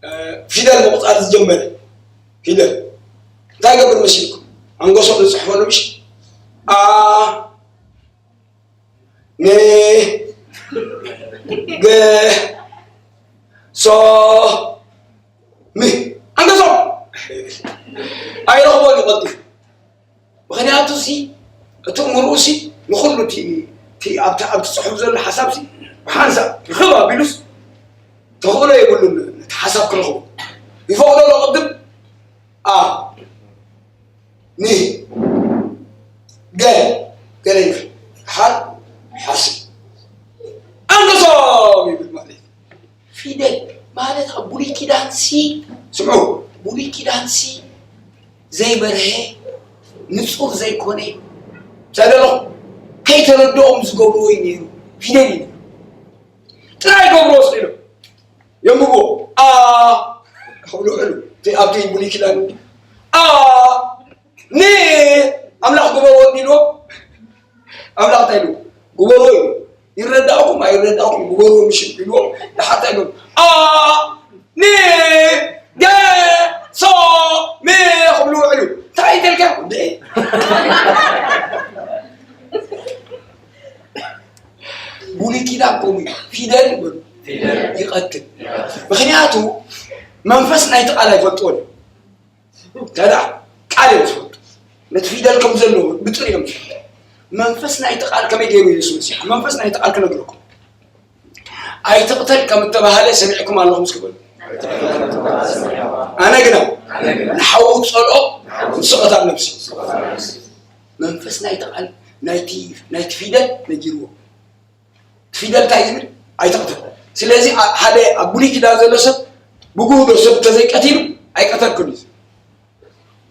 እ፣ ፊደል ምቑጻር ዝጀመረ፣ ፊደል። እንታይ ይገብር መሲልኩም? ኣንገሶም ዝጽሕፈሉ ምሽ? ኣ፣ ን፣ ገ፣ ሶ፣ ም። ኣንገሶም ኣይረኽቦን እዩ ቀልጢፉ። ምኽንያቱ ሲ፣ እቲ እምርኡ ሲ፣ ንኹሉ እቲ፣ እቲ ኣብቲ፣ ኣብቲ ጽሑፍ ዘሎ ሓሳብ ሲ፣ ብሓንሳብ ርኽብ ኣቢሉስ፣ ተኽእሎ የብሉን ነቲ ሓሳብ ክረኽቦ። ይፈቕዶ ዶ ቅድም? ኣ፣ ን፣ ገ፣ ገለ ይብል። ሓ፣ ሓሲ። ኣንገሶም ይብል ማለት እዩ። ፊደል ማለት ኣብ ብሉይ ኪዳን ሲ፣ ስምዑ፣ ብሉይ ኪዳን ሲ ዘይበርሀ፣ ንጹር ዘይኮነ፣ እንታይ ደለኹ? ከይተረድኦም ዝገብርዎ እዩ ነይሩ። ፊደል እዩ። ጥራይ ገብሮ ወስዱ ኢሎም የንብቦ። ኣ ክብሉ ውዕሉ። እቲ ኣብቲ ብሉይ ኪዳን ኣ ን ኣምላኽ ግበሮ እንዲልዎ፣ ኣምላኽ እንታይ ኢሉ? ግበሮ ኢሉ። ይረዳእኩም ኣይረዳእኩም ግበሮ ምሽ ኢልዎ። ንሓታ ኢሎም ኣ ን ገ ሶ ም ክብሉ ውዕሉ። እንታይ እዩ ተልካ? እንደ ብሉይ ኪዳን ከምኡ እዩ። ፊደል ይበሉ። ፊደል ይቐትል። ይቐትል። ምኽንያቱ መንፈስ ናይቲ ቃል ኣይፈልጥዎን እዮም። እንታይ ደኣ ቃል እዮም ዝፈልጡ። ነቲ ፊደል ከም ዘለዎ ብጥር እዮም ዝፈልጡ። መንፈስ ናይቲ ቃል ከመይ ገይሩ እዩ ዝስምስ? መንፈስ ናይቲ ቃል ክነግረኩም። "ኣይትቕተል" ከም እተባህለ ሰሚዕኩም ኣለኹም እስኪ በሉ። ኣነ ግና ንሓዉ ጸልኦ ንስቐት ኣብ ነብሲ። መንፈስ ናይቲ ቃል ናይቲ፣ ናይቲ ፊደል ነጊርዎ። ፊደል እንታይ ዝብል? ኣይትቕተል። ስለዚ ኣ-፣ ሓደ ኣብ ብሉይ ኪዳን ዘሎ ሰብ ብግህዶ ሰብ እንተዘይቀቲሉ ኣይቀተልኩን እዩ።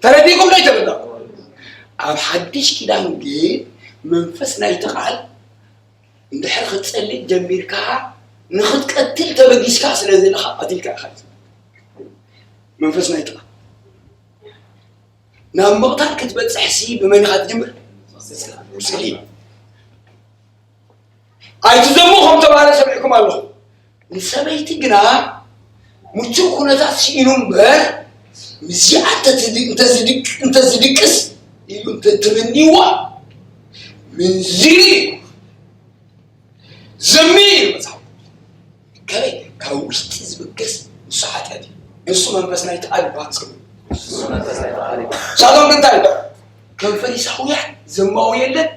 ተረዲእኩም ዶ ኣይተረዳእኩም? ኣብ ሓድሽ ኪዳን ግን መንፈስ ናይቲ ቃል እንድሕር ክትጸልእ ጀሚርካ ንኽትቀትል ተበጊስካ ስለ ዘለኻ ቀቲልካ ኢኻ። መንፈስ ናይቲ ቃል ናብ ምቕታል ክትበጽሕሲ ብመን ኢኻ ትጅምር? ጽልኢ። ኣይትዘሙ ከም ተባህለ ሰሚዕኩም ኣለኹም። ንሰበይቲ ግና ምቹእ ኩነታት ስኢኑ እምበር፣ ምስዚኣ እንተትድ-፣ እንተዝድቅ-፣ እንተዝድቅስ ኢሉ እንተትምንይዋ፣ ምንዝር እዩ። ዘሚ እዩ መጽሓፍ። ከመይ? ካብ ውሽጢ ዝብገስ ንሱ ሓጢኣት እዩ። ንሱ መንፈስ ናይቲ ቃል ይበሃል። እስከ ንሳቶም ግን እንታይ ኢሎም? ከም ፈሪሳውያን ዘማዊ የለን፣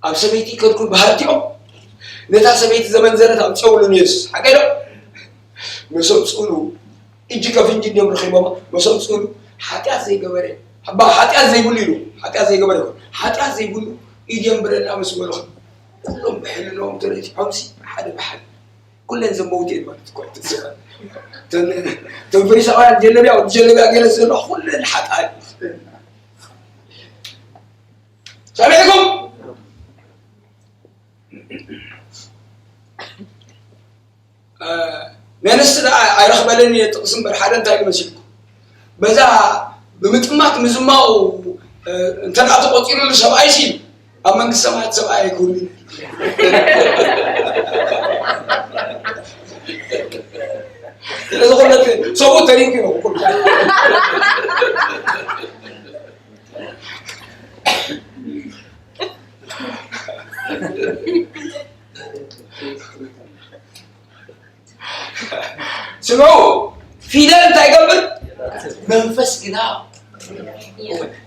ኣብ ሰበይቲ ከድኩን በሃልቲኦም። ነታ ሰበይቲ ዘመንዘረት ኣምፅኦምሉ ንየሱስ ሓቀ ኢሎም። መሶብ ፅሉ እጅ ከፍንጅ እንዲዮም ረኺቦም። መሶብ ፅሉ ሓጢኣት ዘይገበረ፣ ሓጢኣት ዘይብሉ ኢሉ፣ ሓጢኣት ዘይገበረ ይኮን፣ ሓጢኣት ዘይብሉ ኢድዮም ብረላ ምስ በልኹ፣ ኩሎም ብሕልናኦም ተረቲዖምሲ ሓደ ብሓደ ኩለን ዘመውቲ እየን ማለት እኮ ኣይትስእን። እተን ፈሪሳውያን ጀለቢያ፣ ወዲ ጀለቢያ ገይረ ዘሎ ኩለን ሓጣን። ሰሚዕኩም? ነንስ ደኣ ኣይረኽበለኒ እየ ጥቕሲ እምበር ሓደ እንታይ ኢሉ መሲልኩም? በዛ ብምጥማት ምዝማው እንተ ደኣ ተቖጺሩሉ ሰብኣይሲ ኣብ መንግስቲ ሰማያት ሰብኣይ ኣይክህሉን። ስለዚ ኩለት ሰብኡ ተሪፉ እዩ ኩሉ። ስምዑ፣ ፊደል እንታይ ይገብር? መንፈስ ግና።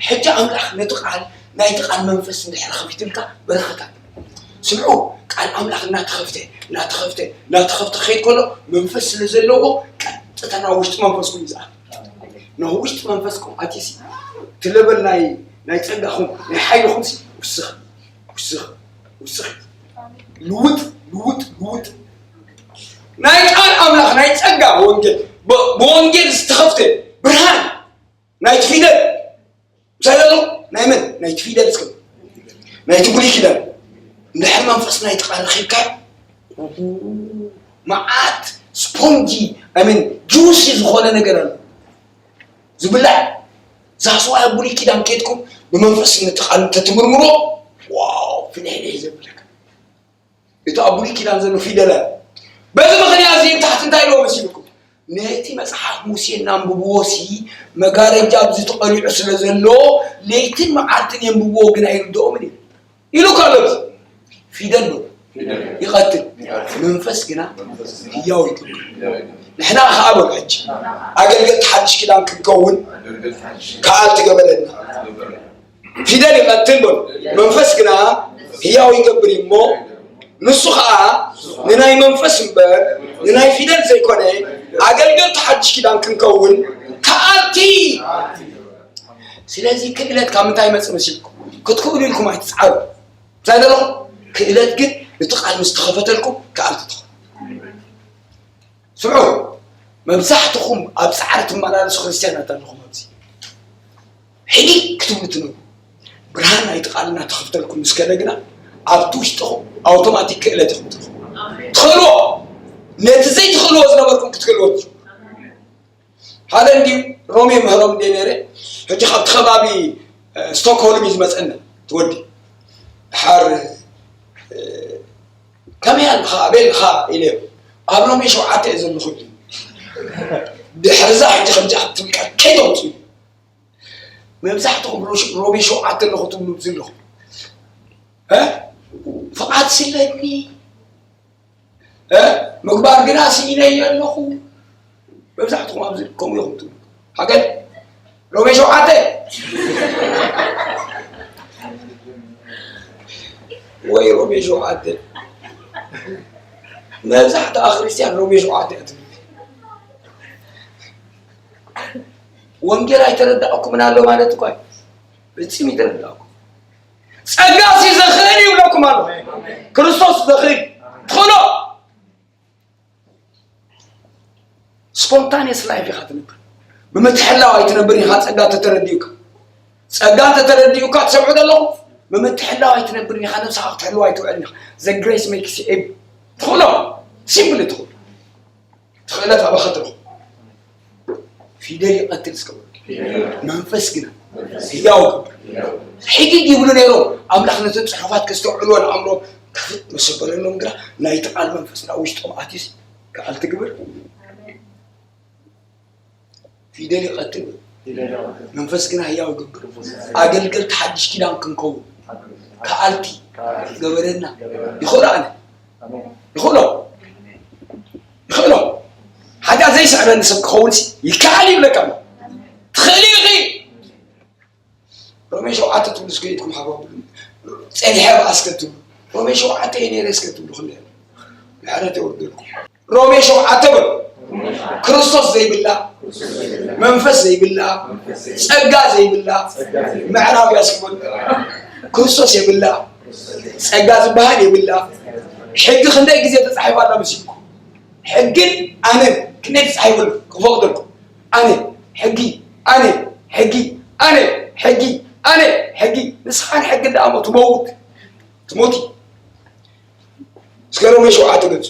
ሕጂ ኣምላኽ ነቲ ቃል፣ ናይቲ ቃል መንፈስ እንድሕር ከፊትልካ በረኸት ኣሎ። ስምዑ፣ ቃል ኣምላኽ እናተኸፍተ እናተኸፍተ እናተኸፍተ ክኸይድ ከሎ መንፈስ ስለ ዘለዎ ቀጥታ ናብ ውሽጢ መንፈስኩም ይዝኣል። ናብ ውሽጢ መንፈስኩም ኣትዩሲ እቲ ለበል ናይ ናይ ጸጋኹም ናይ ሓይልኹምሲ ውስኽ ውስኽ ውስኽ ልውጥ ልውጥ ልውጥ ናይ ቃል ኣምላኽ ናይ ጸጋ ወንጌል ብ- ብወንጌል ዝተኸፍተ ብርሃን ናይቲ ፊደል ምሳሌ ኣሎ ናይ መን ናይቲ ፊደል እስከ ናይቲ ብሉይ ኪዳን እንድሕር መንፈስ ናይቲ ቃል ረኺብካ መዓት ስፖንጂ ኣሜን ጁሲ ዝኾነ ነገር ኣሎ ዝብላዕ ዛስዋ ብሉይ ኪዳን ኬድኩም ብመንፈስ ነቲ ቃል እንተትምርምሮ ዋው ፍንሕንሕ ዘብለካ እቲ ኣብ ብሉይ ኪዳን ዘሎ ፊደላት በዚ ምኽንያት እዚ ታሕቲ እንታይ ኢልዎ መሲልኩም ነቲ መጽሓፍ ሙሴ እናንብብዎ ሲ መጋረጃ ኣብዚ ተቐሊዑ ስለ ዘሎ ለይትን መዓልትን የንብብዎ ግን ኣይርድኦምን እዩ ኢሉ ካሎት ፊደል በሉ ይቐትል መንፈስ ግና ህያው ይገብር ንሕና ከዓ በሉ ሕጂ ኣገልገልቲ ሓድሽ ኪዳን ክንከውን ከኣል ትገበረና ፊደል ይቐትል በሉ መንፈስ ግና ህያው ይገብር እዩ እሞ ንሱ ከዓ ንናይ መንፈስ እምበር ንናይ ፊደል ዘይኮነ ኣገልገልቲ ሓድሽ ኪዳን ክንከውን ከኣልቲ ስለዚ ክእለት ካብ ምንታይ ይመፅእ መሲልኩም ክትክእሉ ኢልኩም ኣይትፅዓሩ እንታይ ዘለኹም ክእለት ግን እቲ ቃል ምስ ተኸፈተልኩም ከኣልቲ ትኾኑ ስምዑ መብዛሕትኹም ኣብ ፃዕሪ ትመላለሱ ክርስትያናት ኣለኹም ኣብዚ ሕጊ ክትብሉ ትነብሩ ብርሃን ናይቲ ቃል እናተኸፍተልኩም ምስ ከደ ግና ኣብቲ ውሽጥኹም ኣውቶማቲክ ክእለት ኢኹም ትረኽቡ ትኽእልዎ ነቲ ዘይትኽእልዎ ዝነበርኩም ክትክእልዎ ትኽእሉ ሓደ እንዲ ሮሜ ምህሮም እንደ ነረ ሕጂ ካብቲ ከባቢ ስቶክሆልም እዩ ዝመፀና ትወዲ ድሓር ከመይ ኣለኻ ኣበይ ኣለኻ ኢለ ኣብ ሮሜ ሸውዓተ እየ ዘለኹ ድሕርዛ ሕጂ ከምዚ ክትብል ቃል ከይተውፅኡ መብዛሕትኹም ሮሜ ሸውዓተ ኣለኹ ትብሉ ኣብዚ ኣለኹ ፍቓድ ስለኒ ምግባር ግና ስኢነዮ ኣለኹ መብዛሕትኹም ኣብዚ ከምኡ ኢኹም ትብሉ ሓገል ሮሜ ሸውዓተ ወይ ሮሜ ሸውዓተ መብዛሕትኣ ክርስትያን ሮሜ ሸውዓተ እያ ትብል ወንጌል ኣይተረዳእኩምን ኣሎ ማለት እኳ እዩ ፍፂም ይተረዳእኩም ጸጋ ሲ ዘኽእል ይብለኩም ኣሎ ክርስቶስ ዘኽእል ትኽእሎ ስፖንታኒየስ ላይፍ ኢኻ ትነብር ብምትሕላው ኣይትነብር ኢኻ ጸጋ ተተረዲኡካ ጸጋ ተተረዲኡካ ትሰምዑ ዘለኹም ብምትሕላው ኣይትነብር ኢኻ ነብስኻ ክትሕልዋ ኣይትውዕል ኢኻ the grace makes you able ትኽእሎ ሲምፕሊ ትኽእሎ ትኽእለት ኣባኻ ትረኽቡ ፊደል ይቐትል እስከ መንፈስ ግና ህያው ገብር ሕጊግ ይብሉ ነይሮም ኣምላኽ ነተን ፅሑፋት ከስተውዕልዎ ንኣእምሮ ክፍት መሰበረሎም ግና ናይቲ ቃል መንፈስ ናብ ውሽጦም ኣትዩስ ከኣል ትግብር ፊደል ይቐትል መንፈስ ግና ህያው ይገብር ኣገልገልቲ ሓድሽ ኪዳን ክንከውን ከኣልቲ ገበረና ይኽእሎ ኣነ ይኽእሎ ይኽእሎ ሓጢኣት ዘይስዕበኒ ሰብ ክኸውን ይከኣል ይብለካ ኣሎ እቲ ትኽእሊ ኢኺ። ሮሜ ሸውዓተ ትብሉ እስከ ኢድኩም ሓፍ ኣብሉ። ጸኒሐ ብኣስከ ትብሉ። ሮሜ ሸውዓተ እየ ነይረ እስከ ትብሉ። ክንደይ ምሕረት የወርደልኩም። ሮሜ ሸውዓተ በሉ። ክርስቶስ ዘይብላ፣ መንፈስ ዘይብላ፣ ጸጋ ዘይብላ፣ ምዕራብ ያስክበሉ። ክርስቶስ የብላ፣ ጸጋ ዝበሃል የብላ። ሕጊ ክንደይ ግዜ ተጻሒፋ ኣላ መሲልኩም? ሕግን ኣነን ክንደይ ተጻሒፉ ኣሎ? ክፈቕደልኩም። ኣነ ሕጊ፣ ኣነ ሕጊ፣ ኣነ ሕጊ፣ ኣነ ሕጊ። ንስኻን ሕግን ደኣ እሞ ትመውት፣ ትሞቲ። እስከ ሮሜ ሸውዓተ ገጽ።